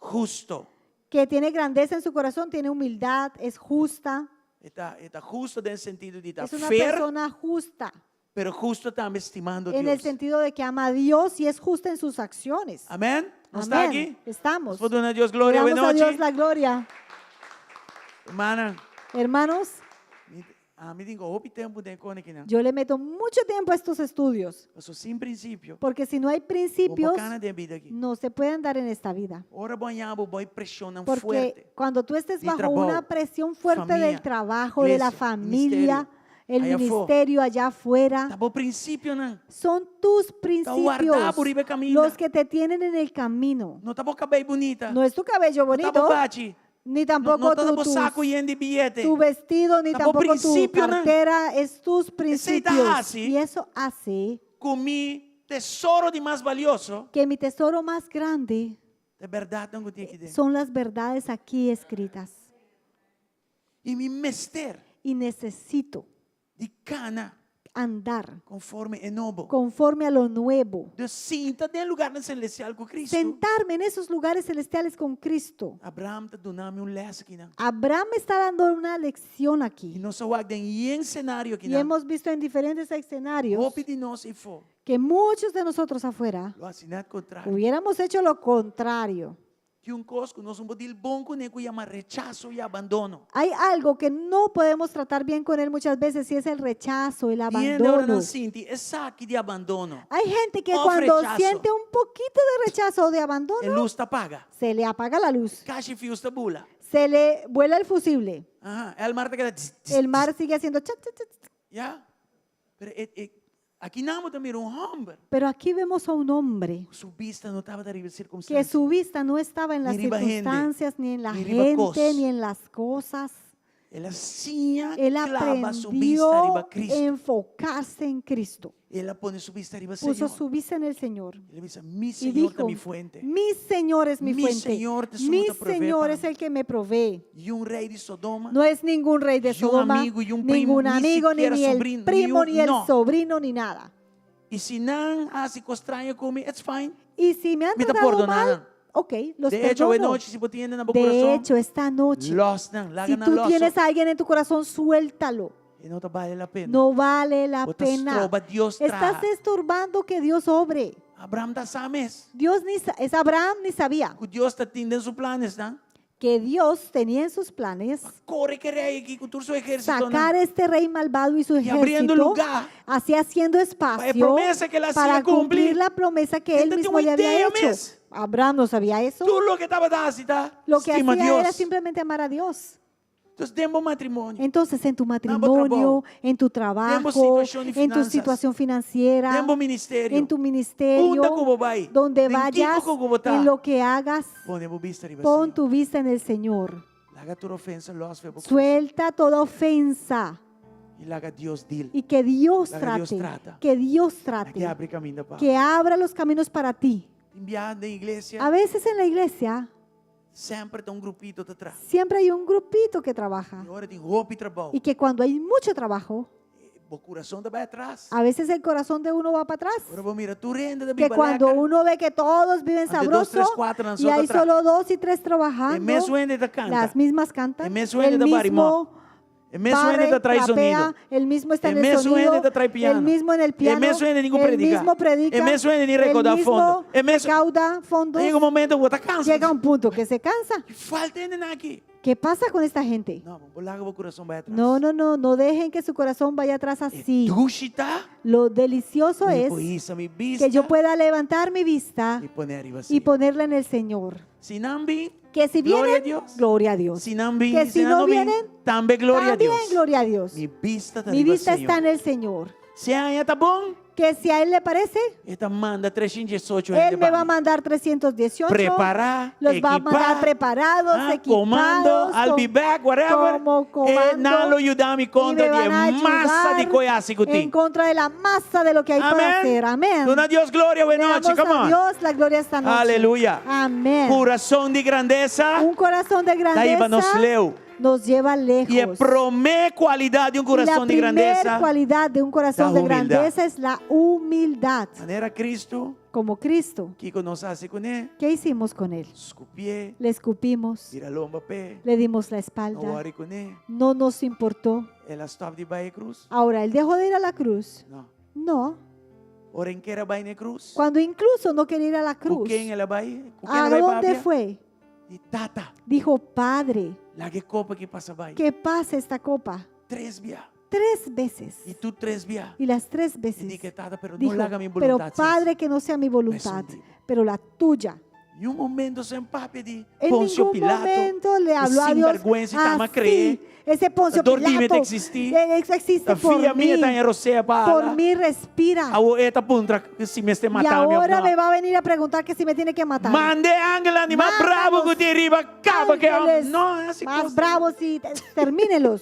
Husto. que tiene grandeza en su corazón, tiene humildad, es justa, E ta, e ta hustu den sentido di ta es una fair, persona justa, pero hustu tambe stimando en el Dios. sentido de que ama a Dios y es justa en sus acciones. Amèn? Nos ta Amén. aki? Estamos. Nos por duna Dios gloria Le damos a buenochi. Dios la gloria. Hermana, Hermanos, mi, ami tin hopi tempu den kos akinan. yo le meto mucho tiempo a estos estudios, Paso sin prinsipio, porque si no hay bo no principios, por kana den bida aki. no se puede andar en esta vida. Ora bo haña bo bou preshonnan Porque fuerte. cuando tú estés Di bajo trabou, una presión fuerte famia, del trabajo, de la iglesia, familia, ministerio, el allá afuera. ministerio allá afuera, Ta bo prinsipionan. son tus Ta principios warda bo riba kaminda. los que te tienen en el camino. No ta bo kabei bunita. No es tu cabello No ta bo bonito, bachi. ni No, tampoco no ta tu, bo tus- saku yen di biyete. tu vestido, ni Ta bo tampoco tu prinsipionan. cartera, es tus Esei ta principios. hasi. Y eso hace Ku mi tesoro di mas balioso. que mi tesoro más grande Ta bèrdatnan ku tin aki den. son las verdades aquí escritas. I mi mester Y necesito di kana andar konforme e nobo. conforme a lo nuevo. Dus sinta den lugarnan selestial ku Cristo. Sentarme en esos lugares celestiales con Cristo. Abraham ta duna mi un lès akinan. Abraham está dando una lección I aquí. nos a wak den yen senario Y akinan. hemos visto en diferentes escenarios Hopi di nos eifó. que muchos de nosotros afuera Lo a hasi nèt kontrario. hubiéramos hecho lo contrario. Tin un kos ku nos no por dil bon kuné ku yama rechaso i abandono. Hay algo que no podemos tratar bien con él muchas veces y es el rechazo, el Tin hende ora abandono. nan sinti esaki di abandono. Hay gente que Òf cuando rechaso. siente un poquito de rechazo o de E abandono, lus ta paga. se le apaga la luz, Kashi fius ta bula. se le vuela el fusible, Aha, el mar ta keda tss, tss, el mar sigue haciendo cha, cha, cha, cha. Ya? Pero e, e, akinan bo ta mira un hòmber. Pero aquí vemos a un hombre Su bista no tabata riba que sirkunstansia. su vista no estaba en las Ni riba hende, circunstancias, ni en la ni riba kos. gente, ni en las cosas. El a siña Él klaba su bista riba aprendió Cristo. a enfocarse en Cristo. El a pone su bista riba Puso Señor. su vista en el Señor. El a bisa, mi Y Señor ta dijo, mi fuente. mi Señor es mi Mi fuente. Señor ta esun Mi ta provee Señor pa es mi. el que me provee. I un rei di Sodoma. No es ningún rey de Ni un Sodoma, amigo, ni un primo, ningún ni amigo, ni, siquiera ni el sobrino, ni primo, un- ni el no. sobrino, ni nada. I si nan hasi kos straño ku mi, it's fine. Y si me han Mi ta tratado pordoná mal, nan. ok, los De echo, perdono. anochi, si bo tin hende na bo De kurason, hecho, esta noche, lòs nan, laga si nan tú lòs. tienes a alguien en tu corazón, suéltalo. E no ta bale la pena. No vale la Bo ta pena. stroba Dios Estás traha. estorbando que Dios obre. Abraham ta sa mes. Dios ni sa- es Abraham ni sabía Ku Dios tabatin den su plannan. que Dios tenía en sus planes Kore ku e rei aki ku tur su ehérsito. sacar este rey malvado y su Y abriendo ejército, lugar así haciendo espacio promesa ku el a para kumpli. cumplir la promesa que él Él mismo tenía le había idea, hecho. mes. Abraham no sabía eso. Tur loke e tabata hasi, ta? Lo que Stima hacía Dios. era simplemente amar a Dios. Anto, den bo matrimonio. Entonces, en tu trabou. matrimonio, en tu trabajo, situashon di en tu finanzas. situación financiera, Den bo ministerio. en tu ministerio, Unda ku bo bai. donde Den vayas, kiko ku bo ta. en lo que hagas, Pone bo bista riba pon Señor. tu vista en el Señor. Laga tur ofensa los for di bo Suelta toda ofensa I laga Dios deal. y que Dios Laga Dios trate, trata. que Dios Que trate, habri kaminda pa. que abra los caminos para ti. Tin biaha den iglesia. A veces en la iglesia Semper tin un grupito ta traha. siempre hay un grupito que trabaja I ora tin hopi trabou. y que cuando hay mucho trabajo, Bo kurason ta bai atras. a veces el corazón de uno va para atrás. Ora bo mira, tur hende ta Que cuando uno ve que todos viven Ante dos, sabroso tres, cuatro, y nosotros hay atrás. solo dos y tres E trabajando, mesun hende ta kanta. las mismas cantan, E mesun el hende ta bari mismo E mesun barre, hende ta trae trapea, sonido. el mismo está E en el mesun sonido, hende ta trae piano. el mismo en el piano, E mesun hende tin ku el prediká. mismo predica, E mesun hende tin el rekoudá mismo fondo. E mesun- recauda fondos. Yega un momento ku bo ta kansa. Llega un punto que se cansa. Falta hende aki. ¿Qué pasa con esta gente? No, no laga bo kurason bai atras. No, no, no, no dejen que su corazón vaya atrás así. Dushi ta. Lo delicioso es Hisa mi bista. que yo pueda levantar mi vista I pon'é riba y ponerla en el Señor. Si nan bin, Que si Gloria vienen, a Dios. gloria a Dios. Si nan bin, Que si nan no bin, vienen, tambe gloria a También Dios. gloria a Dios. Mi bista ta Mi riba vista Señor. está en el Señor. Si e ta bon, Que si a Él le parece, E ta manda 318 Él me va a mandar 318. Prepará, Los va a mandar ekipá, preparados, ah, equipados. comando, I'll be con- back, whatever. Como Eh, comando. nan lo yuda mi y kontra me van a di masa di ayudar kos hasi en ku tin. contra de la masa de lo que hay para Amén. hacer. Amén. Duna Dios gloria, Le buena noche. damos Come a on. Dios la gloria esta noche. Aleluya. Amén. Kurason di grandesa. Un corazón de Ta hiba nos grandeza leu. nos lleva lejos. I e promé kualidat di un Y la kurason di primera grandesa. cualidad de un corazón la de humildad. grandeza es la humildad. Manera Kristu, Como Cristo. kiko nos a hasi kuné? ¿Qué hicimos con él? Skupié, Le escupimos, bira lomba p'e, le dimos la no espalda, worry kuné. no nos importó. El a stòp di bai krus? Ahora, él dejó de ir a la cruz. No. No. Ora e n' ker a bai na krus. Cuando incluso no quería ir a la Ku cruz. ken el a bai? Ku ken ¿A el a bai dónde papia? fue? Di tata, Dijo, Padre, laga e kopa aki pasa bai. que pase esta copa. Tres bia. Tres veces. I tur tres bia. Y las tres I di veces ku tata, pero no dijo, laga mi pero boluntat. Padre, que no sea mi voluntad, di bo. pero la tuya. Ningun momento e n' papia di En Poncio ningún Pilato. momento le habló a Dios Sinbèrgwensa ta así. kere. Ese Poncio Dor di mi Pilato eksistí. eh, ex- existe por Fia mí. mi ta den rosea pa. Por mí respira. Awor e ta puntra si mester Y mata mi. ahora me va a venir a preguntar que si me tiene que matar. Manda angelnan mas bravo ku tin riba kaba ku Ángeles no, asina más kos. bravos y termínelos.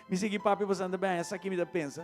Mi sigui papia bo tambe, esaki mi ta pensa.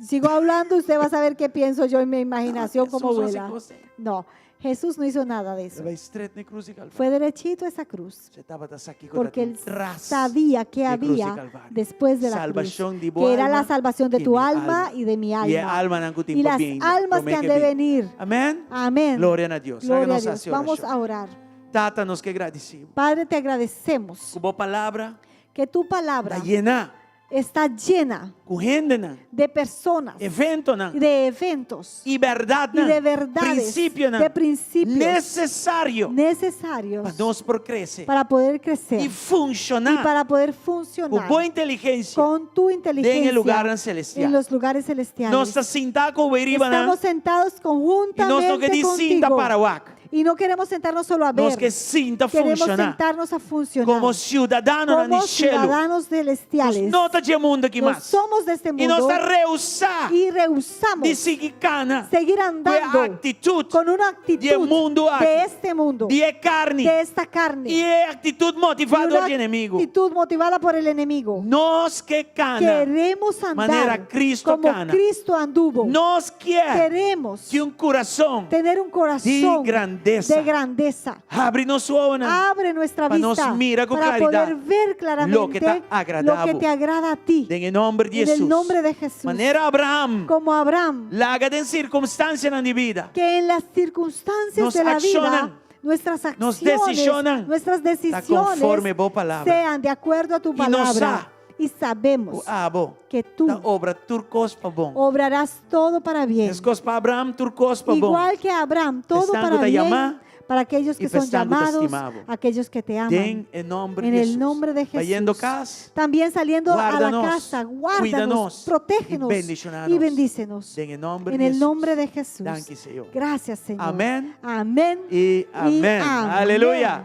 Sigo hablando, usted va a saber qué pienso yo en mi imaginación Jesús como no hace vuela. cosas. No, Jesús no hizo nada de eso. El a bai straight na krus di Kalvario. Fue derechito a esa cruz. E tabata sa kiko Porque él tras sabía que di krus di había Kalvario. después de la cruz, Salvashon di bo que era alma la salvación de i tu mi alma alma. y de mi I alma. almanan ku tin Y las almas que han de venir. Amèn. Amén. Gloria na Dios. Gloria a Laga nos Dios. hasi Vamos orashon. a orar. Tata nos ke gradisí. Padre, te agradecemos Ku bo palabra que tu palabra ta yená está llena ku hendenan, de personas, eventonan, de eventos i berdat y de verdades, prinsipionan, de principios nesesario necesarios pa nos por krese para poder crecer i y funshoná para poder ku funcionar bo inteligensia con tu inteligencia den lugarnan selestial. en los lugares celestiales. Nos ta sintá ku bo riba Estamos sentados i nos no conjuntamente ke djis sinta contigo para wak. y no queremos sentarnos solo a ver. Nos ke sinta Queremos funshoná sentarnos a funcionar komo siudadano como di shelu. ciudadanos celestiales. Nos no ta di e mundu aki No mas. somos de este I nos mundo ta rehusá y rehusamos di sigui kana seguir ku andando aktitut con una di actitud mundu aki, de este mundo, di karni de esta carne, i e aktitut y motivá una di enemigu. actitud motivada por el enemigo. Nos ke kana. Queremos andar Manera Cristo como kana. Cristo anduvo. Nos ke Queremos tin un kurason. tener un corazón Di grandesa. de grandeza. Habri nos wowo Abre nuestra Pa nos vista mira ku para klaridat poder ver claramente loke ta agrada lo que te agrada a ti. Den nòmber di En el Hesus. nombre de Jesús. Manera Abraham. Como Abraham, Laga den sirkunstansianan di bida. que en las circunstancias Nos de la vida, akshonnan. nuestras Nos acciones, desishonnan nuestras Ta decisiones konforme bo palabra. sean de acuerdo a tu I nos palabra. sa. Y sabemos ku abo que tú ta obra tur kos pa bon. obrarás todo para bien. Meskos pa Abraham tur kos pa bon. Igual que Abraham, todo Esnan para ku ta bien yamá para aquellos y que son pa esnan ku ta llamados, stima bo. aquellos que te aman. Den e nòmber En di el Hesus. nombre de Jesús. Bayendo kas. También saliendo a la Guárdanos, casa, guárdanos, cuídanos protégenos y bendícenos. y bendícenos. Den e nòmber En di el Hesus. nombre de Jesús. Danki, Señor. Gracias, Señor. Amén. Amén. Y amén. Aleluya.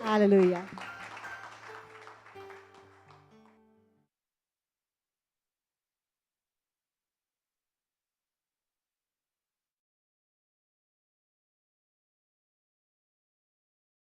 Aleluya.